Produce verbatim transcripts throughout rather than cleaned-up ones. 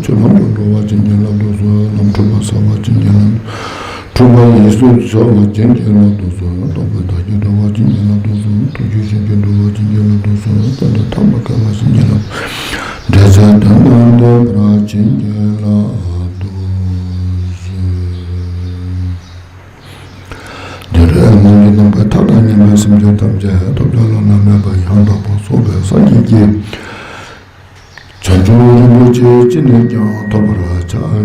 ཆོས་ལམ་དུ་འགྲོ་བ་བྱིན་གྱིས་བརླབ་ཏུ་གསོལ། ལམ་འཁྲུལ་པ་སེལ་བ་བྱིན་གྱིས་བརླབ་ཏུ། འཁྲུལ་པ་ཡིས་སུ་སེལ་བ་བྱིན་གྱིས་བརླབ་ཏུ་གསོལ། རྟོགས་པའི་བདག་རྒྱུད་སྒྲོལ་བ་བྱིན་གྱིས་བརླབ་ཏུ་གསོལ། ཐུགས་རྒྱུད་བྱིན་གྱིས་འགྲོལ་བ་བྱིན་གྱིས་བརླབ་ཏུ་གསོལ། གཏན་དུ་ཐར་པ་སྐལ་བ་བྱིན་གྱིས་བརླབ་ཏུ། འབྲེལ་ཚད་དོན་དང་ལྡན་པར་བྱིན་གྱིས་བརླབ་ཏུ་གསོལ། འདི་རུ་ལམ་གྱི་རྣམ་པར་ཐར་པ་དང་ཉམས་པའི་སེམས་ཅན་ཐམས་ཅད་ཐོབ་བྱ་བླ་ན་མེད་པ་ཡང་དག་པར་རྫོགས་པའི་སངས་རྒྱས་ཀྱི་བྱང་ཆུབ་རིན་པོ་ཆེ་ཅི་ནས་ཀྱང་ཐོབ་པར་བྱ།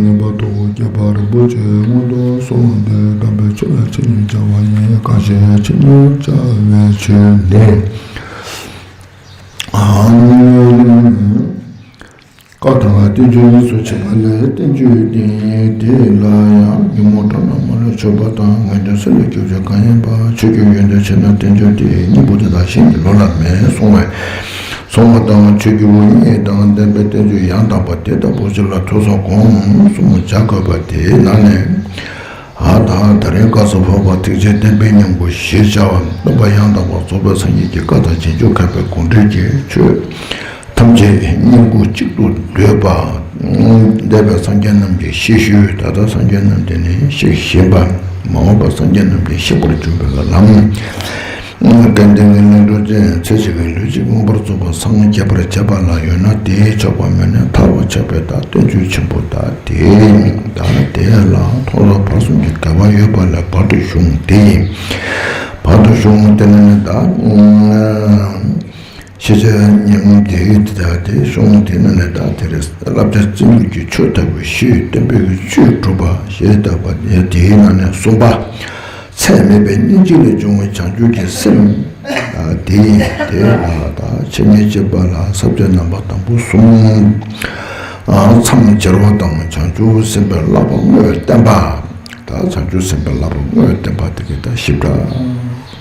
ངེས་པར་དུ་རྒྱལ་བ་རིན་པོ་ཆེ་མངོན་དུ་སོང་སྟེ་དམ་པའི་ཆོས་ལ་ཆོས་ཉིད་བྱ་བ་ཡིན། གང་ཞིག་ཆོས་ཉིད་བྱ་བའི་ཆོས་ནི། བཀའ་དང་བསྟན་བཅོས་གཉིས་སུ་ཕྱེ་བ་ལས་བསྟན་བཅོས་ཏེ། དེ་ལ་ཡང་ཉོན་མོངས་དགྲ་རྣམས་མ་ལུས་ཆོད་པ་དང་། ངེས་དོན་སེམས་ལ་སྐྱེ་བ་གང་ཡིན་པ། ཆོས་ཀྱི་ཡོན་ཏན་ཆེ་ན་བསྟན་བཅོས་ཏེ། སྙིང་པོ་དེ་དག་གཞན་གྱི་ལུགས་ལ་མེད་གསུངས་པས། གསུངས་པ་དང་ཆོས་ཀྱི་དབུ་བརྙེས་དང་ལྡན་པའི་བསྟན་བཅོས་ཡང་དག་པ་དེ་ལྟ་བུ་ཞིག་ལ་ཐོས་བསམ་སྒོམ་གསུམ་བྱ་དགོས་པ་དེའི་ནང་ནས། ཨ་ད་ད་རིང་སྐབས་སུ་བབ་པ་ཐེག་ཆེན་བསྟན་པའི་སྙིང་པོ་ཞེས་བྱ་བ་སྟོན་པ་ཡང་དག་པར་རྫོགས་པའི་སངས་རྒྱས་ཀྱི་བཀའ་དང་རྗེས་འཇུག་མཁས་པའི་དགོངས་འགྲེལ་གྱི་ཆོས་ཐམས་ཅད་སྙིང་པོ་གཅིག་ཏུ་འདུས་པ། འདས་པའི་སངས་རྒྱས་རྣམས་ཀྱིས་ཤེས་ཞུས། ད་ལྟ་སངས་རྒྱས་རྣམས་ཀྱིས་ནི་ཤེས་བཞིན་པ། མ་འོངས་པ་སངས་རྒྱས་རྣམས་ཀྱིས་ཤེས་པར་འགྱུར་བའི་ལམ། སྐལ་ལྡན་གྱི་ལྷུན་གྲུབ་ཅན་ཚེ་གཅིག་གི་ལུས་གཅིག་མངོན་པར་རྫོགས་པར་སངས་རྒྱས་པར་བྱེད་པ་ལ་ཡོད་ན། དེས་ཆོག་པ་མེད་ན་ཐལ་བར་ཆགས་པས་ད་བསྟན་བཅོས་ཆེན་པོ་ད་དེ་ཡིན། ད་དེ་ལ་མཐོང་ལ་བར་གསུམ་གྱི་དགེ་བ་ཡོད་པ་ལས་བར་དུ་གཞུང་དེ་ཡིན། བར་དུ་གཞུང་དེ་ནི་ད། ཤེས་བྱ་སྙིང་དེའི་དེ་དག་དེ་གཞུང་དེ་ནི་ནི་ད་དེ་རེད། བསླབ་བྱ་རྩེ་མོའི་ཆོས་ལྟ་བུ་ཞུས། བསྟན་པའི་བཅུད་གྲུབ་པ་ཞེས་བཏགས་པ་དེའི་ནང་ནས་གསུམ་པ། ཚད་མེད་པའི་སྙིང་རྗེ་ལས་བྱུང་བའི་བྱང་ཆུབ་ཀྱི་སེམས་དེ་ཡིན། དེ་ལ་ད་འཆད་ཉན་བྱེད་པ་ལ་ས་བཅད་རྣམ་པ་དང་པོ་གསུམ། མཚམས་སྦྱར་བ་དང་བྱང་ཆུབ་སེམས་དཔའི་བསླབ་པ་དངོས་བསྟན་པ། ད་བྱང་ཆུབ་སེམས་དཔའི་བསླབ་པ་དངོས་བསྟན་པ་དེ་གའི་ད་ཞིབ་ཕྲ་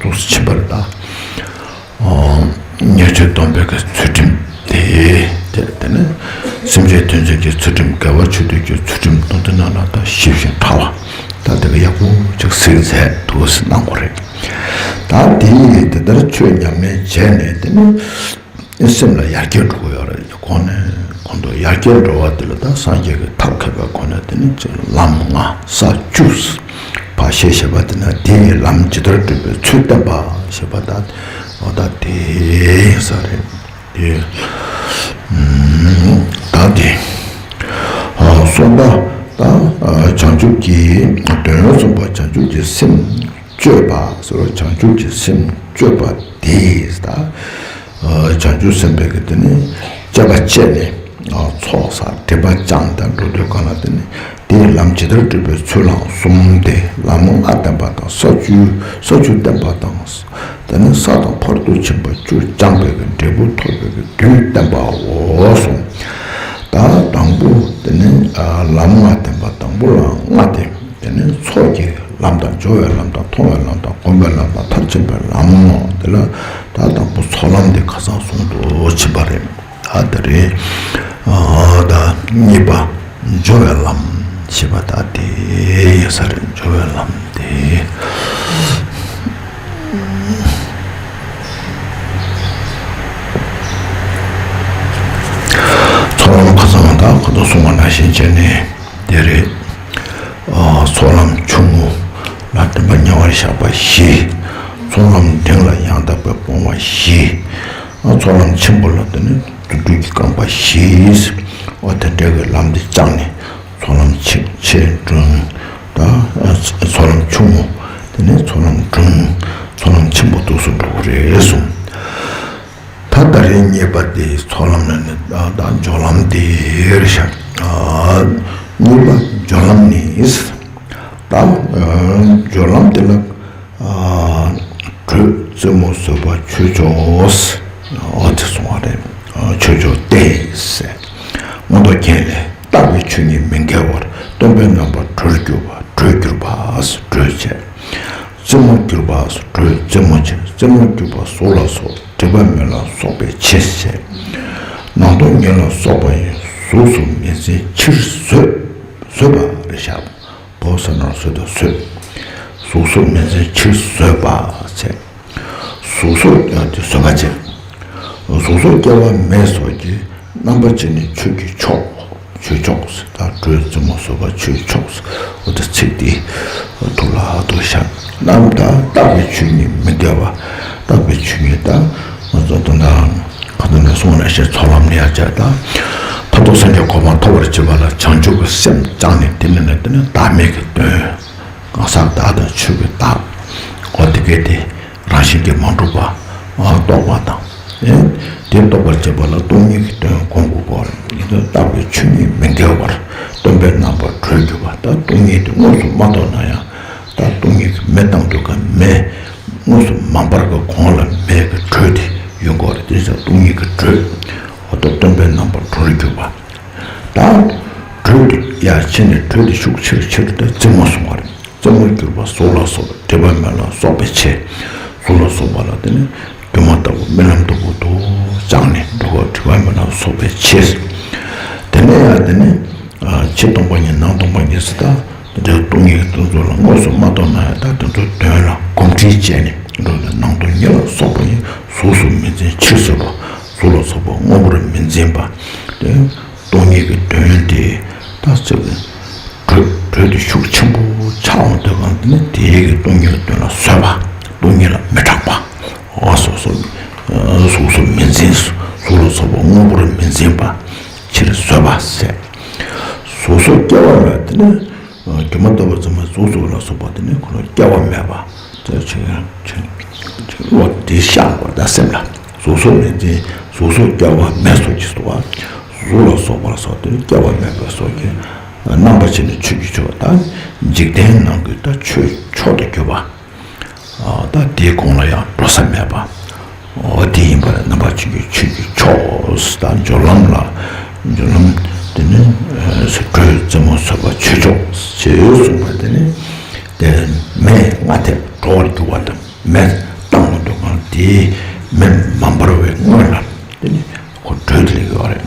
ཏོག་ཙམ་ཕྱིན་པ་རེད་ད། ཉེས་སྤྱོད་སྡོམ་པའི་གི་ཚུལ་ཁྲིམས་དེ། དེ་དེ་ནས་སེམས་ཅན་དོན་བྱེད་ཀྱི་ཚུལ་ཁྲིམས། དགེ་བ་ཆོས་སྡུད་ཀྱི་ཚུལ་ཁྲིམས་དང་། དེ་ནང་ལ་ད་ཞིབ་ཞིང་ཕྲ་བ་ད་དེ་ག་ཡག་པོ་ཅིག་གཟིགས་མཛད་འདུག་ཟེར་གནང་དགོས་རེད། ད་དེ་དེ་ལྟར་ཆོས་ཉམས་ལེན་བྱས་ནས་དེ་ནས་སེམས་ལ་ཡར་རྒྱས་འགྲོ་གི་ཡོད་རེད། གོང་ནས་གོང་དུ་ཡར་རྒྱས་འགྲོ་བ་དེ་ལ་ད་སངས་རྒྱས་ཀྱི་ཐབས་མཁས་པའི་སྒོ་ནས་དེ་ནས་ལམ་ལྔ་ས་བཅུ། བ་ཞེས་བྱ་བ་དེ་ན་དེའི་ལམ་ཇི་ལྟར་བསྒྲུབ་པའི་ཚུལ་བསྟན་པ་ཞེས་པ་དང་། འོ་ད་དེ་ཡིན་ས་རེད། དེ་ད་དེ་གསུམ་པ་ད་བྱང་ཆུབ་ཀྱི་དོན་གསུམ་པ་བྱང་ཆུབ་ཀྱི་སེམས་སྤྱོད་པ་ཟེར་བ། བྱང་ཆུབ་ཀྱི་སེམས་སྤྱོད་པ་དེ་ད་བྱང་ཆུབ་སེམས་དཔའི་གི་དེ་ནི་སྤྱད་པ་སྤྱད་ནས། ཚོགས་བསགས་སྒྲིབ་པ་སྦྱངས་དང་འགྲོ་དུས་གང་ལ་དེ་ནི་དེའི་ལམ་ཇི་ལྟར་བསྒྲུབ་པའི་ཚུལ་ལའང་གསུམ་སྟེ། ལམ་ལྔ་བསྟན་པ་དང་། ས་བཅུ་ས་བཅུ་བསྟན་པ་དང་། དེ་ནི་ས་དང་ཕ་རོལ་ཏུ་ཕྱིན་པ་བཅུ་སྦྱངས་པའི་གི་འབྲས་བུ་ཐོབ་པའི་གི་དུས་བསྟན་པའོ་གསུངས། ད་དང་པོ་དེ་ནི་ལམ་ལྔ་བསྟན་པ་དང་པོ་ལ་ལྔ་སྟེ། དེ་ནི་ཚོགས་ཀྱི་ལམ་དང་། སྦྱོར་བའི་ལམ་དང་། མཐོང་བའི་ལམ་དང་། སྒོམ་པའི་ལམ་དང་། མཐར་ཕྱིན་པའི་ལམ་མོ། དེ་ལ་ད་དང་པོ་ཚོགས་ལམ་དེ་ཁ་སང་གསུངས་འདུག་ཕྱིན་པ་རེད། ཨ་དེ་རེད། ཨ་ད་གཉིས་པ་སྦྱོར་བའི་ལམ་ཞེས་པ་ད་དེ་ཡིན་ས་རེད། སྦྱོར་བའི་ལམ་དེ། ཚོགས་ལམ་ཁ་སང་ད་ག་དུས་གསུངས་པ་ནང་བཞིན་བྱས་ནས། དེ་རེད། ཨ་ཚོགས་ལམ་ཆུང་ངུ་ལ་བདེན་པ་ཉེ་བར་བཞག་པ་བཞི། ཚོགས་ལམ་འབྲིང་ལ་ཡང་དག་པའི་སྤོང་བ་བཞི། ཨ་ཚོགས་ལམ་ཆེན་པོ་ལ་དེ་ནི་རྫུ་འཕྲུལ་གྱི་རྐང་པ་བཞི། ཨོ་དེ་འདྲ་གི་ལམ་དེ་བཅངས་ནས་ཚོགས་ལམ་ཆེ་ཆེ་འབྲིང་། ད་ཨ་ཚོགས་ལམ་ཆུང་ངུ། དེ་ནས་ཚོགས་ལམ་འབྲིང་། ཚོགས་ལམ་ཆེན་པོ་འདུག་སེ་འགྲོ་གི་རེད་གསུངས། ད་ད་རེས་གཉིས་པ་དེ་ཚོགས་ལམ་ལ་ནི་ད་ད་སྦྱོར་ལམ་དེ་རེད་ཤག་ཨ་གཉིས་པ་སྦྱོར་ལམ་ནི། ད་ཨ་སྦྱོར་ལམ་དེ་ལ་ཨ་དྲོད་རྩེ་མོ་བཟོད་པ་ཆོས་མཆོག་ཨོ་དེ་གསུང་བ་རེད། ཨ་ཆོས་མཆོག་སྟེ་ཟེར། མངོན་རྟོགས་རྒྱན་ལས། བརྟགས་པའི་ཆོས་ཉིད་མི་འགལ་བར། སྟོན་པའི་རྣམ་པར་གྲོལ་གྱུར་པ། གྲོལ་གྱུར་པ། གྲོལ་བྱེད། རྩེ་མོར་གྱུར་པ། གྲོལ་རྩེ་མོ་བྱེད། རྩེ་མོར་གྱུར་པ་གཟུགས་ལ་སོགས། སྒྲིབ་པ་མེད་ལ་སོགས་པའི་ཕྱིར་བྱེད། ནང་དུ་ཉོན་ལ་སོགས་པ་ཡི། གཟུགས་སུ་མི་འཛིན་ཕྱིར་བཟོད། བཟོད་པ་རེད་ཤག་བོ་ས་ན་བཟོད་དང་བཟོད། གཟུགས་སུ་མི་འཛིན་ཕྱིར་བཟོད་པ་བྱེད། གཟུགས་སོགས་ཀྱང་དེ་བཟོད་པ་བྱེད། གཟུགས་སོགས་སྐྱེ་བ་མེད་སོགས་ཀྱི། རྣམ་པ་ཅན་ནི་ཆོས་ཀྱི་མཆོག་ཆོས་མཆོག་ཟེར། ད་དྲོད་རྩེ་མོ་བཟོད་པ་ཆོས་མཆོག་ཟེར། འོ་ད་ཚིག་དེ་ཐུགས་ལ་ཧ་ཏུ་ཤར། ནམ་ད་བརྟགས་པའི་ཆོས་ཉིད་མི་འགལ་བ། བརྟགས་པའི་ཆོས་ཉིད་ད་ང་ཚོ་ད་ལྟ་ག་དུས་ནས་གསུངས་ནས་ཤེས། ཚོགས་ལམ་ནས་ཡར་བྱས། ད་མཐར་ཐུག་སངས་རྒྱས་གོ་འཕང་ཐོབ་པར་བྱེད་པ་ལ་བྱང་ཆུབ་ཀྱི་སེམས་བཅངས་ནས། དེ་ནས་ནི་དེ་ནི་བདག་མེད་ཀྱི་དོན། གང་ཟག་བདག་དང་ཆོས་ཀྱི་བདག་འོ་དེ་སྐད་དེ་རང་བཞིན་གྱིས་མ་གྲུབ་པ་རྟོགས་པ་དང་། ཨེ། དེ་རྟོགས་པར་བྱེད་པ་ལ་སྟོང་ཉིད་ཀྱི་དོན་སྒོམ་དགོས་པ་རེད། ཡིན་ན་བརྟགས་པའི་ཆོས་ཉིད་མི་འགལ་བར། སྟོན་པའི་རྣམ་པར་གྲོལ་གྱུར་པ། ད་སྟོང་ཉིད་དེ་དངོས་སུ་མ་རྟོགས་ན་ཡང་། ད་སྟོང་ཉིད་ཀྱི་མེ་བཏང་དུས་ཀ་མེ་དངོས་སུ་མ་འབར་གྱི་གོང་ལ་མེ་གི་དྲོད་དེ་ཡོད་དགོས་རེད། དེ་ཚེ་སྟོང་ཉིད་ཀྱི་དྲོད། འོ་ད་སྟོན་པའི་རྣམ་པར་གྲོལ་གྱུར་པ། ད་དྲོད་དེ་ཡར་ཕྱིན་ནས་དྲོད་དེ་ཤུགས་ཆེར་ཆེར་དུ་རྩེ་མོ་སོང་བ་རེད། རྩེ་མོར་གྱུར་པ་གཟུགས་ལ་སོགས་པ་སྒྲིབ་པ་མེད་ལ་སོགས་པའི་ཕྱིར། གཟུགས་ལ་སོགས་པ་ལ་དེ་ནི་སྒྱུ་མ་ལྟ་བུ་རྨི་ལམ་ལྟ་བུ་དུ་བཅངས་ནས་འགྲོ་བ་སྒྲིབ་པ་མེད་ལ་སོགས་པའི་ཕྱིར། དེ་ནས་ཡང་དེ་ནི་ཕྱི་སྟོང་པ་ཉིད་ནང་སྟོང་པ་ཉིད་ཟེར། ད་དེ་འདྲའི་སྟོང་ཉིད་ཀྱི་དོན་ཚོ་ལ་དངོས་སུ་མ་རྟོགས་ན་ཡང་། ད་དེ་ཚོའི་དོན་ལ་གོམས་འདྲིས་བྱས་ནས་འགྲོ་བའི་ནང་སྟོང་ཉིད་ལ་སོགས་པ་ཡི་གཟུགས་སུ་མི་འཛིན་ཕྱིར་བཟོད་པ། གཟུགས་ལ་སོགས་པ་དངོས་པོར་མི་འཛིན་པ། དེ་སྟོང་ཉིད་ཀྱི་དོན་དེ་ད་ཚིག་གི་དྲོད་དྲོད་དེ་ཤུགས་ཆེན་པོ་ཆགས་འོང་དུས་གང་དེ་ནི་དེའི་གི་སྟོང་ཉིད་ཀྱི་དོན་ལ་བཟོད་པ། སྟོང་ཉིད་ལ་མི་སྐྲག་པ། འོ་སོ་སོ་གཟུགས་སུ་མི་འཛིན། གཟུགས་ལ་སོགས་པ་དངོས་པོར་མི་འཛིན་པ། ཕྱིར་བཟོད་པ་ཟེར། གཟུགས་སོགས་སྐྱེ་བ་མེད་པ་དེ་ནི། སྒྱུ་མ་ལྟ་བུ་ཙམ་པ་གཟུགས་སོགས་ལ་སོགས་པ་དེ་ནི་ཁོ་ལ་སྐྱེ་བ་མེད་པ། དེ་ཆེ་ཆེ་ཆེ་བློ་དེ་ཤར་བར་ད་སེམས་ལ། གཟུགས་སོགས་མི་འཛིན། གཟུགས་སོགས་སྐྱེ་བ་མེད་སོགས་ཀྱི་སོགས་པ། གཟུགས་ལ་སོགས་པ་ལ་སོགས་དེ་ནི་སྐྱེ་བ་མེད་པ་སོགས་ཀྱི་རྣམ་པ་ཅན་ནི་ཆོས་ཀྱི་ཆོས་པ་དང་། འཇིག་རྟེན་ནང་གི་ད་ཆོས་མཆོག་ཏུ་གྱུར་པ། ད་དེའི་གོང་ལ་ཡང་འགྲོ་ས་མེད་པ། འོ་དེ་ཡིན་པར་རྣམ་པ་ཅན་གྱི་ཆོས་ཀྱི་མཆོག་དང་། སྦྱོར་ལམ་ལ། སྦྱོར་ལམ་དེ་ནི་དྲོད་རྩེ་མོ་བཟོད་པ་ཆོས་མཆོག་ཅེས་གསུངས་པ་དེ་ནི། དེ་མེ་སྔ་ལྟས་གྲོལ་བར་འགྱུར་བ་དང་། མེ་བཏང་འོང་དུས་གང་དེའི་མེ་མ་འབར་བའི་སྔོན་ལ་དེ་ནི་ཁོ་དྲོད་ལས་ཡོད་རེད།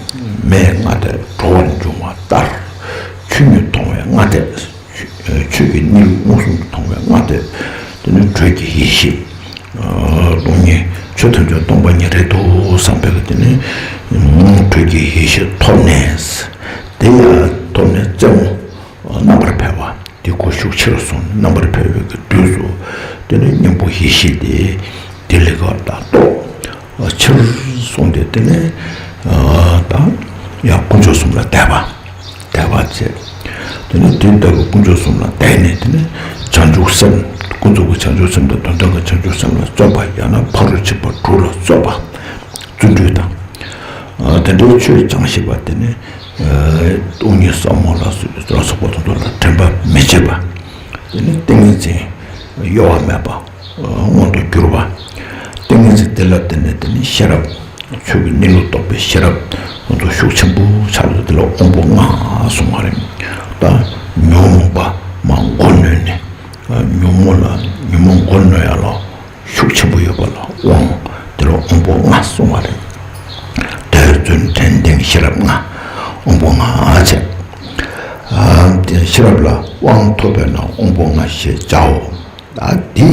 མེ་སྔ་ལྟས་གྲོལ་བར་འབྱུང་བ་ལྟར། ཆོས་ཉིད་མཐོང་བའི་སྔ་ལྟས། ཆོས་ཀྱི་གནས་ལུགས་མངོན་སུམ་དུ་མཐོང་བའི་སྔ་ལྟས། དེ་ནི་དྲོད་ཀྱི་ཡེ་ཤེས། སྟོང་ཉིད་ཆོས་ཐམས་ཅད་སྟོང་པ་ཉིད་རེད་དོ་བསམ་པའི་དེ་ནི་དྲོད་ཀྱི་ཡེ་ཤེས་ཐོབ་ནས། དེ་ཡང་ཐོབ་ནས་རྩེ་མོ་རྣམ་པར་འཕེལ་བ་དེ་ཁོ་ཤུགས་ཆེར་སོང་ནས་རྣམ་པར་འཕེལ་བའི་གི་དུས་སུ། དེ་ནི་སྙིང་པོ་ཡེ་ཤེས་དེ་དེ་ལས་ཀ་ད་རྟོགས་ཆེར་སོང་སྟེ། དེ་ནི་ད་ཡང་དཀོན་མཆོག་གསུམ་ལ་དད་པ། དད་པ་བྱས། དེ་ནས་དེ་ལྟ་བུ་དཀོན་མཆོག་གསུམ་ལ་དད་ནས། དེ་ནས་བྱང་ཆུབ་སེམས། ཀུན་རྫོབ་ཀྱི་བྱང་ཆུབ་སེམས་དང་། དོན་དམ་གྱི་བྱང་ཆུབ་སེམས་ལ་བརྩོན་པ། ཡང་ན་ཕ་རོལ་ཕྱིན་པ་དྲུག་ལ་བརྩོན་པ། བརྩོན་འགྲུས་དང་། ཨ། དེ་འདྲའི་ཆོས་སྦྱངས་ཤེས་པ་དེ་ནི། ཨ། སྟོང་ཉིད་ཟབ་མོ་ལ་སོགས་པ་དེ་ཚོ་ལ་དྲན་པ་མི་བརྗེད་པ། དེ་ནི་ཏིང་ངེ་འཛིན་གཡོ་བ་མེད་པ། མངོན་དུ་གྱུར་པ། ཏིང་ངེ་འཛིན་དེ་ལ་བརྟེན་ནས་དེ་ནི་ཤེས་རབ། ཆོས་ཀྱི་གནས་ལུགས་རྟོགས་པའི་ཤེས་རབ་ང་ཚོ་ཤུགས་ཆེན་པོ་ཆགས་ཏེ། དེ་ལ་དབང་པོ་ལྔ་གསུངས་པ་རེད། ད་ཉོན་མོངས་པ་མར་མགོ་གནོན་ནས། ཉོན་མོངས་ལ། ཉོན་མོངས་མགོ་གནོན་ཡ་ལ་ཤུགས་ཆེན་པོ་ཡོད་པ་ལ་དབང་། དེ་ལ་དབང་པོ་ལྔ་གསུངས་པ་རེད། འདོད་བརྩོན་དྲན་ལྡན་ཤེས་རབ་ལྔ། དབང་པོ་ལྔ་བྱས། ཨ། དེ་ཤེས་རབ་ལ་དབང་ཐོབ་པས་ན་དབང་པོ་ལྔ་ཞེས་བྱའོ། ད་དེས་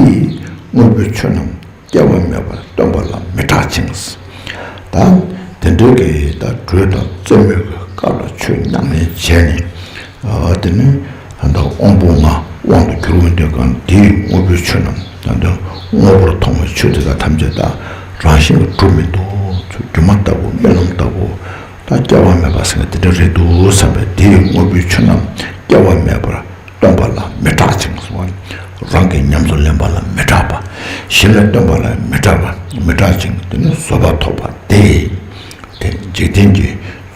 དངོས་པོའི་ཆོས་རྣམས་སྐྱེ་བ་མེད་པར་སྟོན་པ་ལ་མི་སྐྲག་ཅིང་། ད་དེ་འདྲའི་གི་ད་དྲོད་དང་རྩེ་མོའི་གི་སྐབས་ལ་ཆོས་ཉམས་ལེན་བྱས་ནས། ཨ། དེ་ནི་ད་དབང་པོ་ལྔ་དབང་དུ་གྱུར་འོང་དུས་གང་དེའི་དངོས་པོའི་ཆོས་རྣམས། ད་དེ་དངོས་པོར་མཐོང་བའི་ཆོས་དེ་དག་ཐམས་ཅད་ད་རང་བཞིན་གྱིས་གྲུབ་མི་འདུག་སྒྱུ་མ་ལྟ་བུ། རྨི་ལམ་ལྟ་བུ། ད་སྐྱེ་བ་མེད་པ་ཟེར་མཁན་དེ་འདྲ་རེད་འདུག་བསམ་པས། དེའི་དངོས་པོའི་ཆོས་རྣམས་སྐྱེ་བ་མེད་པར་སྟོན་པ་ལ་མི་སྐྲག་ཅིང་གསུངས་པ། རང་གིས་ཉམས་སུ་ལེན་པ་ལ་མི་སྐྲག་པ། གཞན་ལ་སྟོན་པ་ལ་མི་སྐྲག་པ། མི་སྐྲག་ཅིང་དེ་ནི་བཟོད་པ་ཐོབ་པ་སྟེ། དེ་འཇིག་རྟེན་གྱི་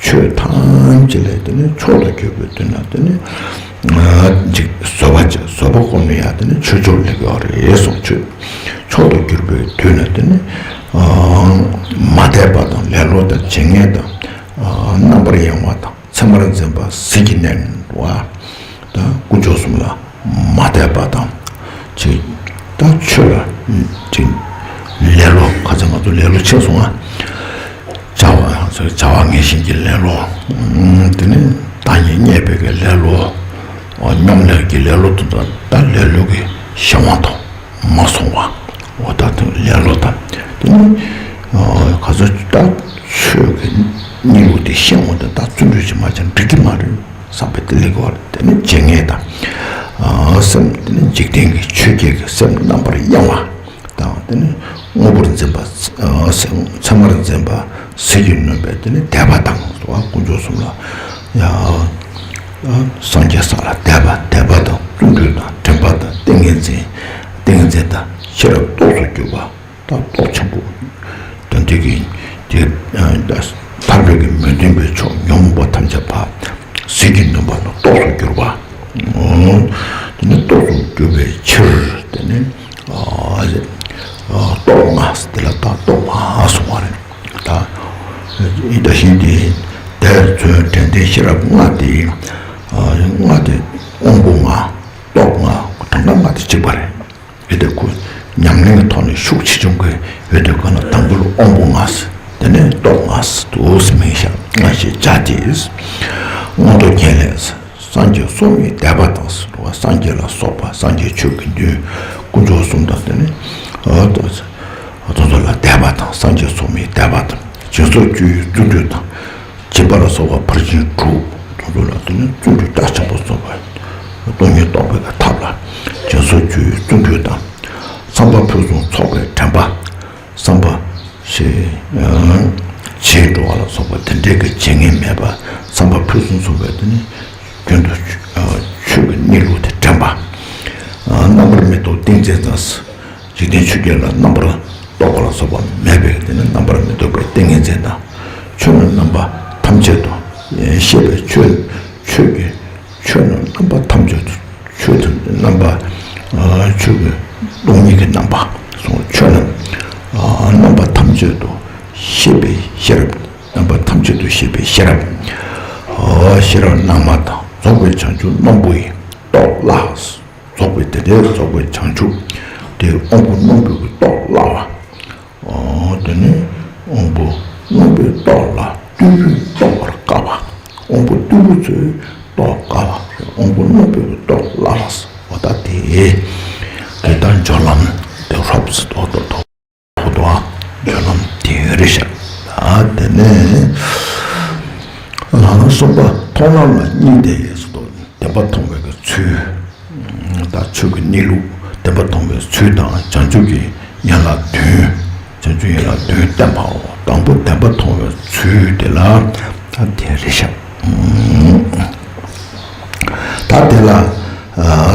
ཆོས་ཐམས་ཅད་ལས་དེ་ནི་མཆོག་ཏུ་གྱུར་པའི་དུས་ན་དེ་ནི། ཨ། འཇིག་བཟོད་པ་བྱས། བཟོད་པ་སྒོམ་ནས་ཡང་དེ་ནི་ཆོས་མཆོག་ལེགས་པ་རེད་གསུངས། ཆོས་མཆོག་ཏུ་གྱུར་པའི་དུས་ན་དེ་ནི། ཨ། མ་དད་པ་དང་། ལེ་ལོ་དང་། བྱེད་ངན་དང་། ཨ། རྣམ་པར་གཡེང་བ་དང་། མཚན་མར་འཛིན་པ། ཟིལ་གྱིས་གནོན་པ། ད་དཀོན་མཆོག་གསུམ་ལ་མ་དད་པ་དང་། ཅིག་ད་ཆོས་ལ་ཅིག་ལེ་ལོ། ཁ་ཚ་ང་ཚོ་ལེ་ལོ་ཆེ་སོང་ང་། བྱ་བ་ང་ཚོའི་བྱ་བ་ངན་ཞེན་གྱི་ལེ་ལོ། ཨ། དེ་ནི་བདག་ཉིད་བརྙས་པའི་གི་ལེ་ལོ། ཨ། སྙོམ་ལས་ཀྱི་ལེ་ལོ་དེ་ཚོ། ད་ལེ་ལོ་གི་གཞན་དབང་དུ་མ་སོང་བ། འོ་ད་དེ་ལེ་ལོ་དང་། དེ་ནི་ ག་ཚོད་ད་ཆོས་ཀྱི་གནས་ལུགས་དེ་ཤེས་འོང་དུས་ད་བརྩོན་འགྲུས་ཅིག་མ་བྱས་འགྲིག་གི་མ་རེད་བསམ་པའི་དེ་ལེགས་པར་དེ་ནི་བྱེད་ངེས་དང་། སེམས་དེ་ནི་འཇིག་རྟེན་གྱི་ཆོས་བརྒྱད་ཀྱི་སེམས་རྣམ་པར་གཡེང་བ་དང་། དེ་ནི་དངོས་པོར་འཛིན་པ། ཚད་མར་འཛིན་པ། ཟིལ་གྱིས་གནོན་པའི་དེ་ནི་དད་པ་དང་དཀོན་མཆོག་གསུམ་ལ་ཡ། སངས་རྒྱས་ས་ལ་དད་པ། དད་པ་དང་བརྩོན་འགྲུས་དང་དྲན་པ་དང་ཏིང་ངེ་འཛིན། ཏིང་ངེ་འཛིན་དང་ཤེས་རབ་སྟོབས་སུ་གྱུར་པ། ད་སྟོབས་ཆེན་པོ། དོན་དེ་གི་དེ་ཐར་པའི་གི་མི་མཐུན་པའི་ཕྱོགས་ཉོན་མོངས་པ་ཐམས་ཅད་པ། ཟིལ་གྱིས་གནོན་པ་ལ་སྟོབས་སུ་གྱུར་པ། དེ་ནི་སྟོབས་སུ་གྱུར་པའི་ཕྱིར་དེ་ནི་སྟོབས་ལྔ། དེ་ལ་ད་སྟོབས་ལྔ་གསུངས་པ་རེད། ད་ཡིན་ད་བཞིན་དེ་དད་བརྩོན་དྲན་ལྡན་ཤེས་རབ་ལྔ་དེ། ལྔ་དེ་དབང་པོ་ལྔ། སྟོབས་ལྔ། དོན་དག་ལྔ་དེ་གཅིག་པ་རེད། ཡོད་དེ་ཁོ་ཉམས་ལེན་གྱི་ཐོག་ནས་ཤུགས་ཆེ་ཆུང་གི་ཡོད་དེ་ཁོ་ན་དང་པོ་ལ་དབང་པོ་ལྔ་ཟེར། དེ་ནས་སྟོབས་ལྔ་ཟེར་དུ་མིང་བཞག་ལྔ་ཞེས་བྱ་སྟེ། མངོན་རྟོགས་རྒྱན་ལས། སངས་རྒྱས་སོགས་ཉིད་དད་པ་དང་ཟེར་བ། སངས་རྒྱས་ལ་སོགས་པ་སངས་རྒྱས་ཆོས་ཀྱི་མདུན་དཀོན་མཆོག་གསུམ་དང་། དེ་ནས་དེ་ཚོ་ལ་དད་པ་དང་། སངས་རྒྱས་སོགས་ཉིད་དད་པ་དང་། སྦྱིན་སོགས་བཅུ་ཡི་བརྩོན་འགྲུས་དང་། སྦྱིན་པ་ལ་སོགས་པ་ཕར་ཕྱིན་དྲུག་དེ་ཚོ་ལ་དེ་ནི་བརྩོན་འགྲུས་རྒྱ་ཆེན་པོ་བརྩོན་པ། སྟོང་ཉིད་རྟོགས་པའི་ཐབས་ལ་སྦྱིན་སོགས་བཅུ་ཡི་བརྩོན་འགྲུས་དང་། བསམ་པ་ཕུན་སུམ་ཚོགས་པའི་དྲན་པ། བསམ་པ་ཞེས་བྱེད་འགྲོ་བ་ལ་སོགས་པ་དེ་འདྲའི་གི་བྱེད་ངེས་མེད་པ། བསམ་པ་ཕུན་སུམ་ཚོགས་པའི་དེ་ནི་རྒྱུན་དུ་ཆོས་ཀྱི་གནས་ལུགས་དེ་དྲན་པ། རྣམ་པར་མི་རྟོག་ཏིང་འཛིན་དང་། འཇིག་རྟེན་ཆོས་བརྒྱད་ལ་རྣམ་པར་རྟོག་པ་ལ་སོགས་པ་མེད་པའི་དེ་ནི་རྣམ་པར་མི་རྟོག་པའི་ཏིང་ངེ་འཛིན་དང་། ཆོས་རྣམས་རྣམ་པ་ཐམས་ཅད་དུ་ཤེས་པའི་ཆོས། ཆོས་ཀྱི་ཆོས་རྣམས་རྣམ་པ་ཐམས་ཅད་དུ། ཆོས་དང་རྣམ་པ། ཆོས་ཀྱི་སྟོང་ཉིད་ཀྱི་རྣམ་པ་སོགས། ཆོས་རྣམས་རྣམ་པ་ཐམས་ཅད་དུ་ཤེས་པའི་ཤེས་རབ། རྣམ་པ་ཐམས་ཅད་དུ་ཤེས་པའི་ཤེས་རབ། ཤེས་རབ་རྣལ་མ་དང་རྫོགས་པའི་བྱང་ཆུབ་རྣོན་པོ་ཡི་སྟོབས་ལ། རྫོགས་པའི་དེ་འདྲའི་རྫོགས་པའི་བྱང་ཆུབ་དེ་དབང་པོ་རྣོན་པོའི་སྟོབས་ལ། དེ་ནི་དབང་པོ་རྣོན་པོའི་སྟོབས་ལ་རྟུལ་པོས་རྟོགས་པར་དཀའ་བ། དབང་པོ་རྟུལ་པོ་ཚོས་རྟོགས་དཀའ་བ། དབང་པོ་རྣོན་པོས་རྟོགས་སླ་བ། འོ་ད་དེ་དེ་ལྟར་སྦྱོར་ལམ་དེ་རོབ་ཙམ་རྡོག་རྡོག་རྡོག་རྡོག་སྦྱོར་ལམ་དེ་རེད་ཤག་ད་དེ་ནས་གསུམ་པ་མཐོང་ལམ་ལ་གཉིས་བསྡད་ཡས་སུ་དོ། བདེན་པ་མཐོང་བའི་གི་ཚུལ། ད་ཆོས་ཀྱི་གནས་ལུགས་བདེན་པ་མཐོང་བའི་ཚུལ་དང་བྱང་ཆུབ་ཀྱི་ཡན་ལག་བདུན། བྱང་ཆུབ་ཡན་ལག་བདུན་བསྟན་པའོ། དང་པོ་བདེན་པ་མཐོང་བའི་ཚུལ་དེ་ལ་ད་དེ་རེད་ཤག་ད་དེ་ལ་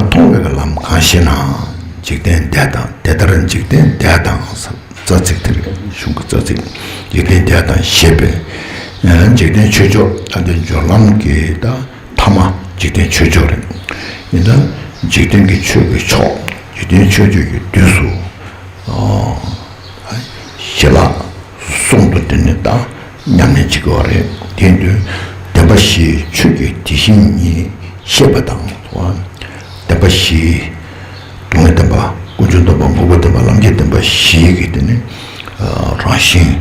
མཐོང་བའི་གི་ལམ་གང་ཞེ་ན། འཇིག་རྟེན་འདས་དང་། དེ་ལྟར་འཇིག་རྟེན་འདས་དང་། རྩ་ཚིག་དེ་རེད། གཞུང་གི་རྩ་ཚིག་འཇིག་རྟེན་འདས་དང་ཞེས་པས། འཇིག་རྟེན་ཆོས་མཆོག་ད་འདི་སྦྱོར་ལམ་གྱི་ད་ཐ་མ་འཇིག་རྟེན་ཆོས་མཆོག་རེད། ཡིན་ད་འཇིག་རྟེན་གྱི་ཆོས་ཀྱི་མཆོག་འཇིག་རྟེན་ཆོས་མཆོག་གི་དུས་སུ། ཞི་ལྷག་གསུམ་དུ་དེ་ནི་ད་ཉམས་ལེན་བྱེད་དགོས་པ་རེད། དེ་དུས་བདེན་པ་བཞིའི་ཆོས་ཀྱི་དེ་བཞིན་ཉིད་ཤེས་པ་དང་། བདེན་པ་བཞི། སྡུག་བསྔལ་བདེན་པ། ཀུན་འབྱུང་བདེན་པ། འཁོར་བ་བདེན་པ། ལམ་གྱི་བདེན་པ་བཞི་གི་དེ་ནི་རང་བཞིན།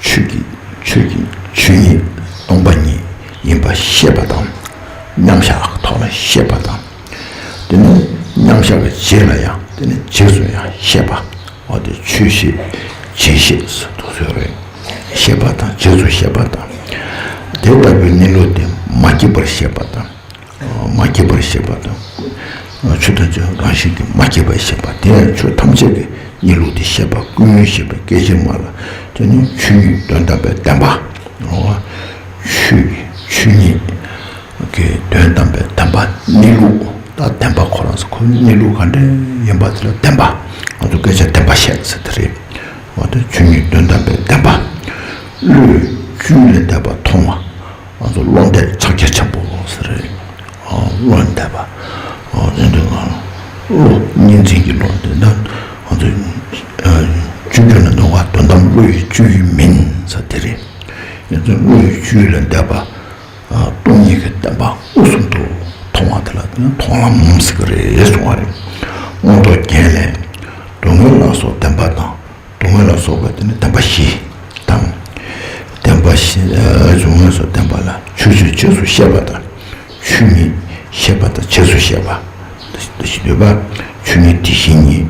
ཆོས་ཀྱི་ཆོས་ཀྱི་ཆོས་ཉིད་སྟོང་པ་ཉིད་ཡིན་པ་ཤེས་པ་དང་། མཉམ་བཞག་གི་ཐོག་ལ་ཤེས་པ་དང་། དེ་ནས་མཉམ་བཞག་གི་རྗེས་ལ་ཡང་དེ་ནས་རྗེས་སུ་ཡང་ཤེས་པ། འོ་དེ་ཆོས་ཤེས་རྗེས་ཤེས་ཟེར་དུ་ཟེར་རེད། ཤེས་པ་དང་རྗེས་སུ་ཤེས་པ་དང་། དེ་ལྟ་བུའི་གནས་ལུགས་དེ་མ་སྐྱེས་པར་ཤེས་པ་དང་། མ་སྐྱེས་པར་ཤེས་པ་དང་། ཆོས་ཐམས་ཅད་རང་བཞིན་གྱིས་མ་སྐྱེས་པར་ཤེས་པ། དེ་ཡང་ཆོས་ཐམས་ཅད་ཀྱི་གནས་ལུགས་དེ་ཤེས་པ། ཀུན་ཉོན་ཤེས་པའི་སྐད་ཅིག་མ་ལ་དེ་ནི་ཆོས་ཉིད་དོན་དམ་པའི་བདེན་པ། ཆོས་ཆོས་ཉིད་ཀྱི་དོན་དམ་པའི་བདེན་པ་གནས་ལུགས། ད་བདེན་པ་ཁོ་རང་ཚོ་ཁོ་གནས་ལུགས་ག་འདྲ་ཡིན་པ་དེ་ལ་བདེན་པ། ང་ཚོ་སྐད་ཆ་བདེན་པ་བཤད་ཟེར་དེ་རེད། འོ་དེ་ཆོས་ཉིད་དོན་དམ་པའི་བདེན་པ། བློས་བཅོས་ལས་འདས་པ་མཐོང་བ། ང་ཚོ་བློ་འདས་ཕྱག་རྒྱ་ཆེན་པོ་ཟེར་རེད། བློ་འདས་པ། དེ་འདྲ་བློ་གཉིས་འཛིན་གྱི་བློ་འདི་ན་ང་ཚོ་བཅོས་བསྒྱུར་ནས་འདུག་ག་དོན་དམ་བློ་ཡི་བཅོས་ཡུལ་མིན་ཟེར་དེ་རེད། ཡིན་ཙང་བློ་ཡི་བཅོས་ལས་འདས་པ། སྟོང་ཉིད་ཀྱི་བདེན་པ་མངོན་སུམ་དུ་མཐོང་བ་དེ་ལ་དེ་ནི་མཐོང་ལམ་ཟེར་གྱི་རེད་གསུངས་པ་རེད། མངོན་རྟོགས་རྒྱན་ལས། སྡུག་བསྔལ་ལ་སོགས་བདེན་པ་དང་། སྡུག་བསྔལ་ལ་སོགས་པ་དེ་ནི་བདེན་པ་བཞི་དང་། བདེན་པ་བཞི། སྡུག་བསྔལ་སོགས་བདེན་པ་ལ་ཆོས་ཅན་རྗེས་སུ་ཤེས་པ་དང་། ཆོས་ཉིད་ཤེས་པ་དང་རྗེས་སུ་ཤེས་པ། དེ་བཞིན་འདོད་པ། ཆོས་ཉིད་དེ་བཞིན་ཉིད་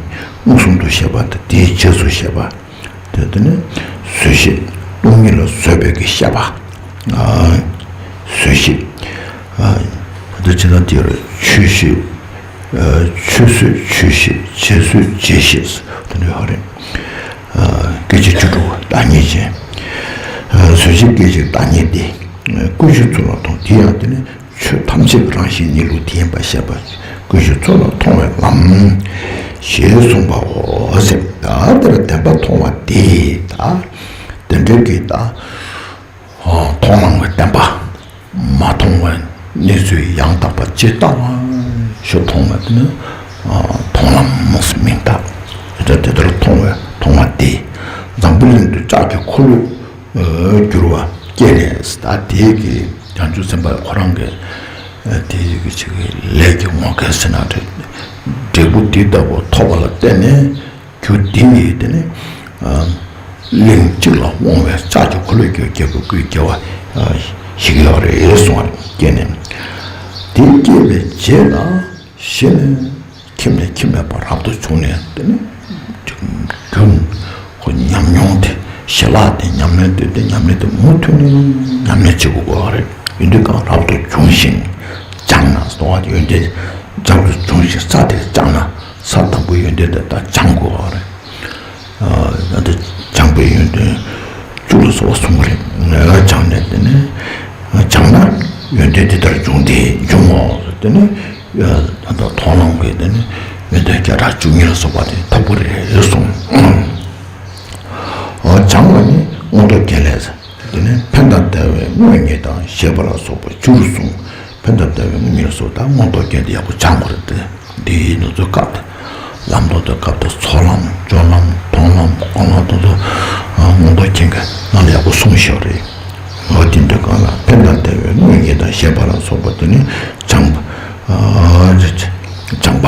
མངོན་སུམ་དུ་ཤེས་པ་དང་དེའི་རྗེས་སུ་ཤེས་པ། དེ་ནི་བཟོད་ཤེས། སྟོང་ཉིད་ལ་བཟོད་པའི་གི་ཤེས་པ། ཨ། བཟོད་ཤེས། ཨ། དེ་ཕྱི་ནང་དེ་རུ་ཆོས་ཤེས། ཨ། ཆོས་བཟོད་ཆོས་ཤེས། བྱས་བཟོད་བྱས་ཤེས། དེ་འདྲ་ཡོད་རེད། ཨ། སྐད་ཅིག་བཅུ་དྲུག་བདག་ཉིད་ཅན། ཨ། བཟོད་ཤེས་སྐད་ཅིག་བདག་ཉིད་དེ། ཀུན་གཞི་ཚུལ་ལ་མཐོང་། དེ་ཡང་དེ་ནི་ཆོས་ཐམས་ཅད་ཀྱི་རང་བཞིན་ཉིད་ལུགས་དེ་ཡིན་པར་ཤེས་པ། ཀུན་གཞི་ཚུལ་ལ་མཐོང་བའི་ལམ། ཞེས་གསུངས་པའོ་ཟེར། ད་དེར་བདེན་པ་མཐོང་བ་དེ། ད་དེ་འདྲའི་གི་ད་མཐོང་ལམ་གྱི་བདེན་པ། མ་མཐོང་བའི་གནས་ཚུལ་ཡང་དག་པ་ཇི་ལྟ་བ་བཞིན་མཐོང་བ་དེ་ནི་མཐོང་ལམ་མིང་བཏགས། དེ་ལྟར་མཐོང་བའི་མཐོང་བ་དེ། འཛམ་བུ་གླིང་དུ་ལྕགས་ཀྱི་འཁོར་ལོས་བསྒྱུར་བ་སྐྱེས་ནས། ད་དེ་གི་བྱང་ཆུབ་སེམས་དཔའ་ཁོ་རང་གི་དེ་གི་ཆེད་ཀྱི་ལས་ཀྱི་ངོ་སྐལ་ཟེར་ན་འདྲ། འབྲས་བུ་དེ་ལྟ་བུ་ཐོབ་པ་ལ་བརྟེན་ནས། རྒྱུ་དེ་ཡིས་དེ་ནི། ཨ། གླིང་གཅིག་ལ་དབང་བའི་ལྕགས་ཀྱི་འཁོར་ལོས་སྒྱུར་རྒྱལ་པོའི་སྐུའི་སྐྱེ་བ་ཞིག་ཡོད་རེད་གསུངས་པ་རེད། སྐྱེས་ནས། དེ་སྐྱེས་པའི་རྗེས་ལ་གཞི་ནས་ཁྱིམ་ནས་ཁྱིམ་མེད་པར་རབ་ཏུ་བྱུང་ནས་དེ་ནི། རྒྱུན་ཁོ་ཉམས་མྱོང་དེ་ཞལ་ལག་དེ་ཉམས་ལེན་དེ་དེ་ཉམས་ལེན་དེ་མུ་མཐུད་ནས་ཉམས་ལེན་བྱེད་དགོས་པ་རེད། ཡོན་ཏན་གང་རབ་ཏུ་བྱུང་ཞིང་སྦྱངས་ན་གསུངས་པ་རེད། ཡོན་ཏན་རབ་ཏུ་བྱུང་ཞིང་ས་དེ་སྦྱངས་ན། ས་དང་པོའི་ཡོན་ཏན་དེ་ད་སྦྱང་དགོས་པ་རེད། ཨ། ད་ལྟ་སྦྱངས་པའི་ཡོན་ཏན་བཅུ་ལ་སོགས་པ་གསུངས་པ་རེད། སྦྱངས་ནས་དེ་ནས་སྦྱངས་ན་ཡོན་ཏན་དེ་ལྟར་འབྱུང་སྟེ་འབྱུང་ངོ་། དེ་ནས་ད་ལྟ་མཐོང་ལམ་གྱི་དེ་ནས་ཡོན་ཏན་བརྒྱ་ཕྲག་བཅུ་གཉིས་ལ་སོགས་པ་དེ་ཐོབ་ཀྱི་རེད་གསུངས། ཨ། སྦྱངས་པ་ནི་མངོན་རྟོགས་རྒྱན་ལས། དེ་ནས་ཕན་དང་བདེ་བའི་དངོས་རྙེད་དང་ཞེས་པ་ལ་སོགས་པ་བཅུར་གསུངས། ཕན་དང་བདེ་བའི་དངོས་རྙེད་སོགས་དང་མངོན་རྟོགས་རྒྱན་དེ་ཡག་པོ་སྦྱང་དགོས་རེད་དེ། འདི་ཡིས་ནུ་ཚོད་སྐབས་དེ་ལམ་མདོ་དེ་སྐབས་དེ་ཚོགས་ལམ་སྦྱོར་ལམ་མཐོང་ལམ་སྒོམ་ལམ་དེ་ཚོ་མངོན་རྟོགས་རྒྱན་གྱི་ནང་ལ་ཡག་པོ་གསུངས་བཞག་རེད། འོ་དེ་འདྲ་གང་ལ་ཕན་དང་བདེ་བའི་དངོས་རྙེད་དང་ཞེས་པ་ལ་སོགས་པ་དེ་ནི་སྦྱང་། ཨ། སྦྱངས་པ་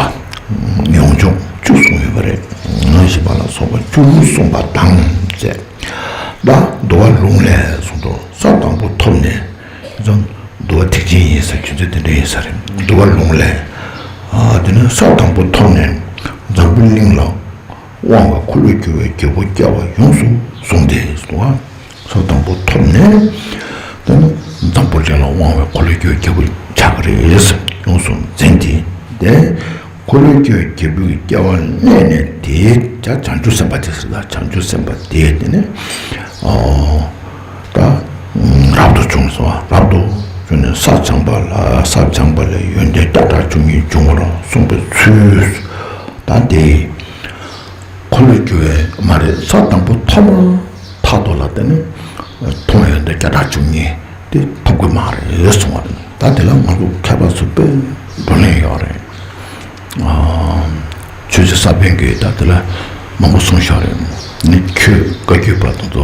ཡོངས་སྦྱོང་བཅུ་གསུངས་ཡོད་པ་རེད། ཞེས་པ་ལ་སོགས་པ་བཅུ་གསུངས་པ་དང་བཅས། ད་འདུལ་བ་ལུང་ལས་གསུངས་ཏོ། ས་དང་པོ་ཐོབ་ནས། འདུལ་བ་ཐེག་ཆེན་ཡིན་ས་ཁྱོད་ཚོས་དེ་འདྲ་ཡིན་ས་རེད། འདུལ་བ་ལུང་ལས། ཨ། དེ་ནས་ས་དང་པོ་ཐོབ་ནས་འཛམ་བུ་གླིང་ལ་དབང་བའི་འཁོར་ལོས་སྒྱུར་བའི་རྒྱལ་པོ་སྐྱེ་བ་ཡོངས་སུ་བཟུང་སྟེ་གསུངས་པ། ས་དང་པོ་ཐོབ་ནས་དེ་ནི་འཛམ་བུ་གླིང་ལ་དབང་བའི་འཁོར་ལོས་སྒྱུར་བའི་རྒྱལ་པོ་ཆགས་ཀྱི་རེད། ཡོངས་སུ་འཛིན་ཏེ་དེ། འཁོར་ལོས་སྒྱུར་བའི་རྒྱལ་པོའི་སྐྱེ་བ་བླངས་ནས་དེའི་བྱང་ཆུབ་སེམས་དཔའ་དེ་ཟེར་ལ། བྱང་ཆུབ་སེམས་དཔའ་དེ་དེ་ནི། ཨོ། ད་རབ་ཏུ་བྱུང་སོང་། རབ་ཏུ་བྱུང་ནས་ས་སྦྱངས་པ་ལ། ས་སྦྱངས་པ་ལས་ཡོན་ཏན་བརྒྱ་ཕྲག་བཅུ་གཉིས་འབྱུང་བར་གསུངས་པའི་ཚུལ། ད་དེ་འཁོར་ལོས་སྒྱུར་བའི་མ་རེད། ས་དང་པོ་ཐོབ་མ་ཐག་ཏུ་ལ་དེ་ནི་མཐོང་ཡོན་ཏན་བརྒྱ་ཕྲག་བཅུ་གཉིས་དེ་ཐོབ་ཀྱི་མ་རེད་གསུངས་པ་རེད། ད་དེ་ལ་ང་ཚོ་མཁས་པ་ཚོ་དཔེ་བགྲོ་གླེང་ཡོད་རེད། ཨ། ཆོས་རྗེ་ས་པཎ་གྱིས་ད་དེ་ལ་མང་པོ་གསུངས་བཞག་རེད། ནི་ཁྱོད་བཀའ་བརྒྱུད་པ་དང་དུ་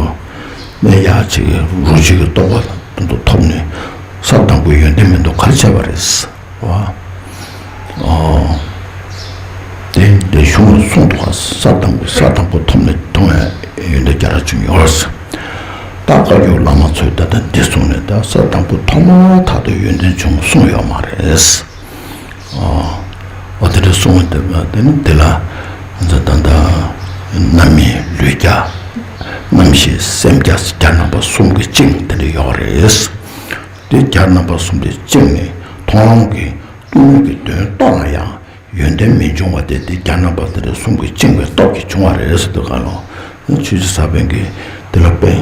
ནས་ཡ་ཆེ་གི་རོ་གཅིག་གི་རྟོགས་པ་དང་དུ་ཐོབ་ནས་ས་དང་པོའི་ཡོན་ཏན་མེད་དུ་ག་རེ་བྱས་པ་རེད་བ། ཨ། དེ་འདི་གཞུང་ལ་གསུངས་འདུག་ག་ས་དང་པོ་ས་དང་པོ་ཐོབ་ནས་མཐོང་བའི་ཡོན་ཏན་བརྒྱ་ཕྲག་བཅུ་གཉིས་ཡོད། ད་བཀའ་བརྒྱུད་བླ་མ་ཚོས་ད་ལྟ་འདི་གསུངས་ནས་ད་ས་དང་པོ་ཐོབ་མ་ཐག་ཏུ་ཡོན་ཏན་བྱུང་གསུངས་ཡོད་མ་རེད། ཨ། འོ་དེ་འདྲ་གསུངས་པ་དེ་དེ་ནི་དེ་ལ་ད་ལྟ་རྣམ་སྨིན་ལུས་རྒྱ། རྣམ་ཤེས་སེམས་རྒྱ་བརྒྱ་རྣམ་པ་གསུམ་གྱི་བཅིངས་དེ་འདྲ་ཡོད་རེད། དེ་བརྒྱ་རྣམ་པ་གསུམ་དེ་བཅིངས་ནས་མཐོང་ལམ་གྱི་སྟོང་ཉིད་ཀྱི་དོན་རྟོགས་ན་ཡང་ཡོན་ཏན་མི་འབྱུང་བ་དེ་དེ་བརྒྱ་རྣམ་པ་དེ་འདྲ་གསུམ་གྱི་བཅིངས་པའི་སྟོབས་ཀྱིས་བྱུང་བ་རེད་ཟེར་དུས་ག་ལ། ཆོས་རྗེ་ས་པཎ་གྱིས་དེ་ལ་དཔེ་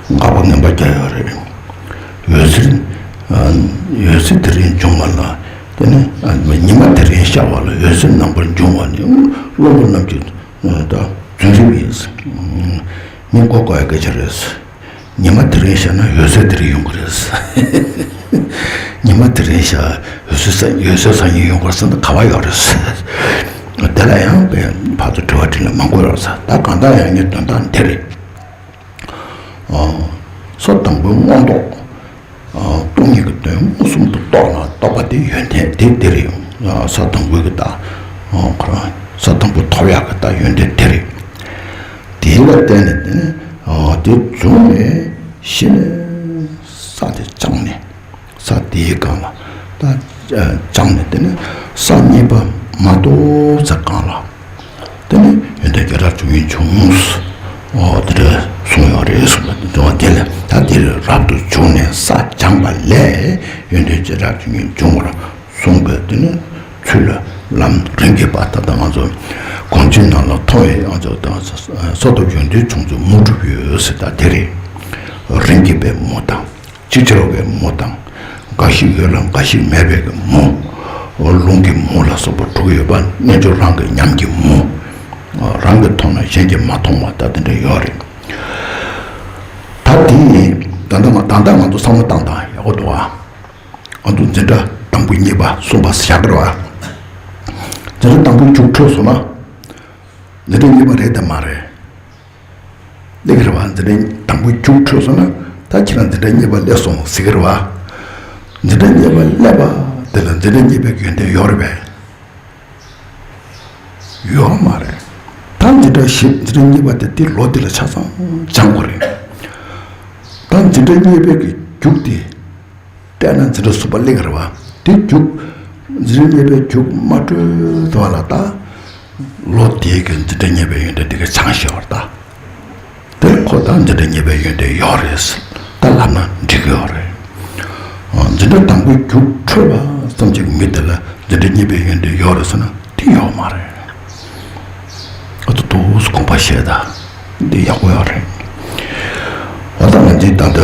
དགག་པ་ངན་པ་རྒྱག་ཡོད་རེད། འོད་ཟེར། ཨ། འོད་ཟེར་དེ་རིང་འབྱུང་བ་ལ། དེ་ནི། ཨ། ཉི་མ་དེ་རིང་ཤར་བ་ལ་འོད་ཟེར་རྣམ་པར་འབྱུང་བ་ནི་བློ་པོ་རྣམས་ཀྱི་ད་རྫུན་རིམ་ཡིན། མི་མགོ་སྐོར་ཡ་སྐད་ཆ་རེད། ཉི་མ་དེ་རིང་ཤར་ན་འོད་ཟེར་དེ་རིང་ཡོང་གི་རེད། ཉི་མ་དེ་རིང་ཤར་འོད་ཟེར་ས་འོད་ཟེར་སང་ཉིན་ཡོང་གི་རེད་ཟེར་ན་ག་བ་ཡོད་རེད། དེ་ལ་ཡང་དཔེ་ཕར་ཚུར་དྲི་བ་དྲིས་ལན་མང་པོ་ཡོད་རེད། ད་གང་ལྟར་ཡང་ངའི་དོན་དག་འདི་རེད། ཨ། ས་དང་པོའི་མངོན་རྟོགས། ཨ། སྟོང་ཉིད་ཀྱི་དོན་མངོན་སུམ་དུ་རྟོགས་ལ་རྟོགས་པ་དེ་ཡོན་ཏན་དེ་དེ་རེད། ཨ། ས་དང་པོའི་གི་ད། ཨ། ཁོ་རང་ས་དང་པོ་ཐོབ་ཡག་གི་ད་ཡོན་ཏན་དེ་རེད། དེ་ལ་བརྟེན་ནས་དེ་ནི། ཨ། དེ་བྱུང་ནས་གཞི་ནས་ས་དེ་སྦྱངས་ནས། ས་དེའི་སྒང་ལ་ད་སྦྱངས་ནས་དེ་ནི་ས་གཉིས་པ་མ་གཏོགས་ས་སྒང་ལ་དེ་ནི་ཡོན་ཏན་བརྒྱ་ཕྲག་བཅུ་གཉིས་བྱུང་། ཨོ་དེ་འདྲ་གསུངས་ཡོད་རེད་གསུངས་པ་དེ་ཚོ་དེ་ལ་ད་དེ་རབ་ཏུ་བྱུང་ནས་ས་སྦྱངས་པ་ལས་ཡོན་ཏན་བྱེ་བྲག་ཏུ་ཉིད་འབྱུང་བར་གསུངས་པའི་དེ་ནི་ཚུལ་ལ་ལམ་རིམ་གྱིས་པ་ད་ལྟ་ང་ཚོ་སྒོམ་ཆེན་ནང་ལ་མཐོང་བའི་ང་ཚོ་དང་ས་ཐོབ་ཡོན་ཏན་བྱུང་ཚུལ་མུ་དྲུག་ཡོད་ཟེར། ད་དེ་རེད། རིམ་གྱིས་པའི་མུ་དང་། ཅིག་ཅར་བའི་མུ་དང་། འགའ་ཞིག་ཡོད་ལ་འགའ་ཞིག་མེད་པའི་གི་མུ། ལུང་གི་མུ་ལ་སོགས་པ་དྲུག་ཡོད་པ། རྣལ་འབྱོར་རང་གི་ཉམས་ཀྱི་མུ། རང་གིས་མཐོང་ན་གཞན་གྱིས་མ་མཐོང་བ་ད་དེ་འདྲ་ཡོད་རེད། ད་དེ་ད་ལྟ་ང་ད་ལྟ་ང་ཚོ་བསམ་བློ་བཏང་དང་ཡག་པོ་འདུག་ཨ། ང་ཚོ་འཛིན་གྲྭ་དང་པོ་གཉིས་པ་གསུམ་པ་བཞག་གི་རེད་བ། འཛིན་གྲྭ་དང་པོ་མཇུག་འཕྲོད་སོང་ན། འཛིན་གྲྭ་གཉིས་པ་རེད་དམ་མ་རེད། ལེགས་རེད་བ། འཛིན་གྲྭ་དང་པོ་མཇུག་འཕྲོད་སོང་ན་ད་ཁྱེད་རང་འཛིན་གྲྭ་གཉིས་པ་སླེབས་སོང་ཟེར་གི་རེད་བ། འཛིན་གྲྭ་གཉིས་པ་སླེབས་པ་དེ་ལ་འཛིན་གྲྭ་གཉིས་པའི་ཡོན་ཏན་ཡོད་རེད་པས། ཡོད་མ་རེད། ད་འཛིན་གྲྭ་བཞི་འཛིན་གྲྭ་གཉིས་པ་དེ་དེ་ལོ་དེ་ལ་ཆ་ཚང་སྦྱང་དགོས་རེད། ད་འཛིན་གྲྭ་གཉིས་པའི་གི་རྒྱུགས་དེ་སྤྲད་ན་འཛིན་གྲྭ་གསུམ་པ་སླེབས་ཀྱི་རེད་བ། དེ་རྒྱུགས་འཛིན་གྲྭ་གཉིས་པའི་རྒྱུགས་མ་འཕྲོད་དོ་ལ་ད། ལོ་དེའི་གི་འཛིན་གྲྭ་གཉིས་པའི་ཡོན་ཏན་དེ་ག་ཆགས་ཤེས་བར་ད། དེ་ཁོ་ད་འཛིན་གྲྭ་གཉིས་པའི་ཡོན་ཏན་ཡོད་རེད། ད་ལབ་ན་འགྲིག་གི་ཡོད་རེད། འཛིན་གྲྭ་དང་པོའི་རྒྱུགས་འཕྲོད་པ་ཙམ་གྱི་མི་དེ་ལ་འཛིན་གྲྭ་གཉིས་པའི་ཡོན་ཏན་ཡོད་རེད་ཟེར་ན་དེ་ཡོད་མ་རེད། ཨ་ཏོ་ཏོག་ཙམ་དགོངས་པ་བཞེས་ད། འདི་ཡག་པོ་ཡོད་རེད། འོ་ད་ང་འདི་ད་ལྟ་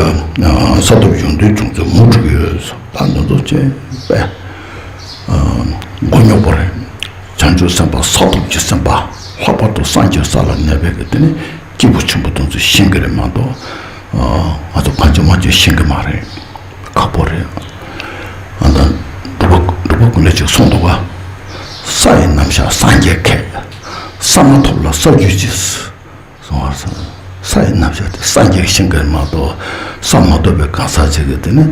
ས་ཐོབ་ཡོན་ཏན་བྱུང་ཚུལ་མུ་དྲུག་ཡོད། ད་འདི་ཚོ་ཅེས་པས་མགོ་རྙོག་པོ་རེད། བྱང་ཆུབ་སེམས་དཔའ་ས་ཐོབ་ཀྱི་སེམས་དཔའ་ལྷག་པར་དུ་སངས་རྒྱས་ས་ལ་གནས་པའི་གི་དེ་ནི་སྐྱེས་བུ་ཆེན་པོ་དེ་ཚོ་ཤེས་ཀྱི་རེད་མ་གཏོགས། ང་ཚོ་གང་བྱུང་མང་བྱུང་ཤེས་ཀྱི་མ་རེད། ཁག་པོ་རེད། ཨ་ད་འབྲུག་པ་འབྲུག་པ་ཀུན་ལེགས་ཅིག་གསུངས་འདུག་ག་ས་ཡི་རྣམ་གཞག་སངས་རྒྱས་མཁས། ས་མ་ཐོབ་ལ་ས་བརྗོད་ཅིང་། གསུངས་པ་རེད། ས་ཡི་རྣམ་གཞག་དེ་སངས་རྒྱས་ཤིང་གི་མ་གཏོགས་ས་མ་ཐོབ་པའི་གང་ཟག་ཅིག་གིས་དེ་ནི་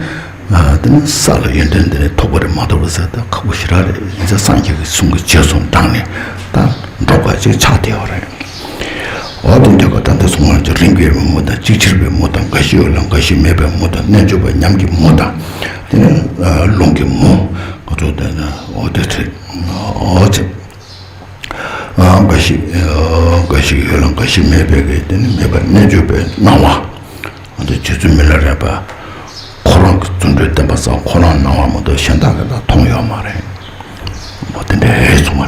དེ་ནི་ས་ལ་ཡོན་ཏན་འདི་ནི་ཐོབ་པ་རེད་མ་ཐོབ་པ་ཟེར་ད་ཁག་པོ་ཞེ་དྲག་རེད། ཡིན་ཙང་སངས་རྒྱས་ཀྱི་གསུང་གི་རྗེས་སུ་འབྲངས་ནས་ད་འགྲོ་དགོས་ཅིག་ཆགས་བསྡད་ཡོད་རེད། འོ་དེ་འདྲ་ག་ད་ལྟ་གསུང་བ་ཅིག་རིམ་གྱིས་པའི་མུ་དང་ཅིག་ཅར་བའི་མུ་དང་འགའ་ཞིག་ཡོད་ལ་འགའ་ཞིག་མེད་པའི་མུ་དང་རྣལ་འབྱོར་པ་ཉམས་ཀྱི་མུ་དང་དེ་ནི་ལུང་གི་མུ་ག་ཚོད་དེ་ནི་འོ་དེ་ཚོ་འོ་ཅིག་འགའ་ཞིག་འགའ་ཞིག་ཡོད་ལ་འགའ་ཞིག་མེད་པའི་གི་དེ་ནི་མེད་པར་རྣལ་འབྱོར་པའི་སྣང་བ། འོ་དེ་རྗེ་བཙུན་མི་ལ་རས་པ། ཁོ་རང་གི་བརྩོན་འགྲུས་བརྟན་པ་ཙམ་ཁོ་རང་སྣང་བ་མ་གཏོགས་གཞན་དག་གིས་ད་མཐོང་ཡོད་མ་རེད། འོ་དེ་འདྲའི་གསུང་བ་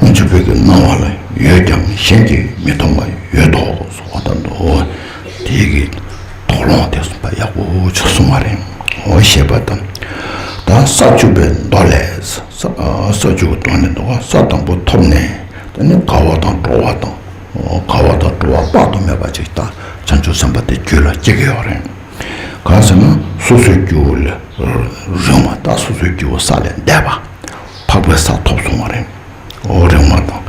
ནི། རྣལ་འབྱོར་པའི་གི་སྣང་བ་ལ་ཡོད་ཀྱང་གཞན་གྱིས་མི་མཐོང་བ་ཡོད་དོ་གསུང་བ་དང་དོ། དེའི་གི་དོགས་སློང་དེ་གསུངས་པ་ཡག་པོ་ཅིག་གསུང་བ་རེད། འོ་ཞེས་པ་དང་། ད་ས་བཅུ་པའི་མདོ་ལས། ས་ས་བཅུ་གི་དོན་ནི་འདུག་ས་དང་པོ་ཐོབ་ནས་དེ་ནི་དགའ་བ་དང་སྤྲོ་བ་དང་། དགའ་བ་དང་སྤྲོ་བ་དཔག་ཏུ་མེད་པ་ཅིག་ད་བྱང་ཆུབ་སེམས་དཔའ་དེ་རྒྱུད་ལ་སྐྱེ་གི་ཡོད་རེད། གང་ཟེར་ན་སོ་སོའི་རྒྱུ་ལས་རིང་བ་ད་སོ་སོའི་རྒྱུ་ས་ལས་འདས་པ། འཕགས་པའི་ས་ཐོབ་སོང་བ་རེད། འོ་རིང་བ་དང་།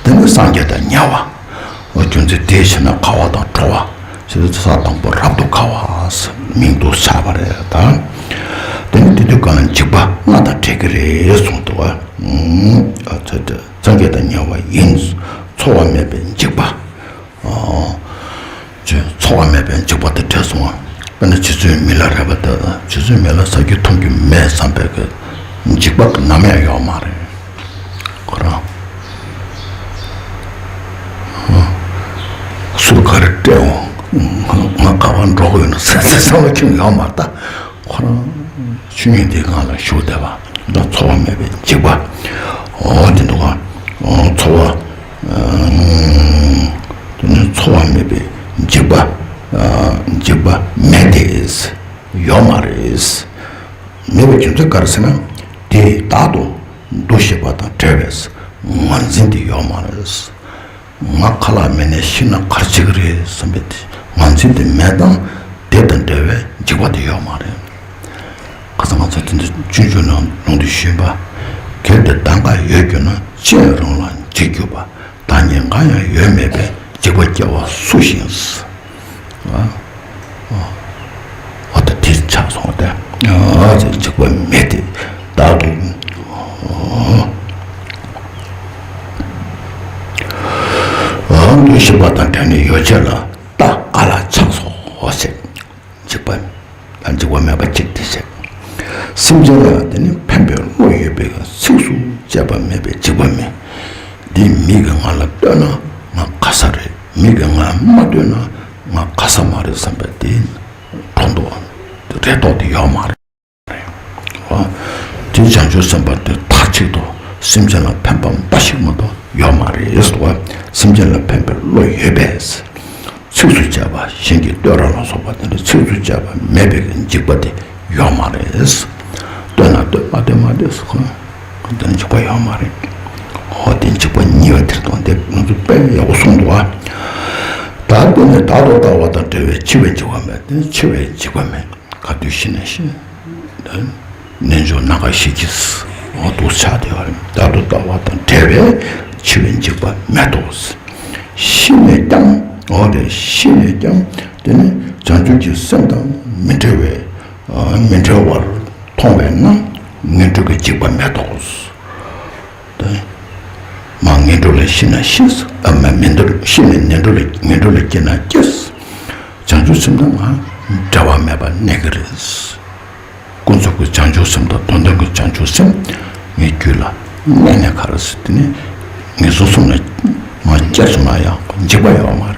དེ་ནི་སངས་རྒྱས་དང་ཉེ་བ། འོ་རྒྱུ་མཚན་དེའི་ཕྱིར་ན་དགའ་བ་དང་སྤྲོ་བ། ཞེས་ས་དང་པོ་རབ་ཏུ་དགའ་བ་ཟེར་མིང་དུ་བྱ་བ་རེད་ད། དེ་ནི་དེ་དུས་གང་འཇིགས་པ་ལྔ་དང་བྲལ་གྱི་རེད་གསུངས་འདུག་བ། སངས་རྒྱས་དང་ཉེ་བ་ཡིན། འཚོ་བ་མེད་པའི་འཇིགས་པ། འཚོ་བ་མེད་པའི་འཇིགས་པ་དེ་བྲལ་སོང་བ། དཔེར་ན་རྗེ་བཙུན་མི་ལ་རས་པ་དེ་རྗེ་བཙུན་མི་ལ་ཟ་རྒྱུ་འཐུང་རྒྱུ་མེད་བསམ་པའི་གི་འཇིགས་པ་ནམ་ཡང་ཡོད་མ་རེད། ཁོ་རང་སུ་ག་རེ་སྤྲད་འོང་། ང་ག་པར་འགྲོ་གི་ཡོད་ན་ཟེར་ཟེར་བསམ་བློ་ཁྱོན་ཡོད་མ་རེད་ད། ཁོ་རང་ཆོས་ཉིད་འདིའི་ངང་ལ་བཞུགས་བསྡད་པ། ད་འཚོ་བ་མེད་པའི་འཇིགས་པ། འོ་དེ་འདུག་ག་འཚོ་བ། དེ་ནི་འཚོ་བ་མེད་པའི་འཇིགས་པ། འཇིགས་པ་མེད་དེ། ཡོད་མ་རེད། མེད་པའི་རྒྱུ་མཚན་ག་རེ་ཟེར་ན། དེ་བདག་ཏུ་འདུ་ཤེས་པ་དང་བྲལ་བས་ངར་འཛིན་དེ་ཡོད་མ་རེད། ང་ཁ་ལག་མེད་ནས་ཤི་ན་ག་རེ་བྱེད་ཀྱི་རེད་བསམ་པའི་ངར་འཛིན་དེ་མེད་དང་། དེ་དང་བྲལ་བའི་འཇིགས་པ་དེ་ཡོད་མ་རེད། ཁ་སང་ང་ཚོ་དེ་འདྲ་སྤྱོད་འཇུག་ནང་ལུང་དུ་ཞུས་པ། གལ་ཏེ་བདག་འགའ་ཡོད་གྱུར་ན། ཅི་ཡང་རང་ལ་འཇིགས་གྱུར་པ། བདག་ཉིད་འགའ་ཡང་ཡོད་མེད་པས། འཇིགས་པ་སྐྱེ་བ་སུ་ཞིག་ཡིན། ཨ་ཨ་ད་དེ་ཆགས་སོང་སྟེ། ཨ་ཙི་འཇིགས་པ་མེད་དེ་བདག་ཏུ། ཨ་འདུ་ཤེས་པ་དང་བྲལ་ནས་ཡོ་བྱད་ལ་ལྟ་ག་ལ་ཆགས་སོ་ཞེས། འཇིགས་པ། ཨ་འཇིགས་པ་མེད་པ་གཅིག་དེ་བྱས། སེམས་ཅན་ལ་དེ་ནི་ཕན་པའི་བློ་ཡོད་པའི་ཚིགས་སུ་བཅད་པ་མེད་པའི་འཇིགས་པ་མེད། འདི་མིག་གིས་ང་ལ་ལྟོས་ན་ང་དགའ་ས་རེད། མི་གིས་ང་མ་བསྟེན་ན་ང་ཁ་ས་མ་རེད་བསམ་པའི་དེ་གྲོང་དུ་རེ་དོགས་དེ་ཡོད་མ་རེད། དེ་བྱང་ཆུབ་སེམས་དཔའ་དེ་མཐའ་གཅིག་ཏུ་སེམས་ཅན་ལ་ཕན་པ་འབའ་ཞིག་མ་གཏོགས་ཡོད་མ་རེད་ཟེར་བ། སེམས་ཅན་ལ་ཕན་པའི་བློ་ཡོད་པས། ཚིགས་སུ་བཅད་པ་གཞན་གྱི་བསྟོད་ར་ལ་སོགས་པ་དེ་འདྲ་ཚིགས་སུ་བཅད་པ་མེད་པའི་འཇིགས་པ་དེ་ཡོད་མ་རེད། བསྟོད་ན་བསྟོད་མ་བསྟོད་མ་བསྟོད་ཟེར་ཁོ་དེ་འཇིགས་པ་ཡོད་མ་རེད། ཧོ་དེ་འཇིགས་པ་ཉེ་བའི་དེར་དང་དེ་ང་ཚོ་དཔེ་ཡག་པོ་གསུངས་འདུག་ཨ། ད་དེ་ནི་བདག་ཏུ་ལྟ་བ་དང་བྲལ་བས་འཆི་བའི་འཇིགས་པ་མེད། དེ་འཆི་བའི་འཇིགས་པ་མེད། ག་དུས་ཤི་ན་ཤི། རྣལ་འབྱོར་སྣ་ཁ་ཤས་ཀྱིས་འོ་འདུག་ཆགས་བསྡད་པ་རེད། བདག་ཏུ་ལྟ་བ་དང་བྲལ་བས་འཆི་བའི་འཇིགས་པ་མེད་དོ། ཤི་ནས་ཀྱང་འོ་རེད། ཤི་ནས་ཀྱང་དེ་ནི་བྱང་ཆུབ་ཀྱི་སེམས་དང་མི་འབྲལ་བའི་མི་འབྲལ་བར་མཐོང་བས་ན་ངན་འགྲོ་གི་འཇིགས་པ་མེད་དོ། དེ། མ་ངན་འགྲོ་ལ་ཤི་ན་ཤི། ཨ་མ་མི་འདུལ་ཤི་ནས་ངན་འགྲོ་ལ་ངན་འགྲོ་ལ་སྐྱེས་ན་སྐྱེས། བྱང་ཆུབ་སེམས་དང་ང་འབྲལ་བ་མེད་པ་གནས་ཀྱི་རེད། ཀུན་རྫོབ་ཀྱི་བྱང་ཆུབ་སེམས་དང་དོན་དམ་གྱི་བྱང་ཆུབ་སེམས་ངའི་རྒྱུད་ལ་གནས་ནས་ག་རེ་ཟེར་དེ་ནི་ངན་སོང་གསུམ་ལ་མ་སྐྱེས་སོང་ན་ཡང་འཇིགས་པ་ཡོད་མ་རེད།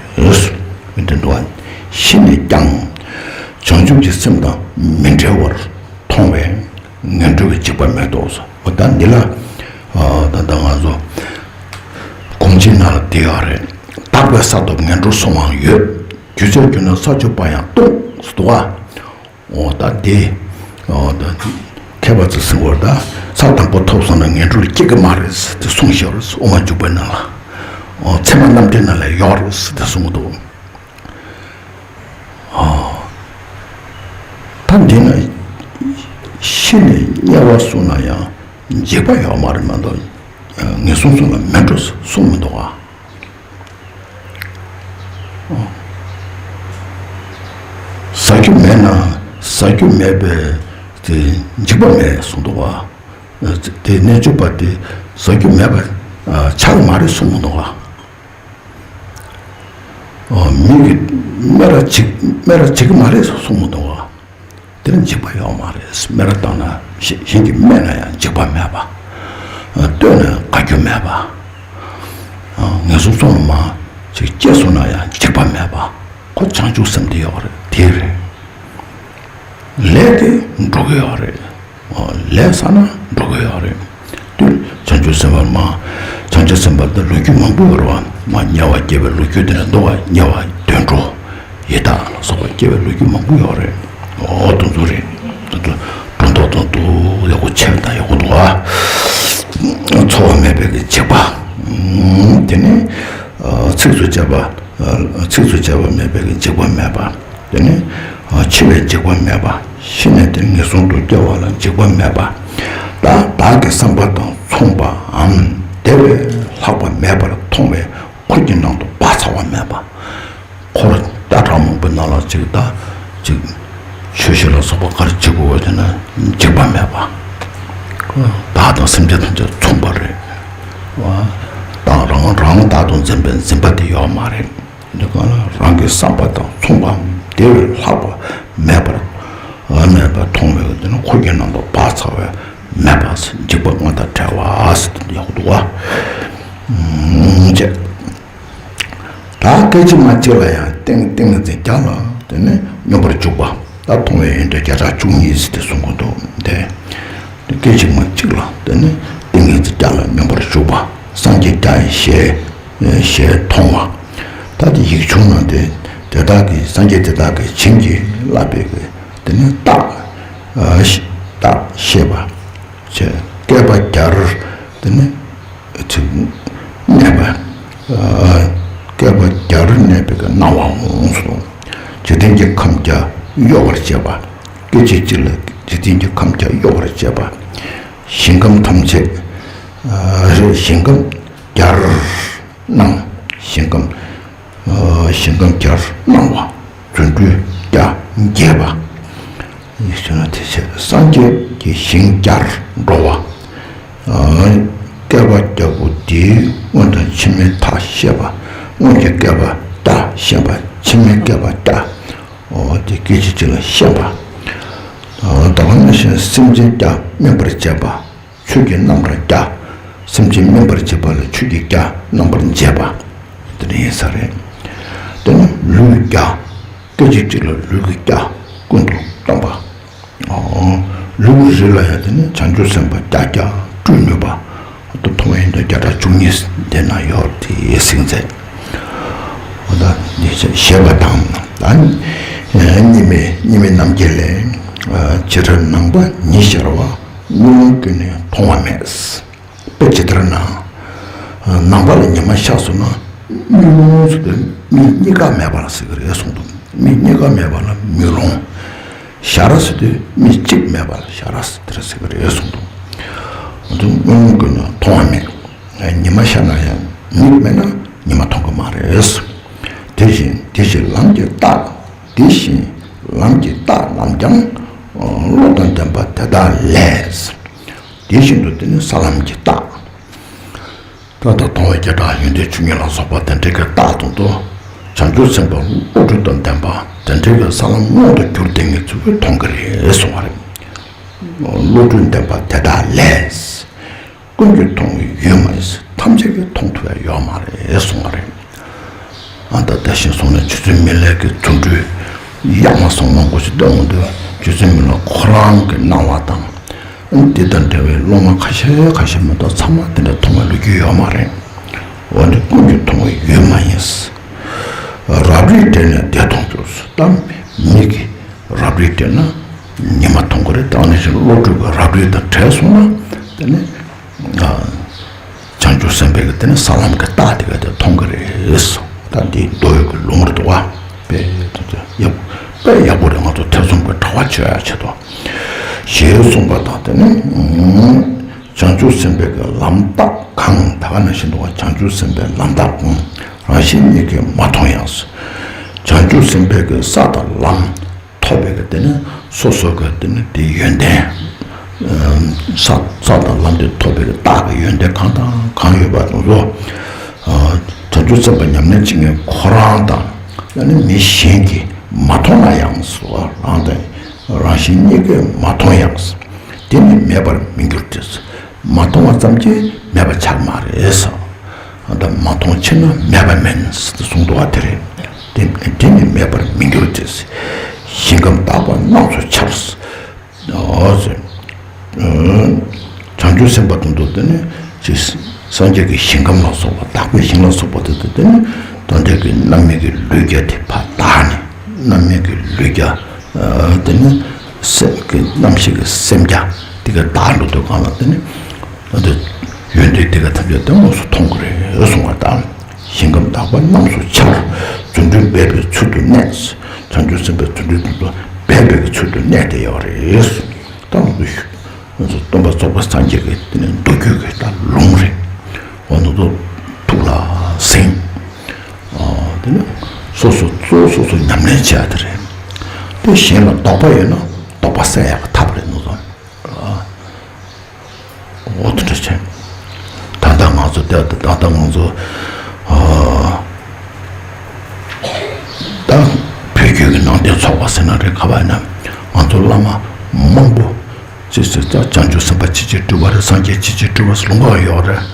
མི་འདུལ་འགྲོ་བ་ཤི་ནས་ཀྱང་བྱང་ཆུབ་ཀྱི་སེམས་དང་མི་འབྲལ་བར་མཐོང་བས་ངན་འགྲོ་གི་འཇིགས་པ་མེད་དོ་ཟེར། འོ་ད་འདི་ལ་ཨ་ད་ལྟ་ང་ཚོ་གོང་ཆེན་ནང་ལ་བསྡད་ཡོད་རེད། དག་པའི་ས་ཐོབ་ངན་འགྲོར་སོང་བའང་ཡོད། རྒྱུ་ཆར་གྱུར་ན་ས་ཆུ་བར་ཡང་ལྟུང་ཟེར་འདུག་བ། འོ་ད་འདི་འོ་ད་མཁས་པ་ཚོས་ཟེར་བར་ད་ས་དང་པོ་ཐོབ་སོང་ན་ངན་འགྲོར་སྐྱེ་གི་མ་རེད་ཟེར་དེ་གསུངས་ཤག་རེད། དབུ་མ་འཇུག་པའི་ནང་ལ། འོ་ཚད་མ་རྣམ་འགྲེལ་ནང་ལ་ཡོད་རེད་ཟེར་དེ་གསུངས་འདུག་ད་འདི་ན་ཤི་ནས་དམྱལ་བ་སོང་ན་ཡང་འཇིགས་པ་ཡོད་མ་རེད་མ་གཏོགས་ངན་སོང་གསུམ་ལ་མི་འགྲོ་གསུངས་མི་འདུག་ཨ། ཟ་རྒྱུ་མེད་ན་ཟ་རྒྱུ་མེད་པའི་དེ་འཇིགས་པ་མེད་གསུངས་འདུག་ཨ། དེ་རྣལ་འབྱོར་པ་དེ་ཟ་རྒྱུ་མེད་པ་ཆགས་མ་རེད་གསུངས་མི་འདུག་ཨ། མི་གིས་སྨད་ར་བྱེད་སྨད་ར་བྱེད་ཀྱི་མ་རེད་གསུངས་མི་འདུག་བ། དེར་འཇིགས་པ་ཡོད་མ་རེད། སྨད་ར་བཏང་ན་གཞན་གྱིས་སྨད་ན་ཡང་འཇིགས་པ་མེད་པ། བསྟོད་ན་དགའ་རྒྱུ་མེད་པ། ངན་སོང་གསུམ་ལ་མ་ཅིག་སྐྱེས་སོང་ན་ཡང་འཇིགས་པ་མེད་པ། ཁོ་བྱང་ཆུབ་སེམས་དེ་ཡོད་རེད། དེ་རེད། ལས་དེ་འགྲོ་གི་ཡོད་རེད། ལས་བསགས་ན་འགྲོ་གི་ཡོད་རེད། དུས་བྱང་ཆུབ་སེམས་དཔའ་མ། བྱང་ཆུབ་སེམས་དཔའ་དེ་ལོ་རྒྱུས་མང་པོ་ཡོད་རེད་བ། མ་དམྱལ་བ་སྐྱེ་བའི་ལོ་རྒྱུས་དེ་འདྲ་འདུག་བ། དམྱལ་བ་དུད་འགྲོ། ཡི་དྭགས་ལ་སོགས་པ་སྐྱེ་བའི་ལོ་རྒྱུས་མང་པོ་ཡོད་རེད། འོ་དེ་ཚོ་རེད། དེ་ཚོ་སྒྲོ་འདོགས་དང་དུ་ཡག་པོ་ཆད་དང་ཡག་པོ་འདུག་བ། འཚོ་བ་མེད་པའི་གི་འཇིགས་པ། དེ་ནི་ཚིགས་སུ་བཅད་པ། ཚིགས་སུ་བཅད་པ་མེད་པའི་གི་འཇིགས་པ་མེད་པ། དེ་ནི་འཆི་བའི་འཇིགས་པ་མེད་པ། ཤི་ནས་དེ་ངན་སོང་དུ་སྐྱེ་བ་ལ་འཇིགས་པ་མེད་པ། ད་བདག་གི་བསམ་པ་དང་མཚུངས་པའམ་དེ་བས་ལྷག་པ་མེད་པར་མཐོང་བས་འཁོར་གྱི་ནང་དུ་བག་ཚ་བ་མེད་པ། འཁོར་སྐྱ་གྲངས་མང་པོའི་ནང་ལ་ཅིག་ད་ཅིག་ཆོས་བཤད་ལ་སོགས་པ་ག་རེ་བྱེད་དགོས་པ་དེ་ན་འཇིགས་པ་མེད་པ། བདག་དང་སེམས་ཅན་ཐམས་ཅད་མཚུངས་པ་རེད། བདག་རང་རང་བདག་ཏུ་འཛིན་པའི་འཛིན་པ་དེ་ཡོད་མ་རེད། འདི་གང་ལ་རང་གི་བསམ་པ་དང་མཚུངས་པའམ་དེ་བས་ལྷག་པ་མེད་པར་མེད་པར་མཐོང་བས་དེ་ནི་འཁོར་གྱི་ནང་དུ་བག་ཚ་བས་མེད་པ་འཇིགས་པ་དངོས་དང་བྲལ་བ་ཟེར་དེ་ཡག་པོ་འདུག་བ། ཅེས། ད་སྐད་ཅིག་མ་གཅིག་ལ་ཡང་ཏིང་ཏིང་ངེ་འཛིན་བརྒྱ་ལ་དེ་ནི་སྙོམས་པར་འཇུག་པ། ད་མཐོང་བའི་ཡོན་ཏན་བརྒྱ་ཕྲག་བཅུ་གཉིས་ཟེར་ཏེ་གསུང་གི་འདུག་སྟེ། སྐད་ཅིག་མ་གཅིག་ལ་དེ་ནི་ཏིང་ངེ་འཛིན་བརྒྱ་ལ་སྙོམས་པར་འཇུག་པ། སངས་རྒྱས་བརྒྱ་ཡི་ཞལ་ཞལ་མཐོང་བ། ད་དེ་ཡིག་ཆུང་ནང་དེ་དེ་དག་གིས་སངས་རྒྱས་དེ་དག་གིས་བྱིན་གྱིས་བརླབས་པའི་གི་དེ་ནི་རྟགས་རྟགས་བཤད་པ། བྱས། བསྐལ་པ་བརྒྱར་དེ་ནི་ཚིག་གནས་པ། བསྐལ་པ་བརྒྱར་གནས་པའི་སྣང་བ་འོང་སོང་། འཇིག་རྟེན་གྱི་ཁམས་བརྒྱ་གཡོ་བར་བྱེད་པ། སྐད་ཅིག་གཅིག་ལ་འཇིག་རྟེན་གྱི་ཁམས་བརྒྱ་གཡོ་བར་བྱེད་པ། ཞིང་ཁམས་ཐམས་ཅད་ཞིང་ཁམས་བརྒྱར་སྣང་། ཞིང་ཁམས། ཞིང་ཁམས་བརྒྱར་སྣང་བ། རྫུ་འཕྲུལ་བརྒྱ་རྒྱས་པ། ཡིད་བྱུང་ན་དེ་བྱས་སངས་རྒྱས་ཀྱི་ཞིང་བརྒྱར་འགྲོ་བ། བསྐལ་པ་བརྒྱ་པོ་དེའི་སྔོན་དང་ཕྱི་མའི་མཐའ་བཤད་པ། སྔོན་གྱི་བསྐལ་པ་བརྒྱ་བཤད་པ། ཕྱི་མའི་བསྐལ་པ་བརྒྱ། འོ་དེ་སྐད་ཅིག་གཅིག་ལ་བཤད་པ། ད་ག་ནང་བཞིན་སེམས་ཅན་བརྒྱ་སྨིན་པར་བྱེད་པ། ཆོས་ཀྱི་རྣམ་གྲངས་བརྒྱ། སེམས་ཅན་སྨིན་པར་བྱེད་པ་ལ་ཆོས་ཀྱི་བརྒྱ་རྣམ་པར་འབྱེད་པ། དེ་འདྲ་ཡིན་ས་རེད། དེ་ནི་ལུས་ཀྱི་རྒྱ། སྐད་ཅིག་གཅིག་ལ་ལུས་ཀྱི་རྒྱ་ཀུན་ཏུ་སྟོན་པ། ལུས་ཀྱི་རིགས་ལ་ཡང་དེ་ནི་བྱང་ཆུབ་སེམས་དཔའ་བརྒྱ་བརྒྱ་སྤྲུལ་ནུས་པ། མཐོང་བའི་ཡོན་ཏན་བརྒྱ་ཕྲག་བཅུ་གཉིས་དེ་ན་ཡོད་དེ་གསུངས་མཛད། འོ་ད་འདི་ཞེས་པ་དང་། ད་གཉིས་མེད་གཉིས་མེད་རྣམ་རྒྱལ་ལས། ཇི་ལྟར་ནམ་མཁའ་ཉི་ཤར་བ། དམུས་ལོང་ཀུན་ནས་མཐོང་བ་མེད། དཔེ་ཇི་ལྟར་ན། ནམ་མཁའ་ལ་ཉི་མ་ཤར་སོང་ན། དམུས་ལོང་ཟེར་དུས་མིག་གཉིས་ཀ་མེད་པ་ལ་ཟེར་གི་རེད་གསུངས་འདུག་མིག་གཉིས་ཀ་མེད་པ་ལ་དམུས་ལོང་། ཤར་ཟེར་དུས་མིག་གཅིག་མེད་པ་ལ་ཤར་ཟེར་དེར་ཟེར་གི་རེད་གསུངས་འདུག་དམུས་ལོང་ཀུན་ནས་མཐོང་བ་མེད། ཉི་མ་ཤར་ན་ཡང་མིག་མེད་ན་ཉི་མ་མཐོང་གི་མ་རེད། དེ་བཞིན་དེ་བཞིན་ལམ་གྱི་རྟགས། དེ་བཞིན་ལམ་གྱི་རྟགས་རྣམས་ཀྱང་། བློ་དང་ལྡན་པ་དེ་དག་ལས། དེ་བཞིན་དུ་དེ་ནི་ས་ལམ་གྱི་རྟགས། ད་ལྟ་མཐོང་བའི་བརྒྱ་ཕྲག་ཡོན་ཏན་བཅུ་གཉིས་ལ་སོགས་པ་དེ་འདྲའི་གི་རྟགས་དང་དུ། བྱང་ཆུབ་སེམས་དཔའ་བློ་གྲོས་དང་ལྡན་པ་དེ་འདྲའི་གི་ས་ལམ་མངོན་དུ་གྱུར་ཏེ་ངེས་ཚུལ་གྱིས་མཐོང་གི་རེད་གསུང་བ་རེད། བློ་གྲོས་ལྡན་པ་དེ་དག་ལས། ཀུན་གྱིས་མཐོང་བའི་ཡུལ་མ་ཡིན། ཐམས་ཅད་ཀྱིས་མཐོང་ཐུབ་ཡ་ཡོད་མ་རེད་གསུང་བ་རེད། ཨ་ད་དེ་བཞིན་སོང་ནས་རྗེ་བཙུན་མི་ལའི་གི་རྫུ་འཕྲུལ་ཡག་མ་སོང་མང་པོ་ཞིག་སྟོན་འོང་དུས་རྗེ་བཙུན་མི་ལ་ཁོ་རང་གི་སྣང་བ་དང་། དེ་དང་འབྲེལ་བའི་སློབ་མ་ཁ་ཤས་ཁ་ཤས་མ་གཏོགས་ཚང་མ་དེ་འདྲ་མཐོང་བའི་ལོ་རྒྱུས་ཡོད་མ་རེད། འོན་ཏེ་ཀུན་གྱིས་མཐོང་བའི་ཡུལ་མ་ཡིན། རབ་རིབ་བྲལ་ནས་དེ་མཐོང་གྱུར། ད་མིག་གིས་རབ་རིབ་བྲལ་ན་ཉི་མ་མཐོང་གི་རེད། ད་ནི་བློ་གྲོས་ཀྱི་རབ་རིབ་དང་བྲལ་སོང་ན་དེ་ནི། བྱང་ཆུབ་སེམས་དཔའི་གི་དེ་ནི་ས་ལམ་གྱི་རྟགས་དེ་ག་དེ་མཐོང་གི་རེད། ད་འདི་མདོ་ཡི་གི་ལུང་རེད་འདུག་བ། དཔེ་ཡག་པོ་དཔེ་ཡག་པོ་རེད། ང་ཚོ་ཐེ་ཚོམ་གྱི་དྲ་བ་གཅོད་ཡ་ཆེད་དུ། ཞེས་གསུངས་པ་དང་། དེ་ནི་བྱང་ཆུབ་སེམས་དཔའི་གི་ལམ་རྟགས་གང་། ད་ག་ནང་བཞིན་འདུག་བ། བྱང་ཆུབ་སེམས་དཔའི་ལམ་རྟགས་གང་། རང་བཞིན་གཉིས་ཀྱིས་མ་མཐོང་ཡང་། བྱང་ཆུབ་སེམས་དཔའི་གི་ས་དང་ལམ། ཐོབ་པའི་གི་དེ་ནི་སོ་སོ་གི་དེ་ནི་དེའི་ཡོན་ཏན། ས་ས་དང་ལམ་དེ་ཐོབ་པའི་གི་རྟགས་ཀྱི་ཡོན་ཏན་གང་དང་གང་ཡོད་པ་དང་ལོ། བྱང་ཆུབ་སེམས་དཔའ་ཉམས་ལེན་བྱེད་མཁན་ཁོ་རང་དང་ཡང་ན་མི་གཞན་གྱིས་མ་མཐོང་ན་ཡང་སོ་རང་དང་རང་བཞིན་གཉིས་ཀས་མ་མཐོང་ཡང་། དེ་ནི་མེད་པར་མི་འགྱུར་ཏེ། མ་མཐོང་བ་ཙམ་གྱིས་མེད་པ་ཆགས་མ་རེད་ཟེར། ད་མ་མཐོང་ཕྱིར་ན་མེད་པ་མིན་ཟེར་གསུངས་འདུག་བ། དེ་རེད། དེ་དེ་ནི་མེད་པར་མི་འགྱུར་ཏེ། ཞིང་ཁམས་དག་པ་རྣམས་སུ་འཆར། འོ་ཟེར། བྱང་ཆུབ་སེམས་དཔའ་དང་དུ་དེ་ནི་ཅིག་སངས་རྒྱས་ཀྱི་ཞིང་ཁམས་ལ་སོགས་པ་དག་པའི་ཞིང་ལ་སོགས་པ་དེ་དུ་དེ་ནི་ད་འདྲ་གི་རྣམ་སྨིན་གྱི་ལུས་བརྒྱ་དེ་ཕར་དག་ནས་རྣམ་སྨིན་གྱི་ལུས་བརྒྱ་དེ་ནི་སེམས་ཀྱི་རྣམ་ཤེས་ཀྱི་སེམས་བརྒྱ་དེ་ག་དག་འགྲོ་དུས་གང་ལ་དེ་ནི། ད་ལྟ་ཡོན་ཏན་དེ་ག་ཐམས་ཅད་དེ་དངོས་སུ་མཐོང་གི་རེད་གསུང་བ་དང་། ཞིང་ཁམས་དག་པ་རྣམས་སུ་འཆར། རྫུ་འཕྲུལ་སྦས་པའི་ཚུལ་དུ་གནས། བྱང་ཆུབ་སེམས་དཔའི་རྫུ་འཕྲུལ་དུ་སྦས་པའི་ཚུལ་དུ་གནས་ཏེ་ཡོད་རེད། ད་ང་ཚོ་སྟོན་པ་རྫོགས་པའི་སངས་རྒྱས་ཀྱི་དེ་ནི་མདོ་རྒྱུད་ཀྱི་ད་ལུང་རེད། འོ་ང་ཚོ་ཐུགས་ལ་ཟིན། དེ་ནི་སོ་སོ་གཙོ་བོ་སོ་སོ་ཉམས་ལེན་བྱེད་ཡ་དེ་རེད། དེ་གཞན་ལ་དོགས་པ་ཡོད་ན་དོགས་པ་སེལ་ཡག་གི་ཐབས་རེད་ང་ཚོ། འོ་དེ་འདྲ་བྱས། ད་ལྟ་ང་ཚོ་ད་ད་ལྟ་ང་ཚོ་ཨ་ད་བོད་བརྒྱུད་ཀྱི་ནང་བསྟན་ཚོགས་པ་ཟེར་ན་རེད། ག་པར་ན་ང་ཚོ་བླ་མ་མང་པོ་ཅི་ཟེར་ཙང་བྱང་ཆུབ་སེམས་དཔའ་ཆེ་ཆེར་སྤྲུལ་པ་རེད། སངས་རྒྱས་ཆེ་ཆེར་སྤྲུལ་པ་ཟེར་ལུང་པ་ཡོད་རེད།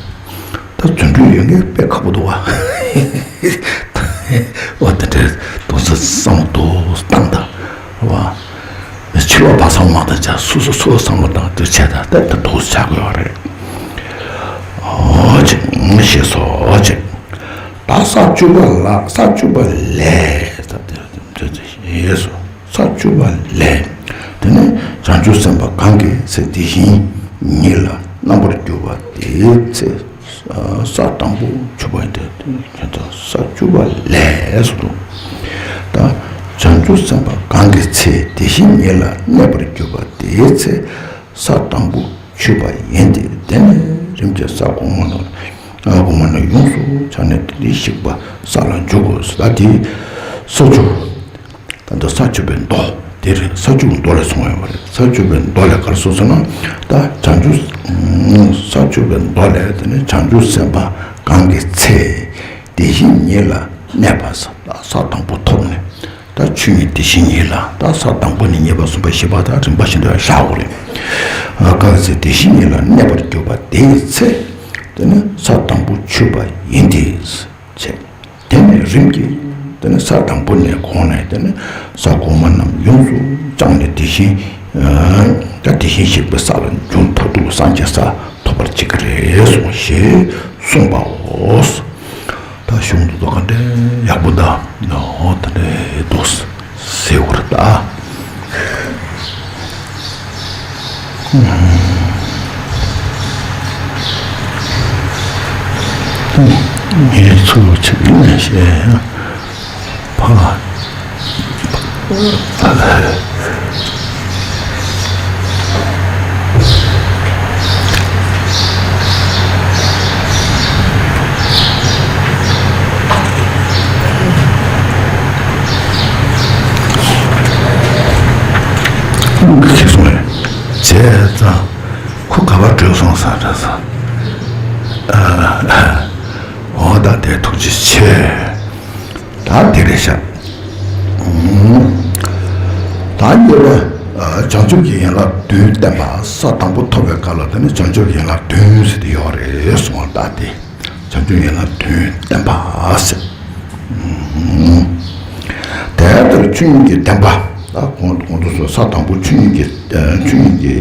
ད་རྫུ་འཕྲུལ་ཡོད་མཁན་དཔེ་ཁག་པོ་འདུག་བ། འོ་དེ་འདྲའི་དུས་ཚོད་བསམ་བློ་བཏང་དང་། རེད་བ། ཕྱི་ལོགས་པ་ཚང་མ་དང་བྱ་སོ་སོ་སོ་བསམ་བློ་བཏང་དུས་བྱས་ད་ལྟ་ད་དུས་ཆགས་ཡོད་རེད། ཨོ་ཅིག་ཞེས་སོ་ཅིག་ད་ས་བཅུ་པ་ལ་ས་བཅུ་པ་ལས་ད་དེ་ཞེས་སོ། ས་བཅུ་པ་ལས། དེ་ནས་བྱང་ཆུབ་སེམས་དཔའ་གང་གི་ཚེ་དེ་བཞིན་ཉིད་ལ་རྣམ་པར་གྱུར་པ་དེའི་ཚེ། ས་དང་པོ་ཆུད་པ་ཡིན་ཏེ། ཁྱོད་ཚོ་ས་བཅུ་པ་ལས་སུ་འདུག་ད་བྱང་ཆུབ་སེམས་དཔའ་གང་གི་ཚེ་དེ་བཞིན་ཉིད་ལ་གནས་པར་གྱུར་པ་དེའི་ཚེ་ས་དང་པོ་ཆུད་པ་ཡིན་ཏེ། དེ་ནས་རིམ་གྱིས་ས་གོང་མ་ནས་གོང་མ་ནས་ཡོངས་སུ་བྱས་ནས་དེ་ནས་ཞིག་པ་ས་ལ་འཇུག་གོ། ད་དེ་ས་བཅུ། ད་ལྟ་ས་བཅུ་པའི་མདོ་དེ་རེད། ས་བཅུ་པའི་མདོ་ལས་གསུངས་ཡོད་པ་རེད། ས་བཅུ་པའི་མདོ་ལས་ག་རེ་གསུངས་ཟེར་ན། ད་བྱང་ཆུབ་ས་བཅུ་པའི་མདོ་ལས་དེ་ནི་བྱང་ཆུབ་སེམས་དཔའ་གང་གི་ཚེ་དེ་བཞིན་ཉིད་ལ་གནས་པ་ས་ས་དང་པོ་ཐོབ་ནས། ད་ཆོས་ཉིད་དེ་བཞིན་ཉིད་ལ་ད་ས་དང་པོ་ནས་གཉིས་པ་གསུམ་པ་བཞི་པ་ད་རིམ་པ་བཞིན་དུ་བཞག་དགོས་རེད། གང་གི་ཚེ་དེ་བཞིན་ཉིད་ལ་གནས་པར་གྱུར་པ་དེའི་ཚེ་དེ་ནི་ས་དང་པོ་ཆུད་པ་ཡིན་ཏེ། བྱས། དེ་ནས་རིམ་གྱིས་ དེ་ནི་ས་དང་པོ་ནས་གོང་ནས་དེ་ནི་ས་གོང་མ་རྣམས་ཡོངས་སུ་བཅངས་ནས་དེ་བཞིན་ད་དེ་བཞིན་གཤེགས་པའི་ས་ལ་འབྱོན་མཐར་ཐུག་སངས་རྒྱས་ས་ཐོབ་པར་བྱེད་ཀྱི་རེད་གསུངས་ཞེས་གསུངས་པའོ། ད་གཞུང་དུ་ག་འདྲའི་ཡག་པོ་ད་ནོ་ད་འདྲའི་འདུག་ཟེར་བར་ད། ངས་ཚུར་ཕྱིན་ནས་བཤད་ཕ། ལུག་གི་ཁྱེར་སོང་བས་བྱས་ཙང་ཁོ་ག་པར་བྲོས་སོང་ས་འདྲ་ས། འོ་ད་དེ་ཐུགས་རྗེ་ཆེ། ད་དེ་རེད་ཤག་ད་ཉེ་བའི་བྱང་ཆུབ་ཀྱི་ཡན་ལག་བདུན་བསྟན་པ་ས་དང་པོ་ཐོབ་པའི་སྐབས་ལ་དེ་ནི་བྱང་ཆུབ་ཀྱི་ཡན་ལག་བདུན་ཟེར་དེ་ཡོད་རེད་གསུངས་པ་ད་དེ། བྱང་ཆུབ་ཡན་ལག་བདུན་བསྟན་པ་ཟེར། དེ་ལྟར་ཆོས་ཉིད་ཀྱི་བདེན་པ། ད་གོང་གོང་དུ་སོང་ས་དང་པོ་ཆོས་ཉིད་ཀྱི་ཆོས་ཉིད་ཀྱི་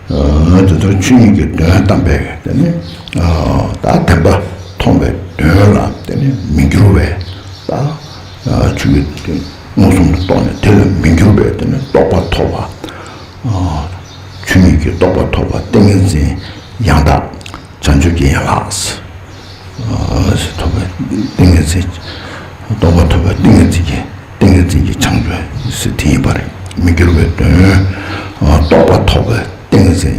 དེ་ལྟར་ཆོས་ཉིད་ཀྱི་དོན་བསྟན་པས་དེ་ནི་ད་བདེན་པ་མཐོང་བའི་དོན་ལ་དེ་ནི་མི་འགྱུར་བའི་ད་ཆོས་ཀྱི་མངོན་སུམ་དུ་རྟོགས་ནས་དེ་ལ་མི་འགྱུར་བའི་དེ་ནི་རྟོགས་པ་ཐོབ་པ། ཆོས་ཉིད་ཀྱི་རྟོགས་པ་ཐོབ་པ་ཏིང་ངེ་འཛིན་ཡང་དག་བྱང་ཆུབ་ཀྱི་ཡན་ལག་ཐོབ་པའི་ཏིང་ངེ་འཛིན། རྟོགས་པ་ཐོབ་པའི་ཏིང་ངེ་འཛིན་གྱི་ཏིང་ངེ་འཛིན་གྱི་བྱང་ཆུབ་ཟེར་དེ་ཡིན་པ་རེད། མི་འགྱུར་བའི་དོན། རྟོགས་པ་ཐོབ་པའི་ཏིང་ངེ་འཛིན་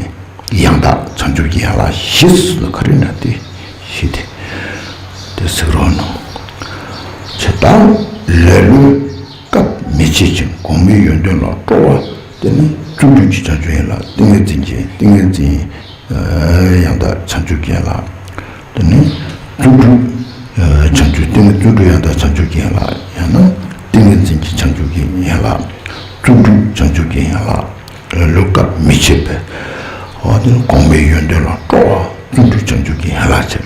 ཡང་དག་བྱང་ཆུབ་ཀྱི་ཡན་ལག་བཞི་ཟེར་ན་ག་རེ་ན་དེ་བཞི་དེ་དེ་ཟེར་རོགས་གནང་། ཇི་ལྟར་ལེ་ལོའི་སྐབས་མི་བྱེད་ཅིང་གོང་མའི་ཡོན་ཏན་ལ་སྤྲོ་བ་དེ་ནི་བརྩོན་འགྲུས་ཀྱི་བྱང་ཆུབ་ཡན་ལག་ཏིང་ངེ་འཛིན་གྱི་ཏིང་ངེ་འཛིན་ཡང་དག་བྱང་ཆུབ་ཀྱི་ཡན་ལག་དེ་ནི་བརྩོན་འགྲུས་བྱང་ཆུབ་ཏིང་བརྩོན་འགྲུས་ཡང་དག་བྱང་ཆུབ་ཀྱི་ཡན་ལག་ཡང་ན་ཏིང་ངེ་འཛིན་གྱི་བྱང་ཆུབ་ཀྱི་ཡན་ལག་བརྩོན་འགྲུས་བྱང་ཆུབ་ཀྱི་ཡན་ལག་ལེ་ལོའི་སྐབས་མི་བྱེད་པའི་འོ་དེ་ནི་གོང་མའི་ཡོན་ཏན་ལ་སྤྲོ་བ་བརྩོན་འགྲུས་བྱང་ཆུབ་ཀྱི་ཡན་ལག་བྱེད།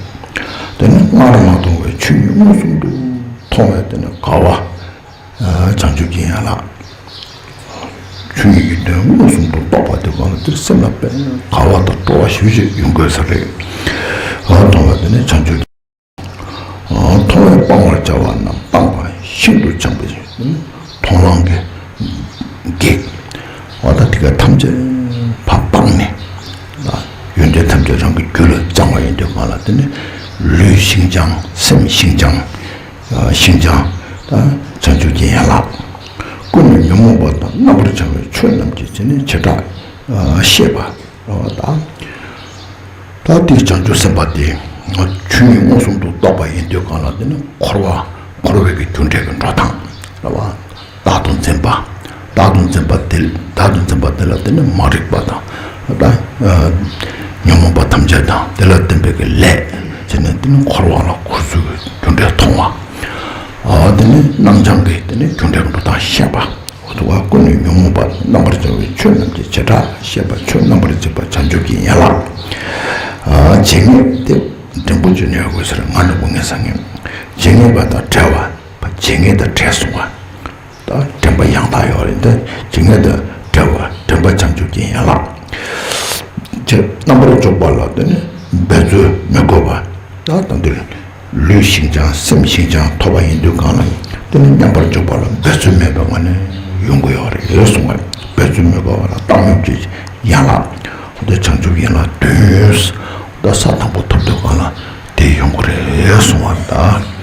དེ་ནི་སྔར་མ་མཐོང་བའི་ཆོས་ཉིད་མངོན་སུམ་དུ་མཐོང་བས་དེ་ནི་དགའ་བ། བྱང་ཆུབ་ཀྱི་ཡན་ལག་ཆོས་ཉིད་ཀྱི་དོན་མངོན་སུམ་དུ་རྟོགས་པ་དེ་གང་ལ་དེར་སེམས་ལ་དཔེ་དགའ་བ་དང་སྤྲོ་བ་ཞེ་པོ་ཅིག་ཡོང་དགོས་ས་རེད། འོ་མཐོང་བ་དེ་ནི་བྱང་ཆུབ་ཀྱི། མཐོང་བས་སྤང་བར་བྱ་བ་རྣམས་སྤངས་པ་ཤིན་ཏུ་བྱམས་པའི་མཐོང་ལམ་གྱི་གེགས། འོ་ད་དེ་ག་ཐམས་ཅད་ཕར་སྤངས་ནས། ཡོན་ཏན་ཐམས་ཅད་རང་གི་རྒྱུད་ལ་སྦྱང་བ་ཡིན་དུས་གང་ལ་དེ་ནི་ལུས་ཤིན་སྦྱངས་སེམས་ཤིན་སྦྱངས། ཤིན་སྦྱངས་ད་བྱང་ཆུབ་ཀྱི་ཡན་ལག་ཀུན་ནས་ཉོན་མོངས་པ་དང་རྣམ་པར་བྱང་བའི་ཆོས་རྣམས་ཀྱི་དེ་ནི་བྱེ་བྲག་ཤེས་པ་ད། ད་དེའི་བྱང་ཆུབ་སེམས་དཔའ་དེ་ཆོས་ཉིད་མངོན་སུམ་དུ་རྟོགས་པ་ཡིན་དུས་གང་ལ་དེ་ནི་འཁོར་བ་འཁོར་བའི་གི་རྒྱུ་འབྲས་ཀྱི་འགྲོ་སྟངས་ལ་བ། བདག་ཏུ་འཛིན་པ། བདག་ཏུ་འཛིན་པ་དེ་བདག་ཏུ་འཛིན་པ་དེ་ལ་དེ་ནི་མ་རིག་པ་དང་ད་ཉོན་མོངས་པ་ཐམས་ཅད་དང་དེ་ལ་བརྟེན་པའི་གི་ལས་བྱས་ནས་དེ་ནི་འཁོར་བ་ལ་འཁོར་ཚུལ་གྱི་རྒྱུ་འབྲས་མཐོང་བ། ཨ་དེ་ནི་རྣམ་བྱང་གི་དེ་ནི་རྒྱུ་འབྲས་ཀྱི་འགྲོ་སྟངས་ཤེས་པ། འོ་དུ་བ་ཀུན་ནས་ཉོན་མོངས་པ་རྣམ་པར་བྱང་བའི་ཆོས་རྣམས་ཀྱི་བྱེ་བྲག་ཤེས་པ་ཆོས་རྣམ་པར་འཇིག་པ་བྱང་ཆུབ་ཀྱི་ཡན་ལག་ཇི་སྙེད་དེ་འབྲིང་པོ་ཅིག་ནས་དགོས་ཟེར་ང་ནི་དགོས་ངེས་ས་ངེས། ཇི་སྙེད་པ་དང་བྲལ་བ། ཇི་སྙེད་དང་བྲལ་སོང་བ། ད་དྲན་པ་ཡང་དག་ཡོད་རེད་འདི་ཇི་སྙེད་དུ་བྲལ་བ་དྲན་པ་བྱང་ཆུབ་ཀྱི་ཡན་ལག་ཅེས་རྣམ་པར་འཇོག་པ་ལ་དེ་ནི་འབད་རྩོལ་མི་དགོས་པ། ད་ད་འདིར་ལུས་ཤིན་སྦྱངས་སེམས་ཤིན་སྦྱངས་ཐོབ་པ་ཡིན་དུས་གང་ལ་དེ་ནི་མཉམ་པར་འཇོག་པ་ལ་འབད་རྩོལ་མེད་པའི་ངང་ནས་ཡོང་གི་ཡོད་རེད་གསུངས་པ། འབད་རྩོལ་མི་དགོས་པ་ལ་བཏང་སྙོམས་ཀྱི་ཡན་ལག་འདི་བྱང་ཆུབ་ཡན་ལག་བདུན། ད་ས་དང་པོ་ཐོབ་དུས་གང་ལ་དེ་ཡོང་གི་རེད་གསུངས་པ་ད།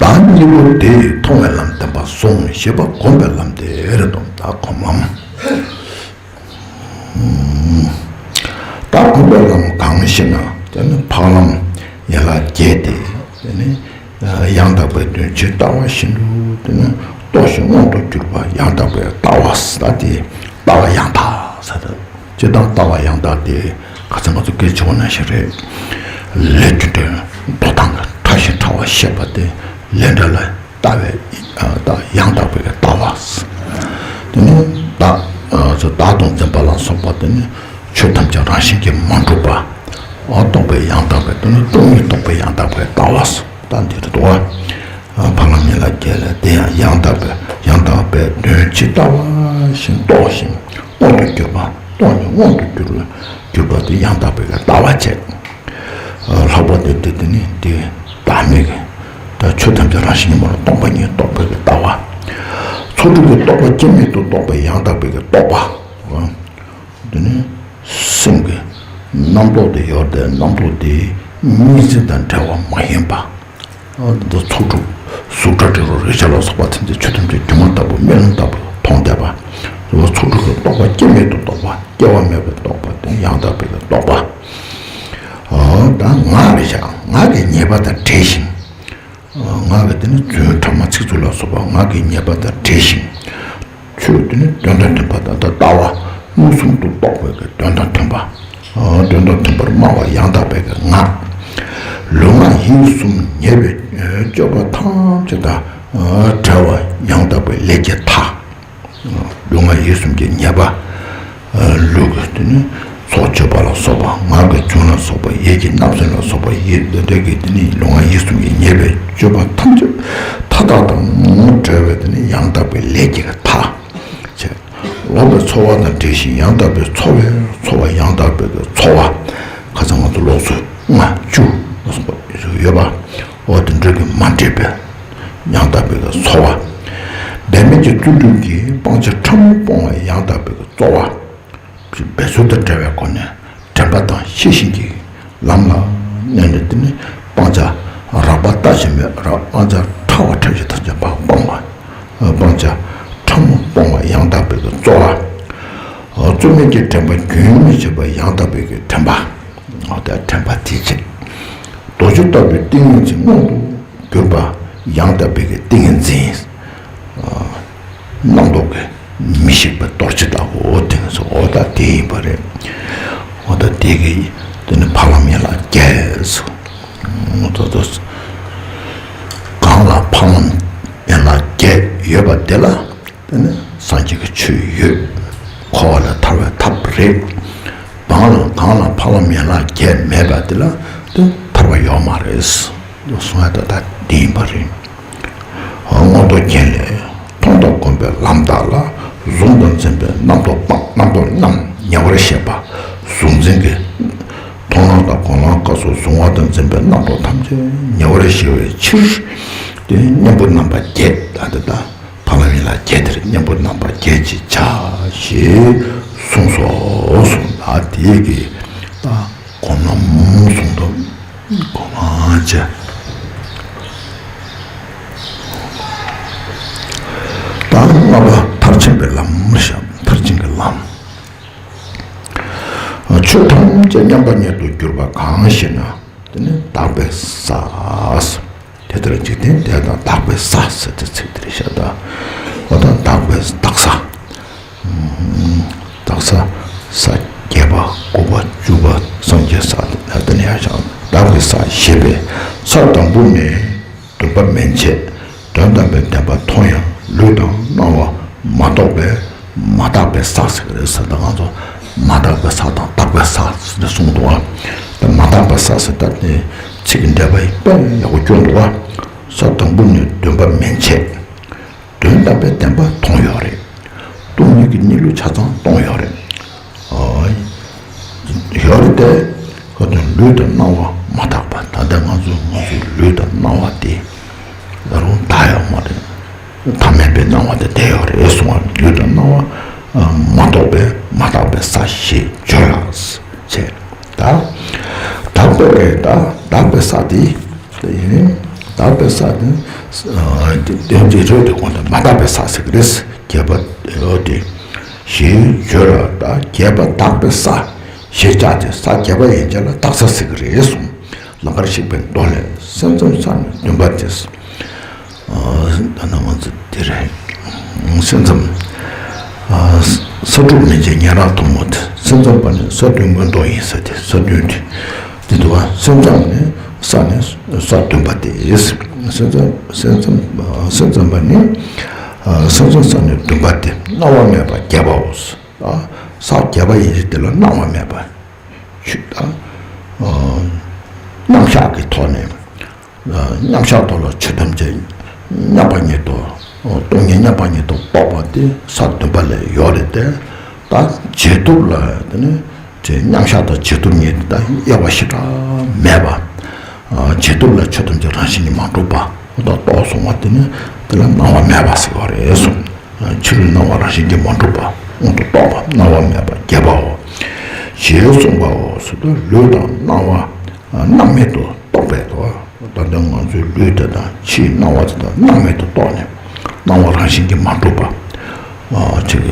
བདག་གཉིས་པོ་དེས་མཐོང་བའི་ལམ་བསྟན་པ་གསུངས། ཞེས་པ་སྒོམ་པའི་ལམ་དེ་རེད་དོ། བདག་སྒོམ་ལམ། བདག་སྒོམ་པའི་ལམ་གང་ཞེ་ན། དེ་ནི་འཕགས་ལམ་ཡན་ལག་བརྒྱད་དེ། དེ་ནི་ཡང་དག་པའི་དོན་ཇི་ལྟ་བ་བཞིན་དུ་དེ་ནི་རྟོགས་ཤིང་མངོན་དུ་གྱུར་པ་ཡང་དག་པའི་ལྟ་བ་ཟེར་དེ་ལྟ་བ་ཡང་དག་ཟེར། ཇི་ལྟར་ལྟ་བ་ཡང་དག་སྟེ། ཁ་སང་ང་ཚོ་སྐད་ཆ་བ་ན་ཞིག་རེད། ལས་རྒྱུ་འབྲས་འགྲོ་སྟངས་ཕྲ་ཞིང་ཕྲ་བ་ཤེས་པ་སྟེ། ལས་འབྲས་ལ་ལྟ་བའི་ཡང་དག་པའི་ལྟ་བ། དེ་ནི་བདག་བདག་ཏུ་འཛིན་པ་ལ་སོགས་པ་དེ་ནི་ཆོས་ཐམས་ཅད་རང་བཞིན་གྱིས་མ་གྲུབ་པ། རྟོགས་པའི་ཡང་དག་པའི་དེ་ནི་སྟོང་ཉིད་རྟོགས་པའི་ཡང་དག་པའི་ལྟ་བ། ད་འདི་རེད་དོ། ཕ་ལམ་ཡན་ལག་བརྒྱད་ལས། དེ་ཡང་ཡང་དག་པའི་ཡང་དག་པའི་དོན་ཇི་ལྟ་བ་བཞིན་རྟོགས་ཤིང་རྟོགས་ནས་མངོན་དུ་གྱུར་པ། རྟོགས་ནས་མངོན་དུ་གྱུར་གྱུར་པ་དེ་ཡང་དག་པའི་ལྟ་བ་བྱས། ལྷག་པར་དུ་དེ་དེ་ནི་དེ་བདག་མེད་ཀྱི་ད་ཆོས་ཐམས་ཅད་རང་བཞིན་གྱིས་མ་རུངས་སྟོང་པ་ཉིད་རྟོགས་པའི་ལྟ་བ། ཚོགས་དྲུག་གི་རྟོག་པ་སྐྱེ་མེད་དུ་རྟོགས་པའི་ཡང་དག་པའི་རྟོགས་པ། དེ་ནི་སེམས་ཀྱི་རྣམ་རྟོག་དེ་ཡོད་དེ། རྣམ་རྟོག་དེ་གཉིས་འཛིན་དང་བྲལ་བ་མ་ཡིན་པ། འདི་ཚོགས་དྲུག་གཟུགས་སྒྲ་དྲི་རོ་རེག་བྱ་ལ་སོགས་པ་ཐམས་ཅད་ཆོས་ཐམས་ཅད་སྒྱུ་མ་ལྟ་བུ་རྨི་ལམ་ལྟ་བུ་མཐོང་བསྡད་པ། ཚོགས་དྲུག་གི་རྟོག་པ་སྐྱེ་མེད་དུ་རྟོགས་པ། སྐྱེ་བ་མེད་པའི་རྟོགས་པ་དེ་ཡང་དག་པའི་རྟོགས་པ། ད་ངག་རེད་བཞག་ངག་གི་ཉེས་པ་དང་བྲལ་ཞིང་། ངག་གི་དེ་ནི་རྫུན་ཕྲ་མ་ཚིག་རྩུབ་ལ་སོགས་པ་ངག་གི་ཉེས་པ་དང་བྲལ་ཞིང་། ཆོས་དེ་ནི་དོན་དང་མཐུན་པ་དང་། ད་ལྟ་བ་མངོན་སུམ་དུ་རྟོགས་པའི་གི་དོན་དང་མཐུན་པ། དོན་དང་མཐུན་པར་སྨྲ་བ་ཡང་དག་པའི་གི་ངག་ལུས་ངག་ཡིད་གསུམ་ཉེས་པའི་སྤྱོད་པ་ཐམས་ཅད་དང་བྲལ་བ་ཡང་དག་པའི་ལས་ཀྱི་མཐའ། ལུས་ངག་ཡིད་གསུམ་གྱི་ཉེས་པ། ལུས་ཀྱི་དེ་ནི་སྲོག་གཅོད་པ་ལ་སོགས་པ། ངག་གི་རྫུན་ལ་སོགས་པ། ཡིད་ཀྱི་བརྣབ་སེམས་ལ་སོགས་པ། ཡིད་འདི་འདྲ་གི་དེ་ནི་ལུས་ངག་ཡིད་གསུམ་གྱི་ཉེས་པའི་སྤྱོད་པ་ཐམས་ཅད་མཐའ་དག་དང་བྲལ་བའི་དེ་ནི་ཡང་དག་པའི་ལས་ཀྱི་མཐའ། ཅེས། ལོག་པའི་ཚོར་བ་དང་བྲལ་ཞིང་ཡང་དག་པའི་ཚོར་བའི་ཚོར་བ། ཡང་དག་པའི་ཚོར་བ། ཁ་སང་ང་ཚོ་ལོགས་སུ་ལྔ་བཅུ་ལ་སོགས་པ་ཡོད་པ། འོ་དེ་འདྲ་གི་མ་འདྲེས་པའི་ཡང་དག་པའི་ཚོར་བ། འབད་མེད་ཀྱི་བརྩོན་འགྲུས་ཀྱིས་སྤང་བྱ་ཕྲ་མོ་སྤོང་བའི་ཡང་དག་པའི་རྩོལ་བ། འབད་རྩོལ་དང་བྲལ་བའི་སྒོ་ནས་དྲན་པ་དང་ཤེས་བཞིན་གྱི་ལམ་ལ་གནས་ནས། དེ་ནི་སྤང་བྱ་རགས་པ་ལྟ་ཞིག་མེད་རགས། སྤང་བྱ་ཕྲ་བ་ཕྲ་ཞིང་ཐམས་ཅད་པ་སྤང་བ། སྤང་བྱ་ཕྲ་མོ་སྤོང་བ་ཡང་དག་པའི་རྩོལ་བ། རྩོལ་མེད་ཀྱི་དྲན་པ་རྒྱུན་མི་འཆད་པ་ཡང་དག་པའི་དྲན་པ། འོ་ད་དྲན་པ་དེ་བྱེད། རྡོ་རྗེ་ལྟ་བུའི་ཏིང་ངེ་འཛིན་མངོན་དུ་གྱུར་པ་ཡང་དག་པའི་ཏིང་ངེ་འཛིན། རྣམ་རྟོག་གི་མི་ཤིགས་པའི་རྡོ་རྗེ་ལྟ་བུ། འོ་དེ་ཚོ་འོ་ད་དེ་ཡིན་པ་རེད། འོ་ད་དེ་གི་དེ་ནི་ཕ་ལམ་ཡན་ལག་བརྒྱད་སོ། འོ་ད་ད་གང་ལ་ཕ་ལམ་ཡན་ལག་བརྒྱད་ཡོད་པ་དེ་ལ། དེ་ནི་སངས་རྒྱས་ཀྱི་ཆོས་ཡོད། འཁོར་བ་ལས་ཐར་བའི་ཐབས་རེད། གང་ལ་གང་ལ་ཕ་ལམ་ཡན་ལག་བརྒྱད་མེད་པ་དེ་ལ་དེ་ཐར་པ་ཡོད་མ་རེད། གསུང་ཡ་ད་ལྟ་འདི་ཡིན་པ་རེད། མངོན་རྟོགས་རྒྱན་ལས། མཐོང་དང་སྒོམ་པའི་ལམ་དག་ལ། གཟུང་དང་འཛིན་པའི་རྣམ་རྟོག་སྤང་། རྣམ་རྟོག་རྣམས་ཉེ་བར་ཞི་བ། གཟུང་འཛིན་གྱི་མཐོང་ལམ་དང་སྒོམ་ལམ་སྐབས་སུ་གཟུང་བ་དང་འཛིན་པའི་རྣམ་རྟོག་ཐམས་ཅད་ཉེ་བར་ཞི་བའི་ཕྱིར། དེ་གཉེན་པོ་རྣམ་པ་བརྒྱད། ད་དེ་ད། ཕ་ལམ་ཡན་ལག་བརྒྱད་དེར་གཉེན་པོ་རྣམ་པ་བརྒྱད་ཅེས་བྱ་ཞེས་གསུངས་སོ། གསུངས་ལ། དེའི་གི་ད་སྒོམ་ལམ་གསུངས་འདུག་སྒོམ་ལམ་བྱས། ད་ལྔ་པ་མཐར་ཕྱིན་པའི་ལམ་བཤད། མཐར་ཕྱིན་གྱི་ལམ། ཆོས་ཐམས་ཅད་མཉམ་པ་ཉིད་དུ་གྱུར་པ་གང་ཞེ་ན། དེ་ནི་དག་པའི་ས། དེ་ལྟར་འཇིག་རྟེན་འདས་དང་དག་པའི་ས་ཟེར་ཏེ་ཚིག་དེ་རེད་ཤག་ད་འོ་ད་དག་པའི་དག་ས། དག་ས། ས་བརྒྱད་པ་དགུ་པ་བཅུ་པ་སངས་རྒྱས་ས་དེ་ནས་ཡར་བཞག་དག་པའི་ས་ཞེས་པས་ས་དང་པོ་ནས་བདུན་པ་མན་ཆད། དོན་དམ་པའི་བདེན་པ་མཐོང་ཡང་ལུས་དང་སྣང་བ་མ་རྟོགས་པས་མ་དག་པའི་ས་ཟེར་གི་རེད་ཟེར། ད་ང་ཚོ་མ་དག་པའི་ས་དང་དག་པའི་ས་ཟེར་ནས་གསུངས་འདུག་བ། ད་མ་དག་པའི་ས་ཟེར་ད་ནི་ཚིག་གི་འགྲེལ་པ་ཡིན་པས་ཡག་པོ་སྐྱོན་འདུག་བ། ས་དང་པོ་ནས་བདུན་པ་མན་ཆད། དོན་དམ་པའི་བདེན་པ་མཐོང་ཡོད་རེད། སྟོང་ཉིད་ཀྱི་གནས་ལུགས་ཆ་ཚང་མཐོང་ཡོད་རེད། ཨ། ཡོད་རེད་དེ། ཁ་ཏོན་ལུས་དང་སྣང་བ་མ་དག་པ། ད་ལྟ་ང་ཚོ་ང་ཚོའི་ལུས་དང་སྣང་བ་དེ་ད་རུང་དག་ཡོད་མ་རེད། ཐ་མལ་པའི་སྣང་བ་དེ་བསྡད་ཡོད་རེད་གསུང་བ། ལུས་དང་སྣང་བ་མ་རྟོགས་པས་མ་དག་པའི་ས་ཞེས་བརྗོད་ལ། ཅེས། ད་དག་པའི་གི་ད་དག་པའི་ས་དེ་ཡིན། དག་པའི་ས་དེ་དོན་གྱི་རོལ་དུ་གོང་དུ་མ་དག་པའི་ས་ཟེར་གི་རེད། རྒྱས་པ་ཡོད་དེ། ཞེས་བརྗོད་ལ། ད་རྒྱས་པ་དག་པའི་ས་ཞེས་བྱ་སྟེ་ས་རྒྱས་པ་ཡན་ཆད་ལ་དག་ས་ཟེར་གི་རེད་གསུངས། ལང་ཀར་གཤེགས་པའི་མདོ་ལས། སེམས་ཙམ་ས་ནི་བདུན་པ་སྟེ། ད་ནང་ང་ཚོ་དེ་རེད། སེམས་ཙམ། ས་དྲུག་མན་ཆད་ཉན་རང་ཐུན་མོང་སྟེ། སེམས་ཙམ་པ་ནི་ས་བདུན་མངོན་རྟོགས་ཡིན་ཟེར་ཏེ། ས་བདུན་ཏེ། དེ་འདུག་བ། སེམས་ཙམ་ནི་ས་ནི་ས་བདུན་པ་སྟེ། སེམས་ཙམ་སེམས་ཙམ་སེམས་ཙམ་པ་ནི། སེམས་ཙམ་ས་ནི་བདུན་པ་སྟེ། སྣང་བ་མེད་པ་རྒྱས་པའོ། ས་རྒྱས་པ་ཡིན་ཞེས་དེ་ལ་སྣང་བ་མེད་པ། ཆུ་དང་། རྣམ་གཞག་གི་ཐོག་ནས། མཉམ་གཞག་ཐོག་ལ་ཆོས་ཐམས་ཅད་མཉམ་པ་ཉིད་དུ། སྟོང་ཉིད་མཉམ་པ་ཉིད་དུ་རྟོགས་པ་དེ་ས་བདུན་པ་ལས་ཡོད་རེད་དེ། ད་རྗེས་ཐོབ་ལ་དེ་ནི་དེ་མཉམ་གཞག་དང་རྗེས་ཐོབ་གཉིས་དེ་དག་དབྱེ་བ་ཞེ་དྲག་མེད་པ། རྗེས་ཐོབ་ལ་ཆོས་ཐམས་ཅད་རང་བཞིན་གྱིས་མ་གྲུབ་པ་འོ་ད་རྟོགས་སོང་བ་དེ་ནི་དེ་ལ་སྣང་བ་མེད་པ་ཟེར་བ་རེད་གསུངས། ཕྱི་རོལ་སྣང་བ་རང་བཞིན་གྱིས་མ་གྲུབ་པ་དབང་དུ་རྟོགས་པ་སྣང་བ་མེད་པ་རྒྱས་པའོ། ཞེས་གསུངས་པའོ་ཟེར་དུས་ལུས་དང་སྣང་བ་སྣང་མེད་དུ་རྟོགས་པས་དོ། ད་ལྟ་ང་ཚོའི་ལུས་དེ་དང་ཕྱིའི་སྣང་བ་དེ་དག་སྣང་མེད་དུ་རྟོགས་ནས་སྣང་བ་རང་བཞིན་གྱིས་མ་གྲུབ་པ། ཨ་ཅིག་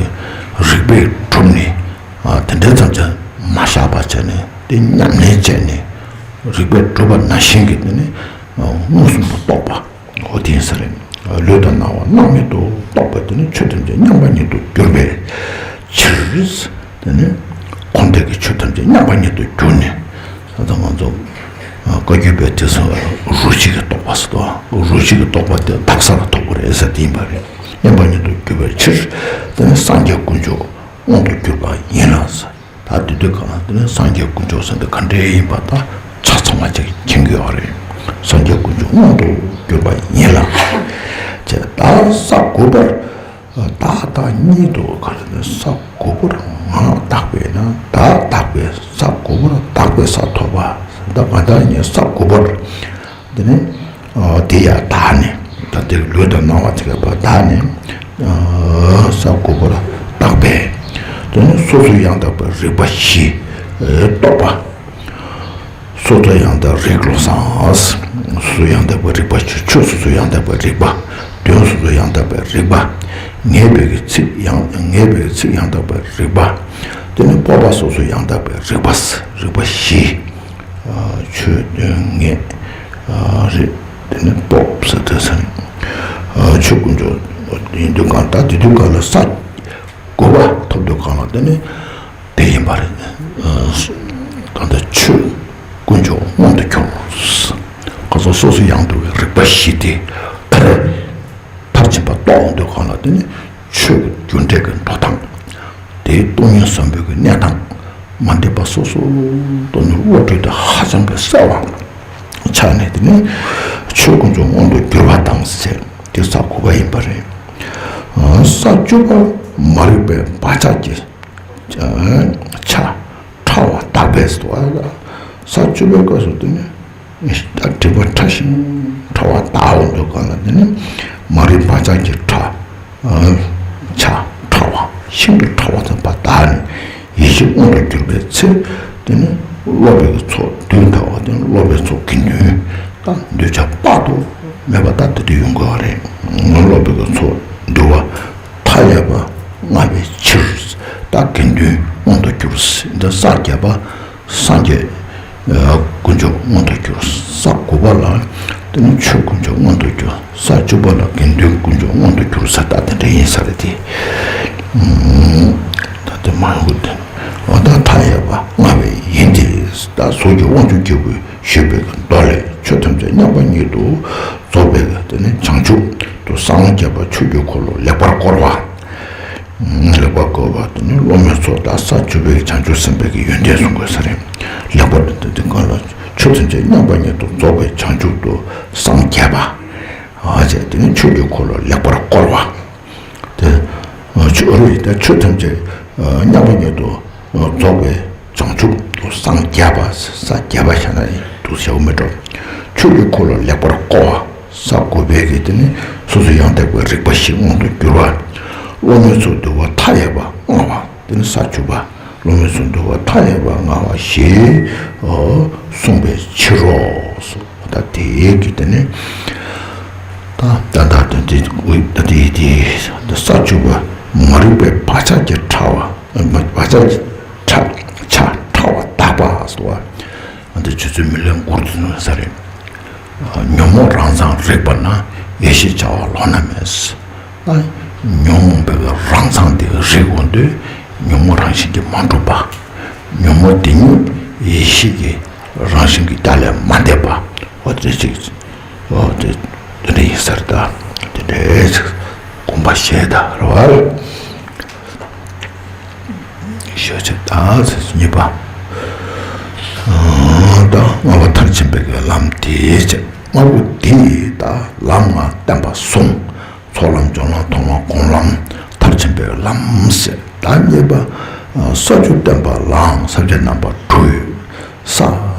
རིག་པས་གྲུབ་ནས། ཨ་དེ་འདྲའི་ཙམ་ཅིག་མ་བཞག་པ་བྱས་ནས་དེ་ཉམས་ལེན་བྱས་ནས་རིག་པས་གྲུབ་པ་ནང་བཞིན་གྱི་དེ་ནི་མངོན་སུམ་དུ་རྟོགས་པ་འོ་དེ་ཡིན་ས་རེད། ལུས་དང་སྣང་བ་སྣང་མེད་དུ་རྟོགས་པ་དེ་ནི་ཆོས་ཐམས་ཅད་མཉམ་པ་ཉིད་དུ་གྱུར་པའི་ཕྱིར། དེ་ནི་འཁོར་འདས་ཀྱི་ཆོས་ཐམས་ཅད་མཉམ་པ་ཉིད་དུ་གྱུར་ནས། ད་ལྟ་ང་ཚོ་བཀའ་བརྒྱུད་པའི་དེ་ཚོ་རོ་གཅིག་གི་རྟོགས་པ་ཟེར་དོ། རོ་གཅིག་གི་རྟོགས་པ་དེ་དག་ས་ལ་ཐོབ་དགོས་རེད་ཟེར་དེ་ཡིན་པ་རེད། མཉམ་པ་ཉིད་དུ་གྱུར་པའི་ཕྱིར། དེ་ནི་སངས་རྒྱས་དཀོན་མཆོག་མངོན་དུ་གྱུར་པ་ཡིན་ལ་ཟེར། ད་དེ་དུས་གང་དེ་ནི་སངས་རྒྱས་དཀོན་མཆོག་ཟེར་འདི་ག་འདྲའི་ཡིན་པ་ད་ཆ་ཚང་བ་ཅིག་མཁྱེན་གྱི་ཡོད་རེད། སངས་རྒྱས་དཀོན་མཆོག་མངོན་དུ་གྱུར་པ་ཡིན་ལ། ཅེས་ད་ས་དགུ་པར། བདག་བདག་ཉིད་དུ་ག་རེ་ནི་ས་དགུ་པར་ང་དག་པས་ན་བདག་དག་པས་ས་དགུ་པར་དག་པས་ས་ཐོབ་པ། ད་ང་དག་ཉིད་ས་དགུ་པར། དེ་ནི་དེ་ཡང་དག་ནས་ད་དེ་ལུས་དང་སྣང་བ་ཚིག་པ་དག་ནས་ས་དགུ་པར་དག་པས། དེ་ནི་སོ་སོ་ཡང་དག་པའི་རིག་པ་བཞི་རྟོགས་པ། སོ་སོ་ཡང་དག་རིག་བློ་བཟང་། སོ་སོ་ཡང་དག་པའི་རིག་པ་ཆོས་ཆོས་སོ་སོ་ཡང་དག་པའི་རིག་པ། དོན་སོ་སོ་ཡང་དག་པའི་རིག་པ། ངེས་པའི་གི་ཚིག་ཡང་ངེས་པའི་གི་ཚིག་ཡང་དག་པའི་རིག་པ། དེ་ནི་སྤོབས་པ་སོ་སོ་ཡང་དག་པའི་རིག་པ། རིག་པ་བཞི། ཆོས་དོན་ངེས་རེད། དེ་ནི་སྤོབས་ཟེར་དེ་ཟེར། ཆོས་དཀོན་མཆོག་ཡིན་དུས་གང་ལྟར་དེ་དུས་གང་ལ་ས་དགུ་པ་ཐོབ་དུས་གང་ལ་དེ་ནི་དེ་ཡིན་པ་རེད། གང་ལྟར་ཆོས་དཀོན་མཆོག་མངོན་དུ་གྱུར། གང་ཟག་སོ་སོ་ཡང་དག་པའི་རིག་པ་བཞི་སྟེ་མཐར་མཐར་ཕྱིན་པ་རྟོགས་འོང་དུས་གང་ལ་དེ་ནི་ཆོས་ཀྱི་རྒྱུ་འབྲས་ཀྱི་འགྲོ་སྟངས། དེའི་སྟོང་ཉིད་བཟང་པོའི་གི་གནས་སྟངས་མ་འདྲེས་པ་སོ་སོ་རྟོགས་ནས་བློ་གྲོས་དེ་ཧ་ཅང་གི་གསལ་བ་ཆགས་ནས་དེ་ནི་ཆོས་དཀོན་མཆོག་མངོན་དུ་གྱུར་པ་དང་ཟེར་དེ་ས་དགུ་པ་ཡིན་པ་རེད། ས་བཅུ་པ་མ་རིག་པའི་བག་ཆགས་ཀྱི་ཆ་ཕྲ་བ་དག་པས་སོ། ས་བཅུ་པའི་སྐབས་སུ་དེ་ནི་ད་སྒྲིབ་པ་ཕྲ་ཞིང་ཕྲ་བ་དག་འོང་དུས་གང་ལ་དེ་ནི་མ་རིག་བག་ཆགས་ཀྱི་ཕྲ་ཆ་ཕྲ་བ་ཤིན་ཏུ་ཕྲ་བ་དང་བ་དག་ནི་ཡེ་ཤེས་མངོན་དུ་གྱུར་པའི་ཚེ། དེ་ནི་སློབ་པའི་ཚོགས་བདུན་ཐལ་བ་དེ་ནི་སློབ་པའི་ཚོགས་དགེ་འདུན་དང་འདུས་བྱས་དཔག་ཏུ་མེད་པ་ད་དེ་དུས་ཡོང་དགོས་པ་རེད། སློབ་པའི་ཚོགས་འདུས་པ་མཐའ་ཡས་པ་མངའ་བའི་ཕྱིར། ད་དགེ་འདུན་མངོན་དུ་གྱུར། འདི་ས་བརྒྱད་པ་སངས་རྒྱས་དཀོན་མཆོག་མངོན་དུ་གྱུར། ས་དགུ་པ་ལ་དེ་ནི་ཆོས་དཀོན་མཆོག་མངོན་དུ་གྱུར། ས་བཅུ་པ་ལ་དགེ་འདུན་དཀོན་མཆོག་མངོན་དུ་གྱུར་ས་ད་དེ་འདྲ་ཡིན་ས་རེད་དེ། ད་དེ་མ་ཡོང་གི་དེ་འོ་ད་མཐའ་ཡས་པ་མངའ་བའི་ཡིན་ཏེ། ད་གཟུགས་ཀྱི་དབང་ཕྱུག་སྐྱེས་བུས་ཞུས་པའི་མདོ་ལས་ཆོས་ཐམས་ཅད་མཉམ་པ་ཉིད་དུ་རྫོགས་པའི་དེ་ནི་བྱང་ཆུབ་ཏུ་སངས་རྒྱས་པ་ཆོས་ཀྱི་འཁོར་ལོ་ལེགས་པར་བསྐོར་བ། ལེགས་པར་བསྐོར་བ་དེ་ནི་སློབ་མའི་ཚོགས་དང་ས་བཅུ་པའི་བྱང་ཆུབ་སེམས་དཔའི་གི་ཡོན་ཏན་གསུང་དགོས་ས་རེད། ལེགས་པར་དེ་དེ་གང་ལ་ཆོས་ཐམས་ཅད་མཉམ་པ་ཉིད་དུ་རྫོགས་པའི་བྱང་ཆུབ་ཏུ་སངས་རྒྱས་པ། ཨ་ཅེ་དེ་ནི་ཆོས་ཀྱི་འཁོར་ལོ་ལེགས་པར་བསྐོར་བ། དེ་ཆོས་རེད་ད་ཆོས་ཐམས་ཅད་མཉམ་པ་ཉིད་དུ་རྫོགས་པའི་བྱང་ཆུབ་ཏུ་སངས་རྒྱས་པ། སངས་རྒྱས་པ་བྱས་ན་ཡིན་དུ་བྱའོ་མི་འགྲོ། ཆོས་ཀྱི་འཁོར་ལོ་ལེགས་པར་བསྐོར་བ། ས་དགུ་པའི་གི་དེ་ནི་སོ་སོ་ཡང་དག་པའི་རིག་པ་ཞིག་མངོན་དུ་གྱུར་པ། སློབ་མའི་ཚོགས་འདུས་པ་མཐའ་ཡས་པ་མངའ་བ་དེ་ནི་ས་བཅུ་པ། སློབ་མའི་ཚོགས་འདུས་པ་མཐའ་ཡས་པ་མངའ་བ་ཞེས་གསུངས་པའི་ཕྱིར་རོ། ད་དེའི་གི་དེ་ནི་ད་ད་ད་དེ་དེ་ད་དེ་དེ་ས་བཅུ་པ་མ་རིག་པའི་བག་ཆགས་ཀྱི་ཕྲ་བ་བག་ཆགས་ཀྱི་ཕྲ་ཆ་ཕྲ་བ་དག་པ་སོ། འདི་ཆུ་ཚོད་མི་ལོན་འགོར་དུ་ནུས་ས་རེད། ཉོན་མོངས་རང་མཚང་རིག་པ་ན་ཡེ་ཤེས་བྱ་བ་ལོགས་ན་མེད། ད་ཉོན་མོངས་པའི་རང་མཚང་དེ་རིག་འོང་དུས་ཉོན་མོངས་རང་བཞིན་གྱིས་མ་གྲུབ་པ། ཉོན་མོངས་དེ་ཉིད་ཡེ་ཤེས་ཀྱི་རང་བཞིན་གྱི་རྒྱ་ལས་མ་འདས་པ། འོ་དེ་ཅིག་འོ་དེ་དེ་འདྲ་ཡིན་ས་རེད་ད། དེ་འདྲའི་ཅིག་དགོངས་པ་བཞེས་ད་རེད་བ། ཤོད་ཅིག་ད་ཚེས་གཉིས་པ། ཨ་ད་ ལྔ་པ་མཐར་ཕྱིན་པའི་གི་ལམ་དེའི་ཕྱིར། ལྔ་པོ་དེ་ད་ལམ་ལྔ་བསྟན་པ་གསུམ། ཚོགས་ལམ་སྦྱོར་ལམ་མཐོང་ལམ་སྒོམ་ལམ་མཐར་ཕྱིན་པའི་ལམ་ཟེར། ད་གཉིས་པ་ས་བཅུ་བསྟན་པ་ལའང་ས་བཅད་རྣམ་པ་དྲུག་ཡོད། ས་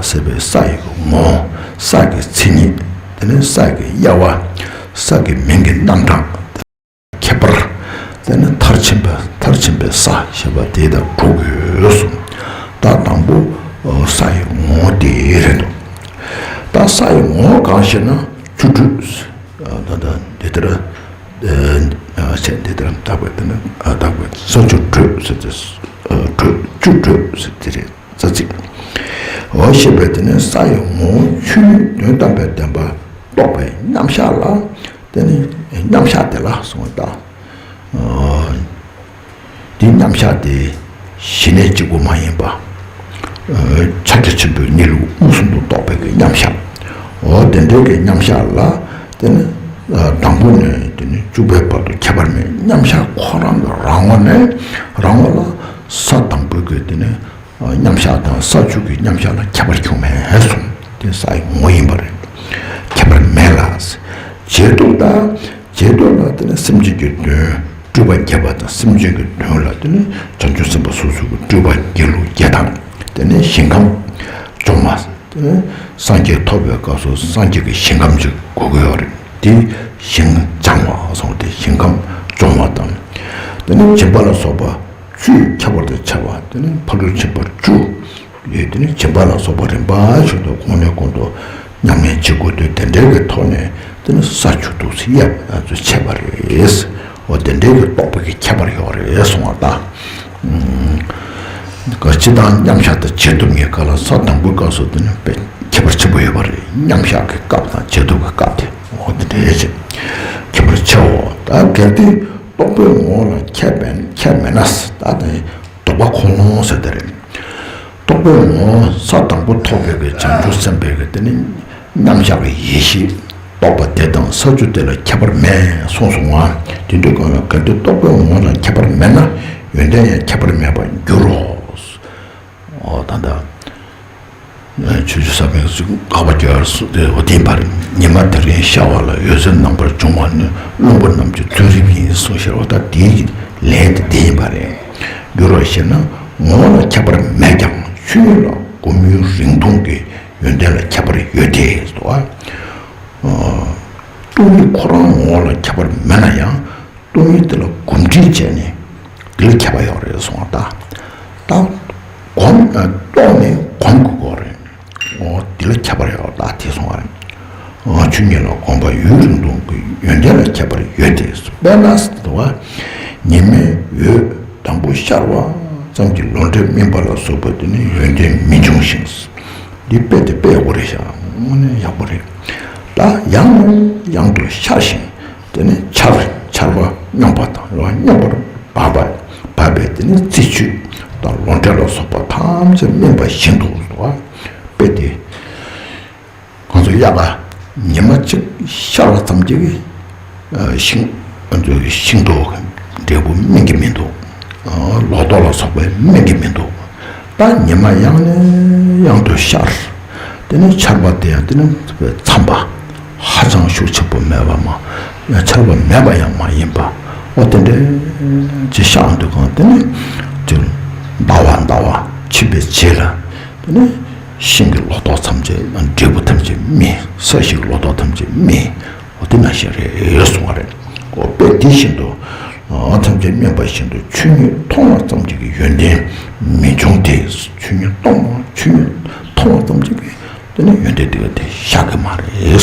ཟེར་བའི་ས་ཡི་གི་ངོ་བོ། ས་གི་མཚན་ཉིད། དེ་ནས་ས་གི་དབྱེ་བ། ས་གི་མིང་གི་རྣམ་གྲངས། ཁྱད་པར། དེ་ནི་མཐར་ཕྱིན་པ། མཐར་ཕྱིན་པའི་ས་ཞེས་པ་དེ་དང་དྲུག་ཡོད་གསུངས། ད་དང་པོ་ས་ཡི་ངོ་བོ་དེ་རེད་འདུག། ད་ས་ཡི་ངོ་བོ་གང་ཞེ་ན་བཅུ་དྲུག། ད་ལྟ་འདི་ལྟར་བྱས། འདི་ལྟར་བརྟག་པའི་དེ་ནི་བརྟག་པའི་ས་བཅུ་དྲུག་ཟེར་ཏེ། དྲུག་བཅུ་དྲུག་ཟེར་དེ་རེད། རྩ་ཚིག་འོ་ཞེས་པའི་དེ་ནི་ས་ཡི་ངོ་བོ་ཆོས་ཉིད་དོན་དམ་པའི་བདེན་པ་རྟོགས་པའི་མཉམ་གཞག་ལ། དེ་ནི་མཉམ་གཞག་དེ་ལ་གསུངས་པ་དང་། དེ་མཉམ་གཞག་དེ་གཞི་གནས་གཅིག་པུ་མ་ཡིན་པ། ཕྱག་རྒྱ་ཆེན་པོའི་གནས་ལུགས་མངོན་སུམ་དུ་རྟོགས་པའི་གི་མཉམ་གཞག་འོ་དེ་འདྲའི་གི་མཉམ་གཞག་ལ། དེ་ནི་དང་པོ་ནས་དེ་ནི་བཅུ་པའི་བར་དུ་ཁྱད་པར་མེད། མཉམ་གཞག་ཁོ་རང་གི་རང་ངོ་ནས་རང་ངོ་ལ་ས་དང་པོའི་གི་དེ་ནི། མཉམ་གཞག་དང་ས་བཅུ་གི་མཉམ་གཞག་ལ་ཁྱད་པར་བྱུང་མེད་གསུངས། དེ་ས་ཡི་ངོ་ཡིན་པ་རེད། ཁྱད་པར་མེད་ལ། རྗེས་ཐོབ་དང་། རྗེས་ཐོབ་ལ་དེ་ནི་སེམས་ཅན་གྱི་དོན་སྤྲུལ་པ་བརྒྱད་པ་དང་། སེམས་ཅན་གྱི་དོན་ལ་དེ་ནི་བྱང་ཆུབ་སེམས་དཔའ་སོ་སོ་གི་སྤྲུལ་པ་དགེ་ལུགས་བརྒྱད་དང་། དེ་ནི་ཞིང་ཁམས་སྦྱོང་བ། དེ་ནི་སངས་རྒྱས་ཐོབ་པའི་སྐབས་སུ་སངས་རྒྱས་ཀྱི་ཞིང་ཁམས་ཅིག་དགོས་ཀྱི་ཡོད་རེད། དེ་ཞིང་སྦྱང་བ་གསུངས་ཏེ་ཞིང་ཁམས་སྦྱོང་བ་དང་། དེ་ནི་སྦྱིན་པ་ལ་སོགས་པ། བཅུས་ཁྱད་པར་དུ་ཕྱེ་བ། དེ་ནི་ཕ་རོལ་ཕྱིན་པ་བཅུ་ཡོད། དེ་ནི་སྦྱིན་པ་ལ་སོགས་པ་རིམ་པ་བཞིན་དུ་གོང་ནས་གོང་དུ་ཉམས་ལེན་བྱེད་དགོས་དུས་དེ་འདྲའི་གི་ཐོག་ནས་དེ་ནི་ས་བཅུ་དུས་སུ་དབྱེ་བ་ང་ཚོས་ཕྱེ་བ་རེད། འོ་དེ་འདྲའི་གི་རྟོགས་པའི་གི་ཁྱད་པར་ཡོད་རེད་གསུངས་པ་དང་། སྤྱི་དང་མཉམ་གཞག་དང་རྗེས་ཐོབ་གཉིས་ཀ་ལ་ས་དང་པོའི་སྐབས་སུ་དེ་ནི་དཔེ་ཁྱད་པར་ཆེན་པོ་ཡོད་པ་རེད། མཉམ་གཞག་གི་སྐབས་དང་རྗེས་ཐོབ་ཀྱི་སྐབས་དེ་འོ་དེ་འདྲའི་ཁྱད་པར་ཆེའོ། ད་གལ་ཏེ། རྟོག་པའི་ངོ་བོ་ལ་ཁྱད་མེད། ཁྱད་མེད་ན། ད་དེ་ལྡོག་པ་ཁོ་ནའོ་ཟེར་དེ་རེད། རྟོག་པའི་ངོ་བོ་ས་དང་པོ་ཐོབ་པའི་གི་བྱང་ཆུབ་སེམས་དཔའི་གི་དེ་ནི་མཉམ་གཞག་གི་ཡེ་ཤེས་རྟོགས་པ་དེ་དང་ས་བཅུ་དེ་ལ་ཁྱད་པར་མེད་གསུངས་སོང་ང་། དེ་དུས་གང་ལ་གལ་ཏེ་རྟོག་པའི་ངོ་བོ་ལ་ཁྱད་པར་མེད་ན་ཡོན་ཏན་ཡང་ཁྱད་པར་མེད་པར་འགྱུར་རོ། འོ་ད་ལྟ། ཆོས་རྗེ་ས་པཎ་གྱིས་དགག་པ་རྒྱག་ཡ་དེ་འོ་དེ་ཡིན་པ་རེད། ཉི་མ་དེ་རིང་ཤར་བ་ལ་འོད་ཟེར་རྣམ་པར་འབྱུང་བ་ནི། རླུང་པོ་རྣམས་ཀྱི་རྩོལ་རིག་ཡིན་གསུངས་ཤར་བ་ད་དེའི་ལན་དེ་དེ་ཡིན་པ་རེད། འགྱུར་བ་ཞེ་ན་ངོ་བོ་ལ་ཁྱད་པར་མེད་ཀྱང་ཆོས་ཉིད་ལ་སྒོམ་ཡུལ་རིང་ཐུང་གི་ཡོན་ཏན་ལ་ཁྱད་པར་ཡོད་དེ་སོ། སྟོང་ཉིད་ཁོ་རང་ངོ་བོ་ལ་ཁྱད་པར་མེད་ན་ཡང་། སྟོང་ཉིད་དེ་ལ་གོམས་འདྲིས་བྱས་ནས་དེ་ལ་ཁྱད་པར་ཡོད་རེད་གསུངས་པ་དང་། ད་གོམས་རྟོགས་ནས་གོམས་དགོས་རེད། འོ་དེ་ལ་ཁྱད་པར་ཡོད་ད་དེ་གསུངས་པ་རེད། ཆོས་ཉིད་ལ་གོམས་པ་ཡུན་རིང་ཐུང་གི་ཡོན་ཏན་ལ་ཁྱད་པར་ཡོད་དེ། དཔེར་ན་ཟེར་བ། ཉི་མའི་འོད་དང་པོ་ཤར་བ་ཙམ་གྱིས་ལོ་འབྲས་སྨིན་པ་ལ་སོགས་པ་དེ་ནི་ཡོན་ཏན་མི་འབྱུང་ཞིང་། འདི་དཔེ་དེ་དཔེ་ཡག་པོ་རེད་ཤག་དངོས་གནས་ཡག་པོ་རེད། ད་ཡང་ནས་ཡང་དུ་ཤར་ཞིང་། དེ་ནས་ཆར་ཆར་པ་སྙོམས་པ་དང་སྙོམས་པར་འབབ་པ་འབབ་པས་དེ་ནས་རྩི་བཅུད་དང་ལོ་འབྲས་ལ་སོགས་པ་ཐམས་ཅད་སྨིན་པ་བཞིན་དུ་སོ། དཔེ་དེ། ཁོང་ཚོ་དབྱར་ཁ་ཉི་མ་གཅིག་ཤར་བ་ཙམ་གྱིས་ཤིང་ཤིང་ཏོག་འབྲས་བུ་སྨིན་གྱི་མི་འདུག་ལོ་ཏོག་ལ་སོགས་པའི་སྨིན་གྱི་མི་འདུག་ད་ཉི་མ་ཡང་ནས་ཡང་དུ་ཤར། དེ་ནས་ཆར་པ་དེ་ཡང་དེ་ནས་མཚམས་པ་ཧ་ཅང་ཤུགས་ཆེན་པོ་མེད་པ་མ། ཆར་པ་མེད་པ་ཡང་མ་ཡིན་པ། འོ་དེ་འདྲའི་ཅིག་ཤར་འདུག་གང་དེ་ནས་ཅིག་ཟླ་བ་ཟླ་བ་ཕྱིན་པའི་རྗེས་ལ་དེ་ནས་ཤིང་གི་ལོ་ཏོག་ཐམས་ཅད་འབྲས་བུ་ཐམས་ཅད་སྨིན། ས་གཞི་གི་ལོ་ཏོག་ཐམས་ཅད་སྨིན། འོ་དེ་ནང་བཞིན་རེད་གསུང་བ་རེད། འོ་དཔེ་དེ་བཞིན་དུ། ཐམས་ཅད་སྨིན་པ་བཞིན་དུ་ཆོས་ཉིད་མཐོང་བ་ཙམ་གྱིས་ཡོན་ཏན་མི་འབྱུང་སྟེ། ཆོས་ཉིད་མཐོང་བ་ཆོས་ཉིད་མཐོང་བ་ཙམ་གྱིས་དེ་ནི་ཡོན་ཏན་དེ་ག་དེ་ཤར་གི་མ་རེད།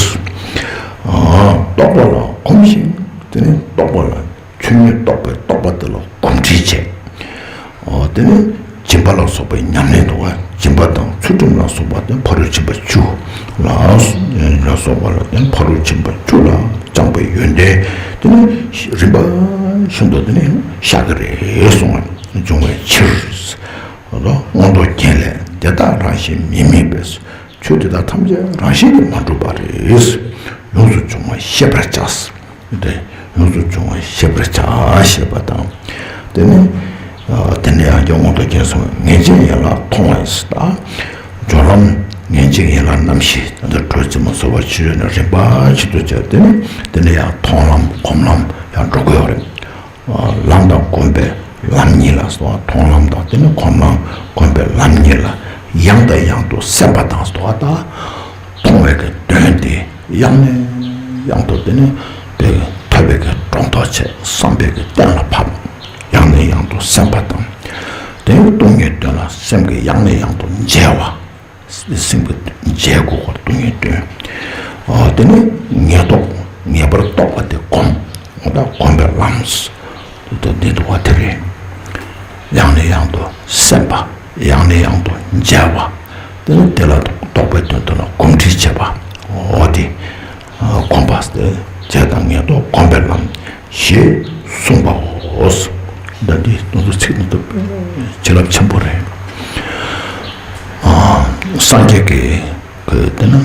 རྟོག་པ་ལ་གོམས་ཤིང་དེ་ནི་རྟོག་པ་ལ། ཆོས་ཉིད་རྟོགས་པའི་རྟོག་པ་དེ་ལ་གོམས་འདྲིས་བྱས། འོ་དེ་ནི་སྦྱིན་པ་ལ་སོགས་པའི་ཉམས་ལེན་དུ་བ། སྦྱིན་པ་དང་ཚུལ་ཁྲིམས་ལ་སོགས་པ་དེ་ཕ་རོལ་ཕྱིན་པ་བཅུ་ལ་ལ་སོགས་པ་ལ་དེ་ཕ་རོལ་ཕྱིན་པ་བཅུ་ལ་བཅངས་པའི་ཡོན་ཏན་དེ་ནི་རིམ་པ་བཞིན་དུ་དེ་ནི་ཤར་གི་རེད་གསུངས་པ་འབྱུང་བའི་ཕྱིར། མངོན་རྟོགས་རྒྱན་ལས། དེ་དག་རང་བཞིན་མི་དམིགས་པས། ཆོས་དེ་དག་ཐམས་ཅད་རང་བཞིན་གྱིས་མ་གྲུབ་པ་རེད། ཡོངས་སུ་བྱུང་བ་ཤེས་པར་བྱ། དེ་ཡོངས་སུ་བྱུང་བ་ཤེས་པར་བྱ་ཞེས་པ་དང་། དེ་ནི། དེ་ནས་ཡང་བསྐྱར་མངོན་རྟོགས་རྒྱན་གསུངས། ངེས་ཅན་ཡན་ལག་མཐོང་བ་ཡིས། ད་སྦྱོར་ལམ་ ངེས་འབྱིན་ཡན་ལག་རྣམ་བཞི་ད་ལྟ་གྲོལ་ཙམ་སོགས་པ་ཆོས་ནི་རིམ་པ་བཞིན་དུ་བྱས་ཏེ་ནི་དེ་ནས་ཡང་མཐོང་ལམ་སྒོམ་ལམ་ཡང་འགྲོ་དགོས་པ་རེད། ལམ་དང་སྒོམ་པའི་ལམ་གཉིས་ལ་སོགས་མཐོང་ལམ་དང་དེ་ནི་སྒོམ་ལམ་སྒོམ་པའི་ལམ་གཉིས་ལ་ཡང་དང་ཡང་དུ་སེམས་པ་དང་སོགས་པ་དང་མཐོང་བའི་གི་དོན་དེ་ཡང་ནས་ཡང་དུ་དེ་ནི་ཐོས་པའི་གི་སྒྲོ་འདོགས་བཅད། བསམ་པའི་གི་གཏན་ལ་ཕབ། ཡང་ནས་ཡང་དུ་སེམས་པ་དང་དེ་ནི་སྟོང་ཉིད་དོན་ལ་སེམས་ཀྱི་ཡང་ནས་ཡང་དུ་འཇལ་བ། སེམས་ཀྱི་འཇལ་དགོས་པར་སྟོང་ཉིད་དོན། དེ་ནི་ངེས་རྟོགས་ངེས་པར་རྟོགས་པ་དེ་སྒོམ། འོ་ད་སྒོམ་པའི་ལམ། དེ་འདུག་པ་དེ་རེད། ཡང་ནས་ཡང་དུ་སེམས་པ། ཡང་ནས་ཡང་དུ་འཇལ་བ། དེ་ནི་དེ་ལ་རྟོགས་པའི་དོན་དུ་ལ་གོམས་འདྲིས་བྱེད་པ། འོ་དེ། གོམས་པ་སྟེ། འཇལ་དང་ངེས་རྟོགས་སྒོམ་པའི་ལམ། ཞེས་གསུངས་པའོ། ད་འདི་དོན་དུ་ཚིག་ནི་བྱིན་རླབས་ཆེན་པོ་རེད། སངས་རྒྱས་ཀྱི་གི་དེ་ན།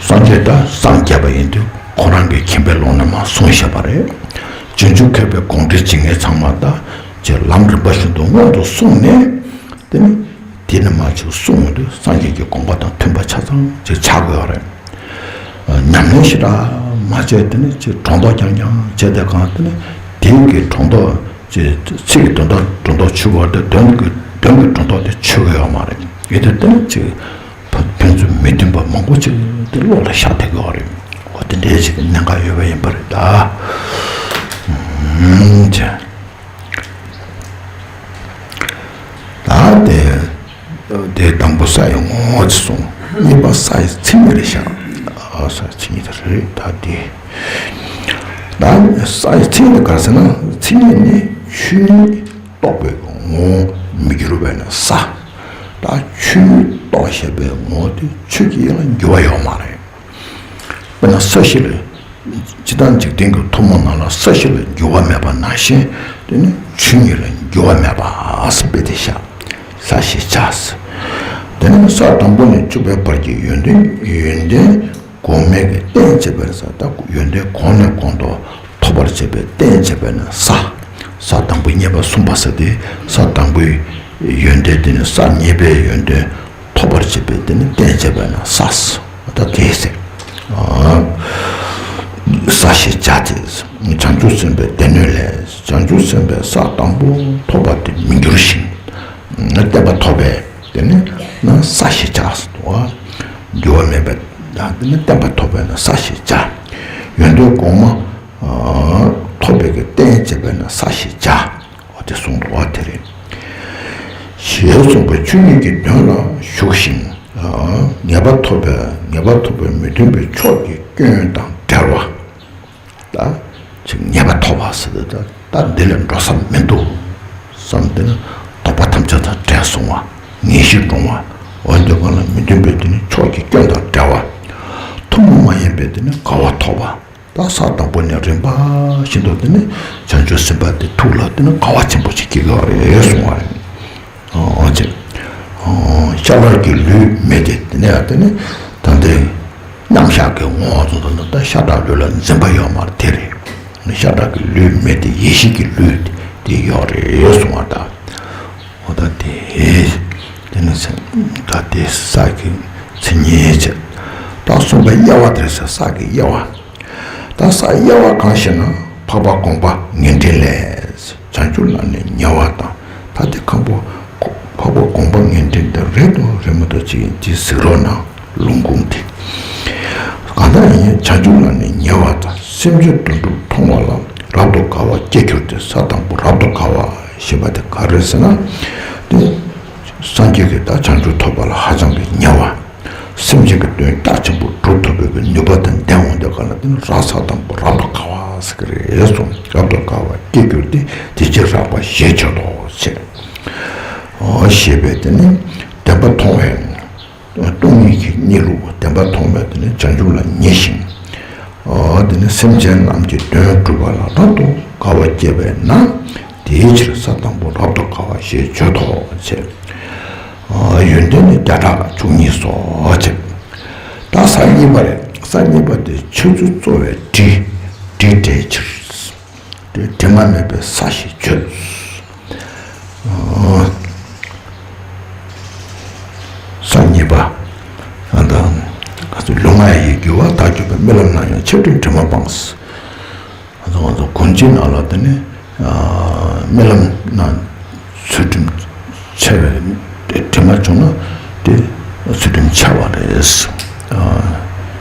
སངས་རྒྱས་ད་སངས་རྒྱས་པ་ཡིན་དུས་ཁོ་རང་གི་མཁྱེན་པའི་ལུང་ནས་མར་གསུངས་བཞག་པ་རེད། རྗེས་འཇུག་མཁས་པའི་དགོངས་འགྲེལ་ཇི་སྙེད་ཚང་མ་ད་ཅེས་ལམ་རིམ་པ་བཞིན་དུ་སྔོན་དུ་སོང་ནས་དེ་ནི། དེ་ནི་མ་ཅིག་གསུངས་དུས་སངས་རྒྱས་ཀྱི་དགོངས་པ་དང་མཐུན་པ་ཆ་ཚང་ཅིག་ཆགས་དགོས་པ་རེད། ཉམས་ལེན་ཞེ་དྲག་མ་བྱས་དེ་ནི་ཅིག་སྒྲོ་འདོགས་རྐྱང་རྐྱང་བྱས་དེ་གང་དེ་ནི་དེའི་གི་སྒྲོ་འདོགས་ཅིག་ཚིག་གི་དོན་དག་སྒྲོ་འདོགས་ཆོད་པ་དེ་དོན་གི་དོན་གི་སྒྲོ་འདོགས་དེ་ཆོད་གི་ཡོད་མ་རེད། ཡིན་དུས་དེ་ནི་ཅིག་ཕན་ཚུན་མི་མཐུན་པ་མང་པོ་ཅིག་དེ་བློ་ལ་ཤར་བསྡད་དགོས་པ་རེད། འོ་དེ་འདྲའི་ཅིག་གི་གནད་འགག་ཡོད་པ་ཡིན་པ་རེད་ད། ཨུམ་ཅེ། ད་དེ། དེ་དང་པོ་ས་ཡི་ངོ་བོ་ཅིག་གསུངས། གཉིས་པ་ས་ཡི་མཚན་ཉིད་རེད་ཤག་ཨ་ས་ཡི་མཚན་ཉིད་དེ་རེད་ད་དེ། ད་ས་ཡི་མཚན་ཉིད་ག་རེ་ཟེར་ན་མཚན་ཉིད་ནི་ཆོས་ཉིད་རྟོགས་པའི་ངོ་བོ་མི་འགྱུར་བས་ན་ས། ད་ཆོས་ཉིད་རྟོགས་ཞེས་པའི་ངོ་བོ་དེ་ཆོས་ཀྱི་དབྱིངས་ལ་འགྱུར་བ་ཡོད་མ་རེད། དཔེར་ན་ས་གཞི་ལ། ཇི་ལྟར་འཇིག་རྟེན་གྱི་ཐུན་མོང་ནང་ལ་ས་གཞི་ལ་འགྱུར་བ་མེད་པ་ནང་བཞིན་དེ་ནི་ཆོས་ཉིད་ལ་འགྱུར་བ་མེད་པ་ཟེར་དཔེ་དེ་བཞག་ས་ཞེས་བྱ། དེ་ནི་ས་དང་པོ་ནས་བཅུ་པའི་བར་གྱི་ཡོན་ཏན་ཡོན་ཏན་གོང་མའི་གི་རྟེན་བྱེད་པར་ས། ད་ཡོན་ཏན་གོང་ནས་གོང་དུ་ཐོབ་པར་བྱེད་པའི་རྟེན་བྱེད་པས་ན་ས། ས་དང་པོ་གཉིས་པ་གསུམ་པ་ཟེར་ཏེ་ས་དང་པོའི་ཡོན་ཏན་དེ་ནི་ས་གཉིས་པའི་ཡོན་ཏན་ཐོབ་པར་བྱེད་པའི་དེ་ནི་རྟེན་བྱེད་པས་ན་ས། ད་དེས་ཟེར། ས་ཞེས་བྱ་སྟེ། བྱང་ཆུབ་སེམས་དཔའི་སྡེ་སྣོད་ལས། བྱང་ཆུབ་སེམས་དཔའི་ས་དང་པོ་ཐོབ་པ་དེ་མི་འགྱུར་ཞིང་། བརྟན་པ་ཐོབ་པས་དེ་ནི་ན་ས་ཞེས་བྱ། འགྱུར་བ་མེད་པའི་དེ་ནི་བརྟན་པ་ཐོབ་པས་ན་ས་ཞེས་བྱ། ཡོན་ཏན་གོང་མ་ཐོབ་པའི་གི་རྟེན་བྱེད་པས་ན་ས་ཞེས་བྱ། འོ་དེ་གསུངས་འདུག་བ་དེ་རེད། ཞེས་གསུངས་པའི་ཆོས་ཉིད་ཀྱི་དོན་ལ་ཞུགས་ཤིང་། ངེས་པ་ཐོབ་པའི་ངེས་པ་ཐོབ་པའི་མི་མཐུན་པའི་ཕྱོགས་ཀྱི་སྐྱོན་དང་བྲལ་བ། ད་ཅིག་ངེས་པ་ཐོབ་པ་ཟེར་ཏེ་ད་ད་འདི་ལས་འགྲོ་ས་མི་འདུག་བསམ་སྟེ་ན་དོགས་པ་ཐམས་ཅད་དང་བྲལ་སོང་བ། ངེས་ཤེས་འདྲོངས་པ། འོ་འདི་གང་ལ་མི་མཐུན་པའི་དེ་ནི་ཕྱོགས་ཀྱི་སྐྱོན་དང་བྲལ་བ། ཐུན་མོང་མ་ཡིན་པའི་དེ་ནི་དགའ་བ་ཐོབ་པ། ད་ས་དང་པོ་ནས་རིམ་པ་བཞིན་དུ་དེ་ནི་བྱང་ཆུབ་སེམས་དཔའ་དེ་ཐུགས་ལ་དེ་ནི་དགའ་བ་ཆེན་པོ་ཞིག་སྐྱེ་གི་རེད་གསུང་བ་རེད། ཨོ་ཅེ། ཤ་ལར་གྱི་ལུས་མེད་དེ་དེ་ནས་དེ་ནི་ད་ལྟའི་མཉམ་བཞག་གི་ངོ་བོ་ཚོ་དང་ད་ཤ་ཁྲག་ལུས་ལ་འཛིན་པ་ཡོད་མ་རེད་དེ་རེད། ཤ་ཁྲག་གི་ལུས་མེད་དེ་ཡེ་ཤེས་ཀྱི་ལུས་དེ་ཡོད་རེད་གསུང་བ་ད། འོ་ད་དེ། དེ་ནི་ད་དེ་ས་གི་མཚན་ཉིད་བྱས། ད་གསུམ་པ་དབྱེ་བ་དེ་ས་ས་གི་དབྱེ་བ། ད་ས་དབྱེ་བ་གང་ཞེ་ན་འཕགས་པ་དགོངས་པ་ངེས་འདྲེན་ལས། བྱང་ཆུབ་ལམ་ནས་ཉེ་བ་དང་ད་དེ་ཁམས་པོ། འཕགས་པ་དགོངས་པ་ངེས་འདྲེན་དེ་རེད་དོ་རེད་མ་གཏོགས་ཅི་ཡིན་དེ་གཟིགས་རོགས་གནང་། ལུང་ཁུངས་དེ། གང་ལྟར་ཡིན་བྱང་ཆུབ་ལམ་ནས་ཉེ་བ་དང་སེམས་ཅན་དོན་གྲུབ་མཐོང་བ་ལ་རབ་ཏུ་དགའ་བ་སྐྱེ་གྱུར་ཏེ་ས་དང་པོ་རབ་ཏུ་དགའ་བ་ཞེས་པ་དེ་ག་རེ་ཟེར་ན། དེ་སངས་རྒྱས་ཀྱི་ད་བྱང་ཆུབ་ཐོབ་པ་ལ་ཧ་ཅང་གི་ཉེ་བ། སེམས་ཅན་གྱི་དོན་རྒྱ་ཆེན་པོ་སྒྲུབ་ཐུབ་པའི་གི་ནུས་པ་དང་ལྡན་འོང་དེ་ག་ལ་དེ་ནི་རབ་ས་དང་པོ་རབ་ཏུ་དགའ་བ་ཟེར་གི་རེད་གསུངས། རབ་ཏུ་དགའ་བ་སྐྱེ་གྱུར་ཏེ་དེ་ཕྱིར་རབ་དགའ་ཞེས་བརྗོད་དོ་ཞེས། ཞེས་པས་དེ་ནི་བདེན་པ་མཐོང་བས། སྟོང་ཉིད་ཀྱི་གནས་ལུགས་བདེན་པ་མཐོང་བས་དེ་ནི་བྱང་ཆུབ་ལ་ཉེ་ཞིང་། དེ་ནི་སེམས་ཅན་རྣམས་ཀྱི་དོན་སྒྲུབ་པ་ལ་རབ་ཏུ་དགའ་བ་སྐྱེས་པས་ན། དེའི་ཕྱིར་ས་དང་པོ་རབ་ཏུ་དགའ་བ་ཞེས་བརྗོད་དོ་ཞེས། ཡོན་ཏན་ནི་བརྒྱ་ཕྲག་བཅུ་གཉིས་སོ་ཞེས། ད་ས་གཉིས་པ་རེད། ས་གཉིས་པ་དེ་འཆད་ཚུལ་གཙོ་བའི་དྲི། དྲི་བྲལ་ཕྱིར། དྲི་མ་མེད་པའི་ས་ཞེས་བརྗོད། ས་གཉིས་པ། ལུས་ངག་ཡིད་ཀྱི་འགྱུར་བ་དག་གྱུར་པའི། རྨི་ལམ་ན་ཡང་འཆར་སྒྲིམ་དྲི་མ་སྤངས། ང་ཚོ་ང་ཚོ་སྒོམ་ཆེན་ནང་ལ་དེ་ནི་རྨི་ལམ་ན་ཚུལ་ཁྲིམས་འཆལ་བའི་དྲི་མ་བྱུང་ན་དེ་ཚུལ་ཁྲིམས་འཆལ་བ་རེད།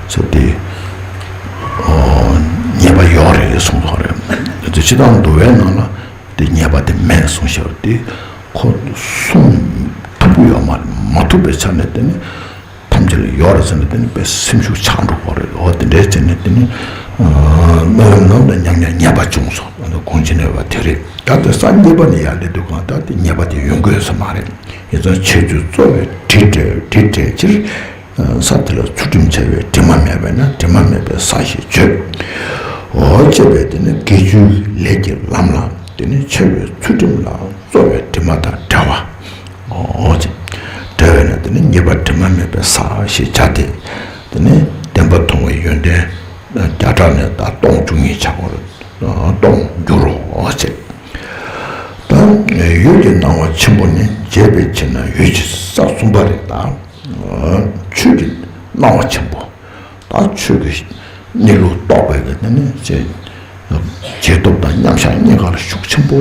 ཟེར་ཏེ་ཉེས་པ་ཡོད་རེད་གསུངས་པ་རེད། དེ་སྤྱིར་བཏང་འདུལ་བའི་ནང་ལ་དེ་ཉེས་པ་དེ་མེད་གསུངས་ཤག་དེ་ཁོ་གསུང་ཐུབ་ཀྱི་ཡོད་མ་རེད། མ་ཐུབ་པའི་ཆ་ནས་དེ་ནི། ཐམས་ཅད་ལ་ཡོད་རེད་ཟེར་ནས་དེ་ནི་དཔེ་སེམས་ཤུགས་ཆག་འགྲོ་གི་རེད། འོ་དེ་འདྲའི་བྱས་ནས་དེ་ནི་རྨི་ལམ་ནང་དུ་ཉམས་ཉམས་ཉེས་པ་བྱུང་སོང་། འོ་ན་སྒོམ་ཆེན་ནས་བ་དེ་རེད། ད་དེ་ས་གཉིས་པ་ནས་ཡར་སླེབས་དུས་གང་ལྟར་དེ་ཉེས་པ་དེ་ཡོང་གི་ཡོད་ས་མ་རེད། ཡིན་ཙང་འཆལ་རྒྱུ་རྩོལ་བས་དྲི་བྲལ་དྲི་བྲལ་ཕྱིར། ས་དེ་ལ་ཚུལ་ཁྲིམས་འཆལ་བའི་དྲི་མ་མེད་པས་ན་དྲི་མ་མེད་པའི་ས་ཞེས་བརྗོད། འོ་ཅེས་པས་དེ་ནི་དགེ་བཅུའི་ལས་ཀྱི་ལམ་ལ་དེ་ནི་འཆལ་བའི་ཚུལ་ཁྲིམས་ལ་རྩོལ་བའི་དྲི་མ་དང་བྲལ་བ། འོ་ཅེ། བྲལ་བས་ན་དེ་ནི་ཉེས་པ་དྲི་མ་མེད་པའི་ས་ཞེས་བྱ་སྟེ། དེ་ནི་བདེན་པ་མཐོང་བའི་ཡོན་ཏན་བརྒྱ་ཕྲག་ནས་ད་སྟོང་བཅུ་གཉིས་ཆགས་པར་སྟོང་འགྱུར་རོ། འོ་ཅེ། ད་འོད་ཀྱི་སྣང་བ་ཆེན་པོ་ནི་རྒྱས་པའི་ཕྱིར་ན་འོད་ཀྱི་ས་གསུམ་པ་རེད། ད་ཆོས་ཀྱི་སྣང་བ་ཆེན་པོ། ད་ཆོས་ཀྱི་གནས་ལུགས་རྟོགས་པའི་གི་དེ་ནི་ཅེ། རྗེས་ཐོབ་དང་མཉམ་གཞག་གཉིས་ཀ་ལ་ཤུགས་ཆེན་པོ་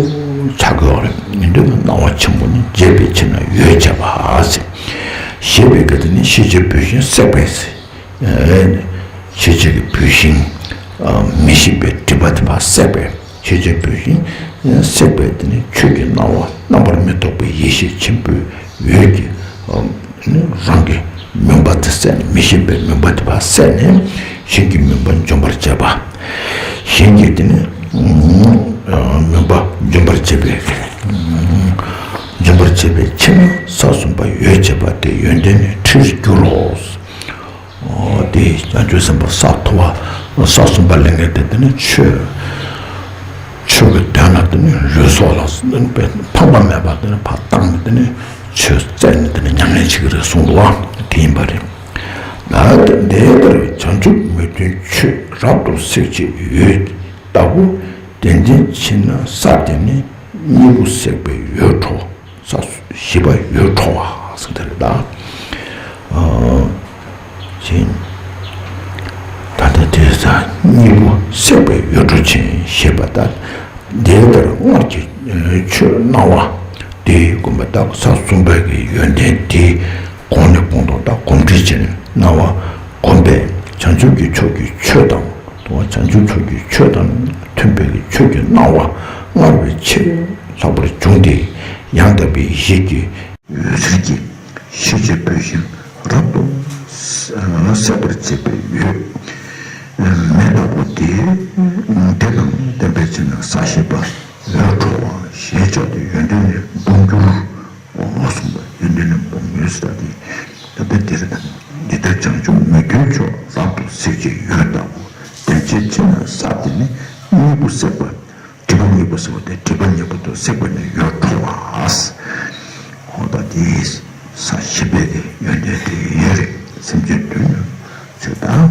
ཆགས་ཀྱི་ཡོད་རེད། ཉན་ཐོས་ཀྱི་སྣང་བ་ཆེན་པོ་ནི་རྒྱས་པའི་ཕྱིར་ན་འོད་བྱེད་པ་ཟེར། ཞེས་པའི་གི་དེ་ནི་ཤེས་བྱའི་བུད་ཤིང་བསྲེགས་པས་ཟེར། ཤེས་བྱའི་གི་བུད་ཤིང་། མི་ཤེས་པའི་སྒྲིབ་པ་དེ་ཕར་བསྲེགས་པས། ཤེས་བྱའི་བུད་ཤིང་བསྲེགས་པས་དེ་ནི་ཆོས་ཀྱི་སྣང་བ་རྣམ་པར་མི་རྟོག་པའི་ཡེ་ཤེས་ཆེན་པོའི་འོད་ཀྱིས། ནི་རང་གི་མུན་པ་དེ་བསལ་ནས། མི་ཤེས་པའི་མུན་པ་དེ་ཕར་བསལ་ནས་གཞན་གྱི་མུན་པ་འཇོམས་པར་བྱེད་པ། གཞན་གྱི་དེ་ནི་མུན་པ་འཇོམས་པར་བྱེད་པའི། འཇོམས་པར་བྱེད་པའི་ཕྱིར་ན་ས་གསུམ་པ་འོད་བྱེད་པ་སྟེ། ཡོན་ཏན་ནི་ཁྲིར་འགྱུར་རོ། འོ་དེ་བྱང་ཆུབ་སེམས་དཔའ་ས་མཐོ་བ་ས་གསུམ་པ་ལེན་མཁན་དེ་དེ་ནི་ཆོས། ཆོས་ཀྱི་དོན་ལ་དེ་ནི་ལུས་སྲོག་ལ་དེ་ནི་ཕངས་པ་མེད་པ་དེ་ནི་ཕར་བཏང་ནས་དེ་ནི་ཆོས་བཙལ་ནས་དེ་ནི་ཉམས་ལེན་བྱེད་ཀྱི་རེད་གསུངས་འདུག་བ། དེ་ཡིན་པ་རེད། ད་དེ་ལྟར་བྱང་ཆུབ་མི་མཐུན་ཕྱོགས་རབ་ཏུ་བསྲེགས་བྱའི་འོད་ལྟ་བུ། དེ་འཛིན་ཕྱིར་ན་ས་དེ་ནི་གཉིས་པོ་བསྲེགས་པའི་འོད་འཕྲོ། ས་བཞི་པ་འོད་འཕྲོ་བ་ཟེར་དེ་རེད་ད། ཅིང་། ད་ལྟ་དེ་ས་གཉིས་པོ་བསྲེགས་པའི་འོད་འཕྲོ་ཅན་ཞེས་པ་ལྟར། དེ་ལྟར་སྔར་གྱི་ཆོས་སྣང་བ་དེའི་དགོངས་པ་དག་ས་གསུམ་པའི་གི་ཡོན་ཏན་དེ་གོང་ནས་གོང་དུ་ད་གོམས་འདྲིས་བྱས་ནས་སྣང་བ་གོམས་པས་བྱང་ཆུབ་ཀྱི་ཕྱོགས་ཀྱི་ཆོས་དང་། དུ་བ་བྱང་ཆུབ་ཕྱོགས་ཀྱི་ཆོས་དང་མཐུན་པའི་ཆོས་ཀྱི་སྣང་བ་སྔར་བས་ཆེས་ལྷག་པར་བྱུང་སྟེ། ཡང་དག་པའི་ཡེ་ཤེས་ཀྱི་འོད་ཟེར་གྱིས་ཤེས་བྱའི་བུད་ཤིང་རབ་ཏུ་བསྲེག་པར་བྱེད་པའི་འོད་མེ་ལྟ་བུ་དེ། དེ་དང་ལྡན་པའི་ཕྱིར་ན་ས་ཞེས་པ་འོད་འཕྲོ་བ་ཞེས་བྱ་སྟེ། ཡོན་ཏན་ནི་སྦོམ་འགྱུར། འོ་གསུངས་པ། ཡོན་ཏན་ནི་སྦོམ་འོད་ཟེར་ཏེ། ད་ལྟ་འདིར་དང་འདི་ལྟར་བྱང་ཆུབ་མི་མཐུན་ཕྱོགས་རབ་ཏུ་བསྲེགས་བྱའི་འོད་ལྟ་བུ། དེ་འཛིན་ཕྱིར་ན་ས་དེ་ནི་གཉིས་པོ་བསྲེགས་པ། སྒྲིབ་པ་གཉིས་པོ་བསྲེགས་པ་སྟེ། སྒྲིབ་པ་གཉིས་པོ་དེ་བསྲེགས་པ་ནི་འོད་འཕྲོ་བ། འོ་ད་དེ་ས་བཞི་པའི་ཡོན་ཏན་དེ་ཡོད་རེད། སེམས་ཅན་དོན་ཚེ་དང་།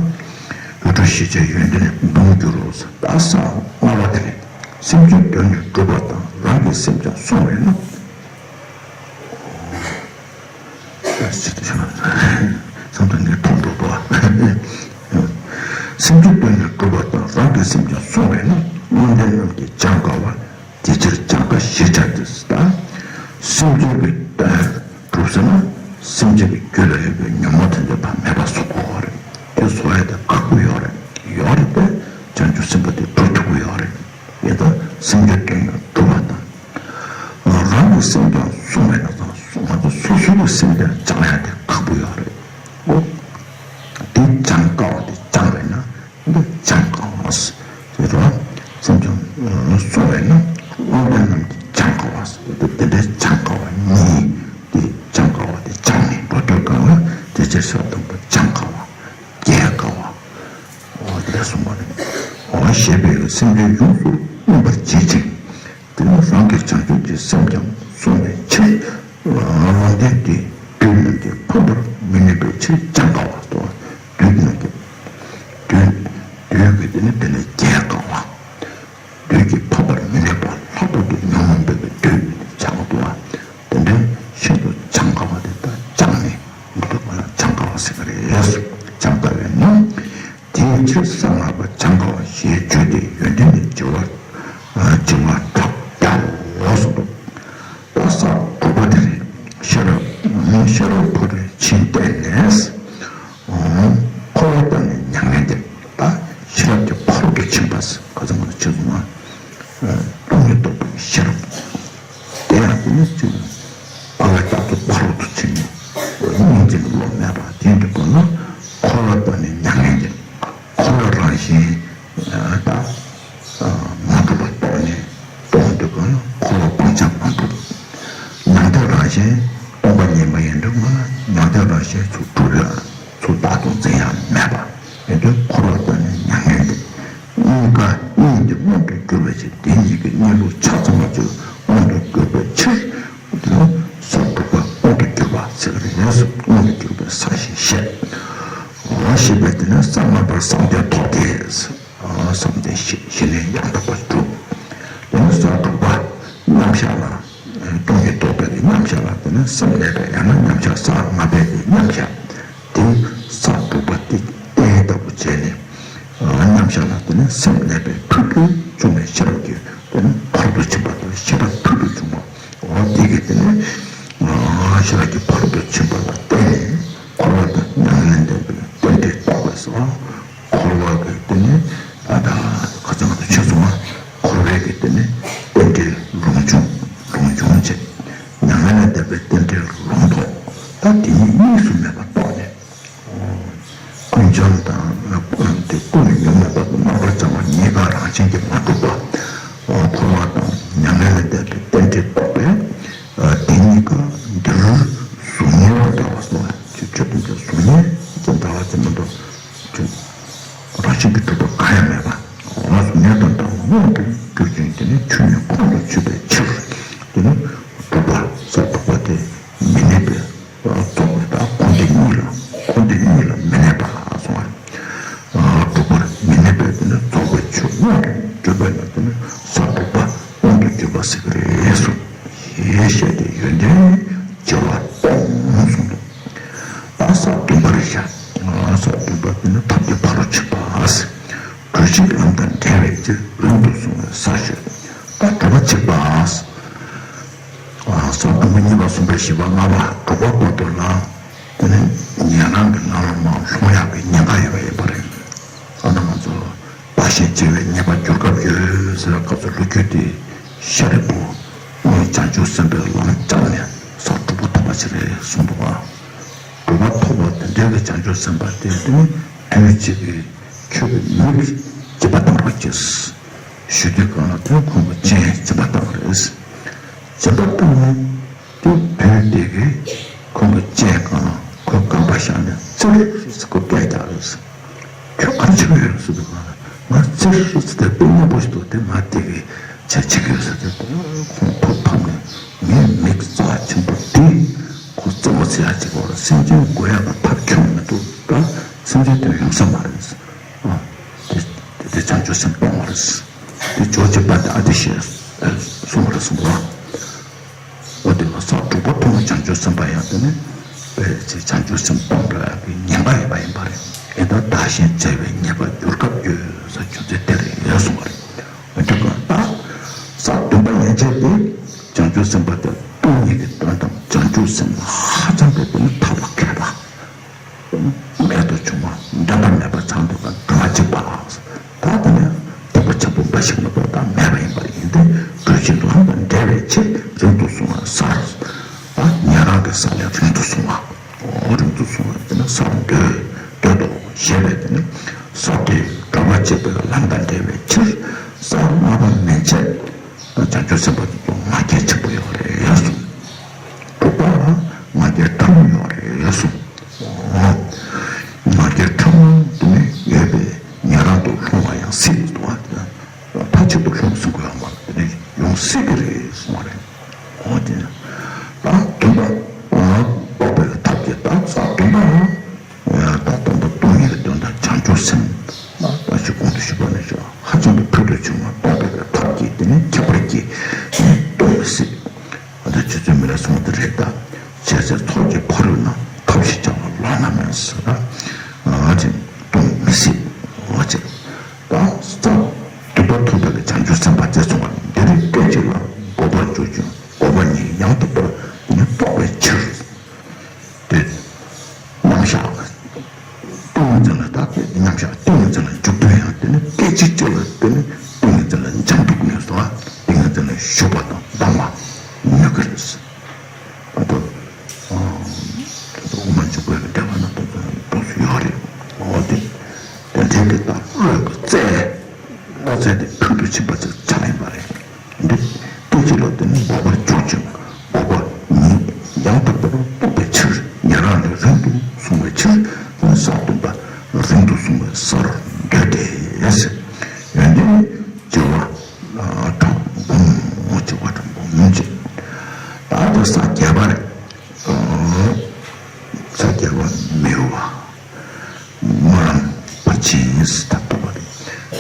འོད་འཕྲོ་ཞེས་བྱའི་ཡོན་ཏན་ནི་སྦོམ་འགྱུར་རོ། ད་ས་ལྔ་པ་དེ་རེད། སེམས་ཅན་དོན་ནི་སྒྲུབ་པ་དང་། རང་གི་སེམས་ཀྱང་བསྲུང་བས་ན། བསམ་བློ་ངས་ཐོག་འགྲོ་དོ། སེམས་ཅན་དོན་ནི་སྒྲུབ་པ་དང་། རང་གི་སེམས་ཀྱང་བསྲུང་བས་ན། དངོས་བསྟན་རྣམས་ཀྱིས་སྦྱང་དཀའ་བ། དེ་ཕྱིར་སྦྱང་དཀའ་ཞེས་བྱ་སྟེ། ད་སེམས་ཅན་གྱི་དོན་སྒྲུབ་ཟེར་ན། སེམས་ཅན་གྱི་རྒྱུད་ལ་ཡོད་པའི་ཉོན་མོངས་དེ་ཚོ་ཕར་མེད་པ་བཟོ་དགོས་པ་རེད། དེ་བཟོ་ཡ་དེ་ཁག་པོ་ཡོད་རེད། ཡོད་རེད་དེ། བྱང་ཆུབ་སེམས་དཔའ་དེ་འགྲུབ་ཐུབ་ཀྱི་ཡོད་རེད། ཡིན་ད་སེམས་ཅན་དོན་ཡང་སྒྲུབ་པ་དང་། རང་གི་སེམས་ཀྱང་བསྲུང་བས་ན་ཙང་། ང་ཚོ་སོ་སོའི་སེམས་ཀྱང་སྦྱང་ཡ་དེ་ཁག་པོ་ཡོད་རེད། འོ། དེ་སྦྱང་དཀའ་བ་དེ་སྦྱང་བས་ན་འདི་སྦྱང་དཀའ་བ་ཟེར་རོ། སེམས་ཀྱང་བསྲུང་བས་ན་དངོས་བསྟན་རྣམས་ཀྱིས་སྦྱང་དཀའ་བ་ཟེར། དེ་འདྲའི་སྦྱང་དཀའ་བ་གཉིས། དེ་སྦྱང་དཀའ་བ་དེ་སྦྱངས་ནས་འགྲོ་འདོད་དཀའ་བ། དེ་ཕྱིར་ས་དང་པོ་སྦྱང་དཀའ་བ། རྒྱས་དཀའ་བ། འོ་དེ་གསུངས་པ་རེད། འོ་ཞེས་པས་སེམས་ཅན་ཡོངས་སུ་སྨིན་པར་བྱེད་ཅིང་། དེ་ནི་རང་གི་བྱང་ཆུབ་ཀྱི་སེམས་ཀྱང་བསྲུང་བའི་ཕྱིར། རང་དོན་དེ་བདུད་རྣམས་ཀྱིས་ཕམ་པར་མི་ནུས་པའི་ཕྱིར་སྦྱང་དཀའ་བ་དང་། བདུད་རྣམས་ཀྱིས་བདུད་བདུད་ཀྱི་དེ་ནི་དེ་ལས་རྒྱས་དཀའ་བ། བདུད་ཀྱིས་ཕམ་པར་མི་ནུས་པ། ལྷག་པར་དུ་ཉོན་མོངས་པའི་བདུད་སྦྱང་དཀའ་བ། དེ་འདྲའི་ཤིན་ཏུ་སྦྱང་དཀའ་བ་དེ་དག་སྦྱངས་ནས་མི་ཐུབ་པ་ལ་སྦྱང་དཀའ་བ་ཟེར་གི་རེད། སྦྱང་དཀའ་བས་ ཕྱིར་གསང་སྔགས་པ་སྦྱང་དཀའ་བ་ཞེས་བརྗོད་དེ་ཡོན་ཏན་ནི་བྱེ་བ་བྱེ་བ་དྲུག་བརྒྱ་ལ་སོགས་པ། ད་ས་དྲུག་པ་དེ་རེད། ཤེས་རབ་ཤེས་རབ་ཕོ་བྲང་ཕྱིན་བལྟས་ནས། འཁོར་བ་དང་ནི་མྱ་ངན་འདས། ད་ཤེས་རབ་ཀྱི་ཕ་རོལ་ཏུ་ཕྱིན་པ། ག་ཚོད་མ་ཆེ་སོང་ན། སྟོང་ཉིད་རྟོགས་པའི་ཤེས་རབ། དེ་ཡང་དེ་ནི་ཅི། འཁོར་བའི་རྟགས་ཚུལ་ཕ་རོལ་ཏུ་ཕྱིན་ནས། སྙིང་རྗེ་ནི་བློ་མེད་པ་དེ་འདྲ་པོ་ན། འཁོར་བ་དང་ནི་མྱ་ངན་འདས། འཁོར་བ་རང་བཞིན་ད་མ་གྲུབ་པ་རྟོགས་ནས་སྟོང་དུ་གང་ན་འཁོར་བ་སྤང་བྱ་མ་གྲུབ། མྱང་འདས་རང་བཞིན་སྟོང་པ་ཉིད་མ་ཡིན་འདུག་ན། མྱང་འདས་རང་བཞིན་ཚུར་གྲུབ་ཡ་ཚུར་བདག་ཏུ་འཛིན་ཡ་མེད་པ་ཡིན་དུས། འཁོར་བ་དང་ནི་མྱ་ངན་འདས། གཉིས་ཀ་གཉིས་འདི་མངོན་དུ་གྱུར་པའི་ཕྱིར། དེ་གཉིས་ཀྱི་གཉིས་ལུགས་ཆ་ཚང་བ་ཅིག་མངོན་དུ་གྱུར་པའི་ཕྱིར། དེ་ནི་ས་དྲུག་པ་མངོན་དུ་གྱུར་པ་ཟེར་གྱི་རེད། མངོན་དུ་གྱུར་པའི་ས་ཞེས་བཤད། འོ་ཞེས་པས་དེ་ནི་གསང་སྔགས་པར་བསམ་གཏན་ཐོབ་སྟེ། བསམ་གཏན་བཞི་བཞི་ལས་ཡང་དག་པར་གྲུབ། དེ་ནི་ས་དྲུག་པ་མཉམ་བཞག་ལ། སྟོང་ཉིད་རྟོགས་པའི་མཉམ་བཞག་ལ་དེ་ནི་སེམས་གནས་པའི་ཡང་ན་མཉམ་བཞག་གསང་སྔགས་པའི་མཉམ་བཞག་དེ་ས་དྲུག་པ་དེ་གཏན་ལྟ་བུ་བྱས་ནས། མཉམ་བཞག་ལ་དེ་ནི་སེམས་གནས་པའི་ཕུལ་དུ་བྱུང་བའི་ཤེས་རབ་ཀྱི་དེ་ནི་ཕ་རོལ་ཏུ་ཕྱིན་པ་དང་ཤེས་རབ་ཕུལ་དུ་བྱུང་བ། འོ་དེ་གི་དེ་ནི་ཤེས་རབ་ཀྱི་ཕ་རོལ་ཏུ་ཕྱིན་པ་ལ་བརྟེན་ནས་འཁོར་བ་དང་མྱ་ངན་ལས་འདས་པའི་རྟེན་འབྲེལ་རྟོགས་པས་སོ། འཁོར་བ་གི་དེ་ནི་ད་ལྟ་ཁ་ཚང་དུ་ཆོས་གསུངས་པ། འཁོར་བའི་གི་དེ་ནི་རྟེན་འབྲེལ་ལོངས་སྤྱོད་ལོངས་སྤྱོད་བྱེད། མྱ་ངན་ལས་འདས་པའི་རྟེན་འབྲེལ་ལོངས་རྟོགས། ད་དེ་གཉིས་གཉིས་སུ་མེད་པར་རྟོགས་ནས། ཀུན་བྱང་དང་དེ་ཀུན་ཉོན་མོངས་པ་དང་རྣམ་པར་བྱང་བ་གཉིས་ཀ་རང་བཞིན་གྱིས་མ་གྲུབ་པ། འཁོར་བ་དང་མྱ་ངན་ལས་འདས་པའི་རྟེན་འབྲེལ་རྟོགས་པས། དེ་གཉིས་ཀ་འདིར་གཟུགས་བརྙན་ལ་འདྲ་བ་སོགས་ཆོས་ཆོས་དང་གཟུགས་བརྙན་ཅན་འདྲ་བ་ཅན་མ་གཏོགས། རང་བཞིན་གྱིས་གྲུབ་པ་གང་ཡང་མེད་པ། འོ་ན་གཟུགས་བརྙན་དང་འདྲ་བ་མངོན་དུ་གྱུར་ཅིང་དེ་ནི་ཆོས་ཉིད་ཁོང་དུ་ཆུད་པའི་ཕྱིར། དེ་ནི་དྲུག་པ་ས་དྲུག་པ་དེ་མི་གནས་པའི་རྫོགས་པའི་ད་འཁོར་འདས་གཉིས་ལ་འཁོར་འདས་གཉིས་ལ་མི་གནས་པ་གསུངས་པ། དྲུག་པར་མི་གནས་པའི་དེ་ནི་རྫོགས་པའི་ཆོས་མངོན་དུ་གྱུར་པས་ན་དེ་ནི་ས་དྲུག་པ་མངོན་དུ་གྱུར་པ་ཟེར་གྱི་རེད་གསུངས། ཞེས་བཤད་དེ་ཡོན་ཏན་བྱེ་བ་སྟོང་གསུངས་འདུག་ད་ས་བདུན་པར་བཤད། ས་བདུན་པ་དེ་ནི་ཐབས་ཀྱི་ཕ་རོལ་ཕྱིན་པ། གྲོལ་བྱེད་ལམ་དང་བྲལ་བའི་ཕྱིར། རིང་དུ་གསུངས་པའི་ས་ཞོལ། ད་དྲུག་པ་གཅིག་པ། ས་བདུན་པ་གཉིས་པ་གསུམ་པ་བཞི་པ་ལྔ་པ་དྲུག་པ་བར་དུ་ལ། དེ་ནི་ཉན་རང་གི་ལམ་ལ་མར་ལྷུང་ཡག་གི་ཉེན་ཁ་ཡོད་པ་ཡིན་པ་རེད། ཨ་ན་ང་ཚོ་བདག་གཞན་བརྗེ་བའི་ཉེས་པ་འགྱུར་སྐབས་ཡོད་ཟེར་བ་སྐབས་སུ་ལོ་རྒྱུས་དེ་ཤཱ་རིའི་བུ་བྱང་ཆུབ་སེམས་དཔའི་ལམ་བཅངས་ནས་ས་དྲུག་པ་ཐོབ་པ་ཞིག་རེད་གསུངས་འདུག་ག་དྲུག་པ་ཐོབ་པ་དེ་འདྲའི་གི་བྱང་ཆུབ་སེམས་དཔའ་དེ་དེ་ནི་དུས་གཅིག་གི་ཁྱོད་ཀྱི་མིག་སྦྱིན་པ་བཏང་རོགས་གྱིས་ཞུ་དུས་གང་ལ་དོན་ཁོང་གི་སྤྱན་སྦྱིན་པ་བཏང་རེད། སྦྱིན་པ་བཏང་ནས། དེ་དུས་དེ་གའི་ཁོང་གི་སྤྱན་སྒང་ལ་ཁོའི་རྐང་པ་བཞག་ནས་ཙིར་ཟེར་ཁོ་སྐད་རྒྱག་རེད། ཁྱོད་ག་རེ་བྱེད་ཀྱི་ཡོད་ཟེར་དུས་སྒང་ལ་ང་ཙིར་ཟེར་དེ་དཔེ་སྙན་པོ་ཞིག་འདུག་དེ་ང་དེ་གའི་ཆ་བྱེད་ཀྱི་ཡོད་ཟེར་དུས་ཁོང་ཐོག་ཐོག་ནས་ངའི་མིག་རྩ་ཆེན་པོ་དེ་ཁོ་རྩེད་མོ་རྩེ་ཡག་ཅིག་གོ་ལ་སེམས་ཅན་དགོས་ཡག་གི་ཐབས་ཁྱོན་མི་འདུག་ད་སེམས་ཅན་དོན་ཡོང་ས་མ་རེད། ཨ་དེ་དེ་བྱང་ཆུབ་སེམས་སྤོང་བ་རེད། དེ་ཇོ་བོ་རྗེ་དཔལ་ལྡན་ཨ་ཏི་ཤས་གསུངས་པ་རེད་གསུངས་པ། འོ་དེ་ལ་ས་དྲུག་པ་ཐོབ་པ་བྱང་ཆུབ་སེམས་དཔའ་ཡང་དེ་ནི་དཔེ་ཆའི་བྱང་ཆུབ་སེམས་སྤོང་བའི་ཉེན་ཁ་ཡོད་པ་ཡིན་པ་རེད། ཡིན་ད་བདག་གཞན་བརྗེ་བའི་ཉེས་པ་འགྱུར་སྐབས་ཡོད་ཟེར་རྒྱུ་མཚན་དེ་རེད་གསུངས་པ་རེད། འོན་ཀྱང་ད་ས་བདུན་པ་ཡན་ཆད་དེ་བྱང་ཆུབ་སེམས་དཔའ་དེ་སྟོང་ཉིད་ཀྱི་དོན་དང་བྱང་ཆུབ་སེམས་ལ་ཧ་ཅང་གི་དེ་ནི་ཐབས་ལ་མཁས་པ། མེད་དུ་བྱུང་བ་འདྲེན་པ་མེད་པ་ཚང་འདུག་པ་དོན་གཅིག་པ། ད་ལྟ་ནས་སྡིག་པ་ཆེན་པོ་འབའ་ཞིག་མ་གཏོགས་ད་མེད་པ་ཡིན་པ་ཡིན་ཏེ། གྲོལ་བྱེད་ལམ་དང་བྲལ་བའི་ཕྱིར་རིང་དུ་སོང་བ་ས་རེད། ད་ཉན་རང་གི་ས་ལས་རིང་དུ་སོང་བ། འོ་རིང་དུ་སོང་བ་དེ་ནི་ས་རུ་འདོད་འདོད་དོ་ཞེས་པས་དེ་ནི་ས་དེ་གྲོལ་བ་བྱེད་པའི་ལམ་དང་བྲལ་བའི་ཕྱིར་ས་ལྔ་པ་མན་ཆད། བྱང་ཆུབ་སེམས་དཔའ་དེ་ཚོ་ང་རྒྱལ་ཆེན་པོ་ཡོད་རེད་གསུངས། དྲུག་པ་ལ་ང་རྒྱལ་ཕྲ་མོ་ཡོད་རེད་གསུངས། ང་རྒྱལ་ཕྲ་མོ་དེ་ནི་ཡོད་པས་ཉན་རང་དུ་ལྷུང་བ་ཡང་སྲིད་དུ་བ་དེ་མཐའ་གཅིག་ཏུ་ལྷུང་ཟིན་དགོས་ཡོད་མ་རེད། དེ་ནི་ཡོང་སྲིད་ཀྱི་རེད་གསུངས་པ་རེད། འོ་དེ་ད་དོན་དག་རྟོགས་པའི་ཐབས་ཀྱི་ད་ས་དོན་དག་ད་ལྟ་སྟོང་ཉིད་ཀྱི་དོན་དག་བྱང་ཆུབ་སེམས་ལ་ད་ཅི་གོང་དུ་ཞུས་པ་ནས་ཧ་ཅང་གི་ཕུལ་དུ་བྱུང་བ་རྟོགས་པའི་ཐབས་ཀྱིས་དེ་ནི་ཁྱད་པར་གྱིས་ནི་རྟོགས་པའི་སྲིད། ཨ་ད་ཅི་ མཉམ་བཞག་ཏིང་ངེ་འཛིན་ལ་འཇུག་དུས་ཡང་དེ་ནི་སྐད་ཅིག་གཅིག་ལ་དེ་ནི་ཏིང་ངེ་འཛིན་ལ་འཇམ་ཐུག་ནུས་སོ། ཏིང་ངེ་འཛིན་ལ་ཞུགས་པ་དང་ལྡང་བ་ནུས་ཀྱི་རེད། ཨ་ཏོ། དབུ་མ་འཇུག་པའི་འགྲེལ་པ་ན་ཏོག་ཙམ་ཡོད་རེད། འོ་དེ། དེ་འདྲའི་གི་ད་བློ་གི་རྩལ། བློ་རྩལ་དེ་ཕུལ་དུ་ཕྱིན་པ་ཅིག་ཆགས་ཡིན་པ་རེད། འདི་སྐད་ཅིག་ལ་དེ་ནི་འགོག་པར་འཇུག་ཅིང་འགོག་པ་ཉིད་ཡང་དག་པར་རྟོགས་པའི་ཕྱིར། ཉན་རང་ལས་རིང་དུ་གསུངས་པའི་ཕྱིར། ས་བདུན་པ་རིང་དུ་གསུངས་པའི་སར་འདོད་དེ། ཡོན་ཏན་བྱེ་བ་ཕྲག་འབུམ། བྱེ་བ་ཕྲག་འབུམ་ཅན། ད་ལྟ་ས་བརྒྱད་པ་རེད། ས་བརྒྱད་པ་མི་གཡོ་བ། སྨོན་ལམ་ཕར་ཕྱིན་ཟེར་ད་ལྟ་བ་རེད།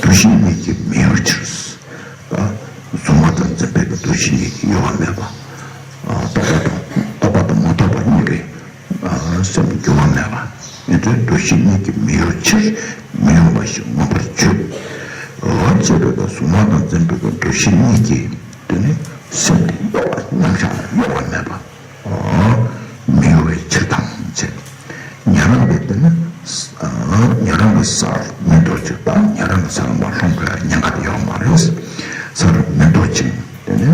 འདུ་ཤེས་གཉིས་ཀྱིས་མི་གཡོ་ཕྱིར། ད་གཟུང་བ་དང་འཛིན་པའི་འདུ་ཤེས་གཉིས་ཀྱིས་གཡོ་བ་མེད་པ། རྟོག་པ་དང་རྟོག་པ་དང་མ་རྟོགས་པ་གཉིས་ཀྱིས་སེམས་འགྱུར་བ་མེད་པ། ཡོན་ཏན་འདུ་ཤེས་གཉིས་ཀྱིས་མི་གཡོ་ཕྱིར། མི་གཡོ་བ་ཞེས་མངོན་པར་བརྗོད། འོ་བྱས་པའི་གཟུང་བ་དང་འཛིན་པའི་འདུ་ཤེས་གཉིས་ཀྱིས་དེ་ནི་སེམས་དེ་གཡོ་བ་མཉམ་བཞག་ལ་གཡོ་བ་མེད་པ། མི་གཡོ་བའི་ཕྱིར་དང་བཅས། ཉན་རང་གི་དེ་ནི་ཉན་རང་གི་སར་མི་འདོར་ཅིག་དང་ཉན་རང་གི་སར་མ་ལྷུང་བའི་ཉེན་ཁ་དེ་ཡོད་མ་རེད། སར་མི་འདོར་ཅིག་དེ་ནི་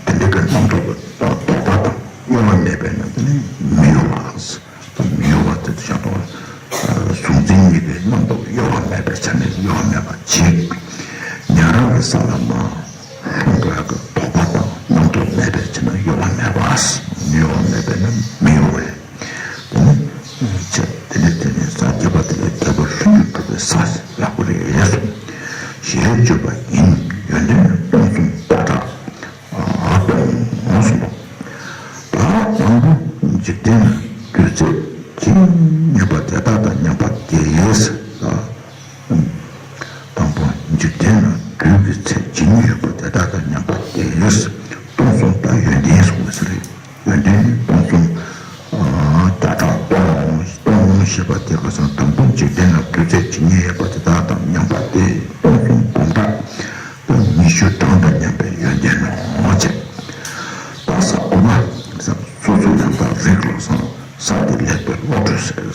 དེ་འདྲ་གི་རྣམ་རྟོག་གི་ལྡོག་པ་དང་གཡོ་བ་མེད་པས་ན་དེ་ནི་མི་གཡོ་བ། མི་གཡོ་བ་དེ་ཤ་སྟག་གཟུང་འཛིན་གཉིས་ཀྱི་རྣམ་རྟོག་གཡོ་བ་མེད་པའི་ཆ་ནས་གཡོ་བ་མེད་པ་བྱེད། ཉན་རང་གི་ས་ལ་མ་ལྷུང་བའི་གི་དོགས་པ་དང་རྣམ་རྟོག་མེད་པའི་ཕྱིར་ན་གཡོ་བ་མེད་པ། གཡོ་བ་མེད་པས་ན་མི་གཡོ་བས། དེ་ནི་ཆེ་དེ་ནི་དེ་ནི་ས་བརྒྱད་པ་དེ་ལས་བརྒྱད་པ་ལྷུན་གྱིས་གྲུབ་པའི་ས་ཡག་པོ་རེད་གསུངས། ཞེས་བརྗོད་པ་ཡིན། ཡོན་ཏན་ནི་སྟོང་གསུམ་ཟླ་གྲགས་སྟོང་གསུམ་པོ། ད་དང་པོ་འཇིག་རྟེན་ན་དུས་ཚོད་ཇི་སྙེད་པ་དེ་དག་དང་མཉམ་པ་སྟེ། དང་པོ་འཇིག་རྟེན་ན་དུས་ཀྱི་ཚད་ཇི་སྙེད་ཡོད་པ་དེ་དག་དང་མཉམ་པ་སྟེ། སྟོང་གསུམ་ད་ཡོན་ཏན་གསུངས་པ་ཟེར། ཡོན་ཏན་ནི་སྟོང་གསུམ། ཨ་ཟླ་གྲགས་སྟོང་སྟོང་ཞེས་པ་དེ་ག་ས་དང་པོ་འཇིག་རྟེན་ན་དུས་ཚོད་ཇི་སྙེད་ཡོད་པ་དེ་དག་དང་མཉམ་པ་སྟེ། སྟོང་གསུམ་འབུམ་ཕྲག་ཉི་ཤུ་གྲངས་དང་མཉམ་པའི་ཡོན་ཏན་ནོ་ཅེས། ད་ས་དགུ་པ། སོ་སོ་ཡང་དག་རིག་བློ་བཟང་། ས་དེ་ལེགས་པའི་བློ་གྲོས་ཟེར།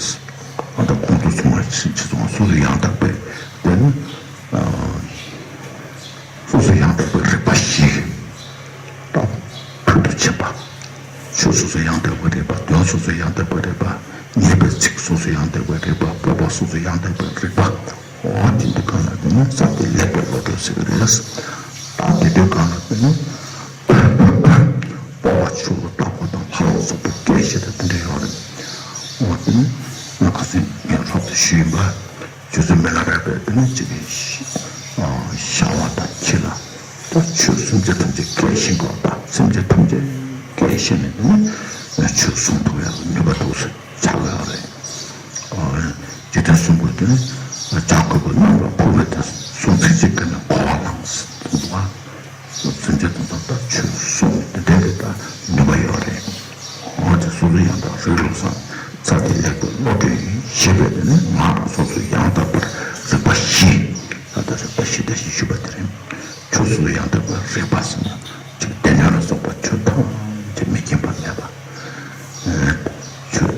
ཨ་ད་ཁོང་ཚོ་ཚང་མ་ཕྱི་ཚོང་སོ་སོ་ཡང་དག་པའི་དེ་ནི། སོ་སོ་ཡང་དག་པའི་རིག་པ་བཞི་དང་ཕུལ་དུ་ཕྱིན་པ། ཆོས་སོ་སོ་ཡང་དག་པའི་རིག་པ། དོན་སོ་སོ་ཡང་དག་པའི་རིག་པ། ངེས་པའི་ཚིག་སོ་སོ་ཡང་དག་པའི་རིག་པ། སྤོབས་པ་སོ་སོ་ཡང་དག་པའི་རིག་པ། འོ་དེ་འདི་གང་ལ་དེ་ནི་ས་དེ་ལེགས་པའི་བློ་གྲོས་ཟེར་གི་རེད། ད་དེ་དུས་གང་ལ་དེ་ནི་སྤོབས་པ་ཆུ་བོ་ལྟ་བུ་དང་ལྷ་ལ་སོགས་པའི་སྐད་བཤད་དེ་དེ་འདྲ་ཡོད་རེད། འོ་དེ་ནི་ང་ཁ་སང་ངས་སློབ་ཏུ་ཞུས་ཡིན་པ། རྗེ་བཙུན་མི་ལ་རས་པས་དེ་ནས་ཅིག་གིས་ཤ་བ་དང་ཁྱི་ལ་ད་ཆོས་སེམས་ཅན་ཐམས་ཅད་སྐད་ཤེས་དགོས་པ། སེམས་ཅན་ཐམས་ཅད་སྐད་ཤེས་ནས་དེ་ནས་ཆོས་གསུང་ཐུབ་ཡག་ནུས་པ་འདུག་ཟེར་ཆགས་ཡོད་རེད། འཇིག་རྟེན་གསུམ་པོ་དེ་ནས་བྱ་རྒོད་པོ་གནམ་ལ་འཕུར་བའི་དེ་གསུང་ཚིག་ཅིག་གིས་ནི་གོ་བ་བླངས་ཟེར་འདུག་བ། སེམས་ཅན་དེ་ཚོ་ད་ཆོས་གསུང་དེ་འདྲའི་གི་ད་ནུས་པ་ཡོད་རེད། འོ་དེ་སོ་སོ་ཡང་དག་རིག་བློ་བཟང་། ས་དེ་ལེགས་པའི་བློ་གྲོས་ཡིན་ཞེས་པས་དེ་ནི་ང་སོ་སོ་ཡང་དག་པར་རིག་པ་བཞི། ད་ལྟ་རིག་པ་བཞི་ད་ཞེས་ཞུས་པ་དེ་རེད། ཆོས་སོ་སོ་ཡང་དག་པར་རིག་པ་ཟེར་ན་ཅིག་སྡེ་སྣོད་ལ་སོགས་པ་ཆོས་ཐམས་ཅད་མི་མཁྱེན་པ་མེད་པ། ཆོས་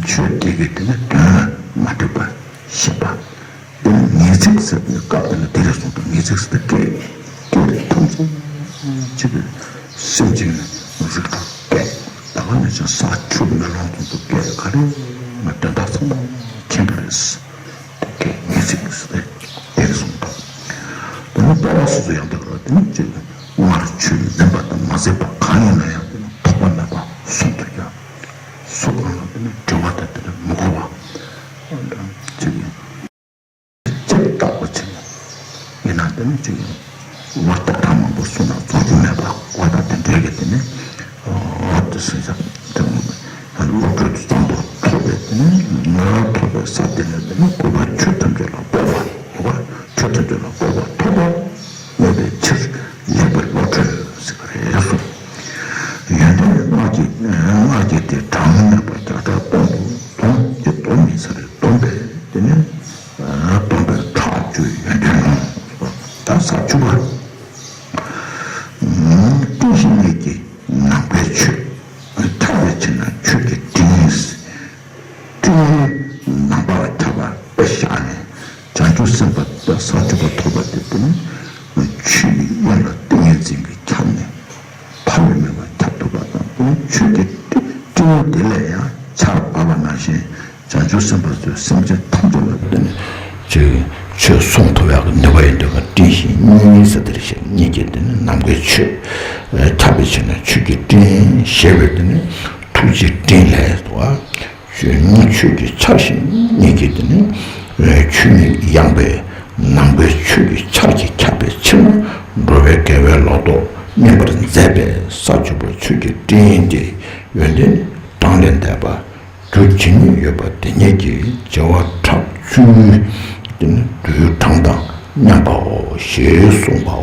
ཆོས་དེ་གི་དེ་ནི་དོན་མ་གྲུབ་པར་ཤེས་པ། དེ་ནི་ངེས་ཚིག་ཟེར་ནས་སྐབས་དེ་ལ་དེ་རེད་གསུངས་དང་། ངེས་ཚིག་ཟེར་ཏེ་སྐད་སྐད་རིགས་ཐམས་ཅད་ཅིག་གི་སེམས་ཅན་རིགས་དྲུག་སྐད། ད་ག་ནས་ཀྱང་ས་ཆུ་མེ་རླུང་དང་དུ་སྐད་ག་རེ་ང་དོན་དག་ཚང་མ་མཁྱེན་པ་རེད། དེ་སྐད་ངེས་ཚིག་ཟེར་ཏེ་དེ་རེད་གསུངས་དང་། དེ་ནི་སྤོབས་པ་སོ་སོ་ཡང་དག་རེད། དེ་ནི་ཅིག་སྔར་ཆོས་འཛིན་པ་དང་མ་འཛིན་པ་གང་ཡིན་ན་ཡང་དེ་ནི་ཐོགས་པ་མེད་པ་གསུང་དུ་ཡོད། སུ་གང་ལ་དེ་ནི་དྲི་བ་དང་དེ་ནི་མི་གོ་བ། ཅིག་ཡིན། ལྕེ་བཏགས་པ་ཅིག་ཡིན་ན་དེ་ནི་ཅིག་ཡིན། བར་དོ་གྲངས་མང་པོ་གསུངས་ན་རྫོགས་རྒྱུ་མེད་པ་འོ་ད་དེ་འདྲའི་གི་དེ་ནི་འོ་དེ་སེམས་ཅན་དེ་བློ་གྲོས་དེ་བཟང་པོ་ཐོབ་པའི་དེ་ནི་ངོ་ཐོབ་པའི་ས་དེ་ནི་དེ་ནི་གུས་པ་ཆོས་ཐམས་ཅད་ལ་སྤོབས་པ་འོ་ཆོས་ཐམས་ཅད་ལ་སྤོབས་པ་ཐོབ་པ། མེད་པའི་ཕྱིར་ལེགས་པའི་བློ་གྲོས་ཟེར་བ་རེད་གསུངས། ཡོན་ཏན་སྔགས་ཀྱི་སྔགས་ཀྱི་དེ་གྲངས་མེད་པ་བརྒྱ་ཕྲག་སྟོང་དུ་སྟོང་གི་སྟོང་མིན་ས་རེ་སྟོང་པས་དེ་ནི་སྟོང་པའི་ཕྲག་བཅུ་ཡོན་ཏན་ནོ། ད་ས་བཅུ་པ། ཏིང་ངེ་འཛིན་གྱི་ནང་པའི་ཆོས། ཐར་པའི་ཕྱིར་ན་ཆོས་ཀྱི་དྲིན། སྤྲིན་ནི་ནམ་ ས་བཅུ་པ་ཐོབ་པ་དེ་དེ་ནི་ཆོས་ཀྱི་དབྱིངས་ལ་ཏིང་ངེ་འཛིན་གྱིས་ཁྱབ་ནས་ཕ་རོལ་མོས་པ་ཁྱབ་ཐུབ་པ་དང་། དེ་ནི་ཆོས་ཀྱི་སྤྲིན་དེ་ལས་ཡང་ཆར་འབབ་པ་ནང་བཞིན། བྱང་ཆུབ་སེམས་དཔའ་ཚོས་སེམས་ཅན་ཐམས་ཅད་ལ་བརྟེན་ནས་ཆོས་ཆོས་གསུང་ཐུབ་ཡག་གི་ནུས་པ་ཡོད་འདུག་ག་སྤྲིན་བཞིན་གཉིས་ཟེར་དེར་བཤད། གཉིས་ཀྱིས་དེ་ནི་ནམ་མཁའི་ཆོས་ཁྱབ་པའི་ཕྱིར་ན་ཆོས་ཀྱི་སྤྲིན་ཞེས་པའི་དེ་ནི་ཐུགས་རྗེའི་སྤྲིན་ལས་སོ། ཆོས་ཉིད་ཆོས་ཀྱི་ཆར་བཞིན་གཉིས་ཀྱིས་དེ་ནི་ཆོས་ཉིད་ཡངས་པའི་ནམ་མཁའི་ཆོས་ཀྱི་ཆར་གྱིས་ཁྱབ་པའི་ཕྱིར་ན། འགྲོ་བའི་དགེ་བའི་ལོ་ཏོག་སྨིན་པར་མཛད་པའི་ས་བཅུ་པ་ཆོས་ཀྱི་སྤྲིན་དེ་ཡོན་ཏན་གྲངས་ལས་འདས་པ། རྒྱུ་ཇི་སྙེད་ཡོད་པ་དེ་སྙེད་ཀྱི་བྱེ་བ་ཕྲག་བཅུའི་དེ་ནི་རྡུལ་གྲངས་དང་མཉམ་པའོ་ཞེས་གསུངས་པའོ།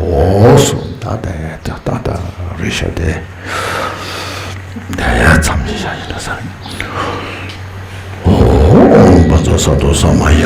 གསུངས། ད་ལྟ་ད་ལྟ་རེད་ཤག་དེ། ད་ཡ་མཚམས་ཅིག་བཞག་ཡིན་ན་ས་རེད། ཨོ། ཨོཾ་བཛྲ་སཏྭ་ས་མ་ཡ།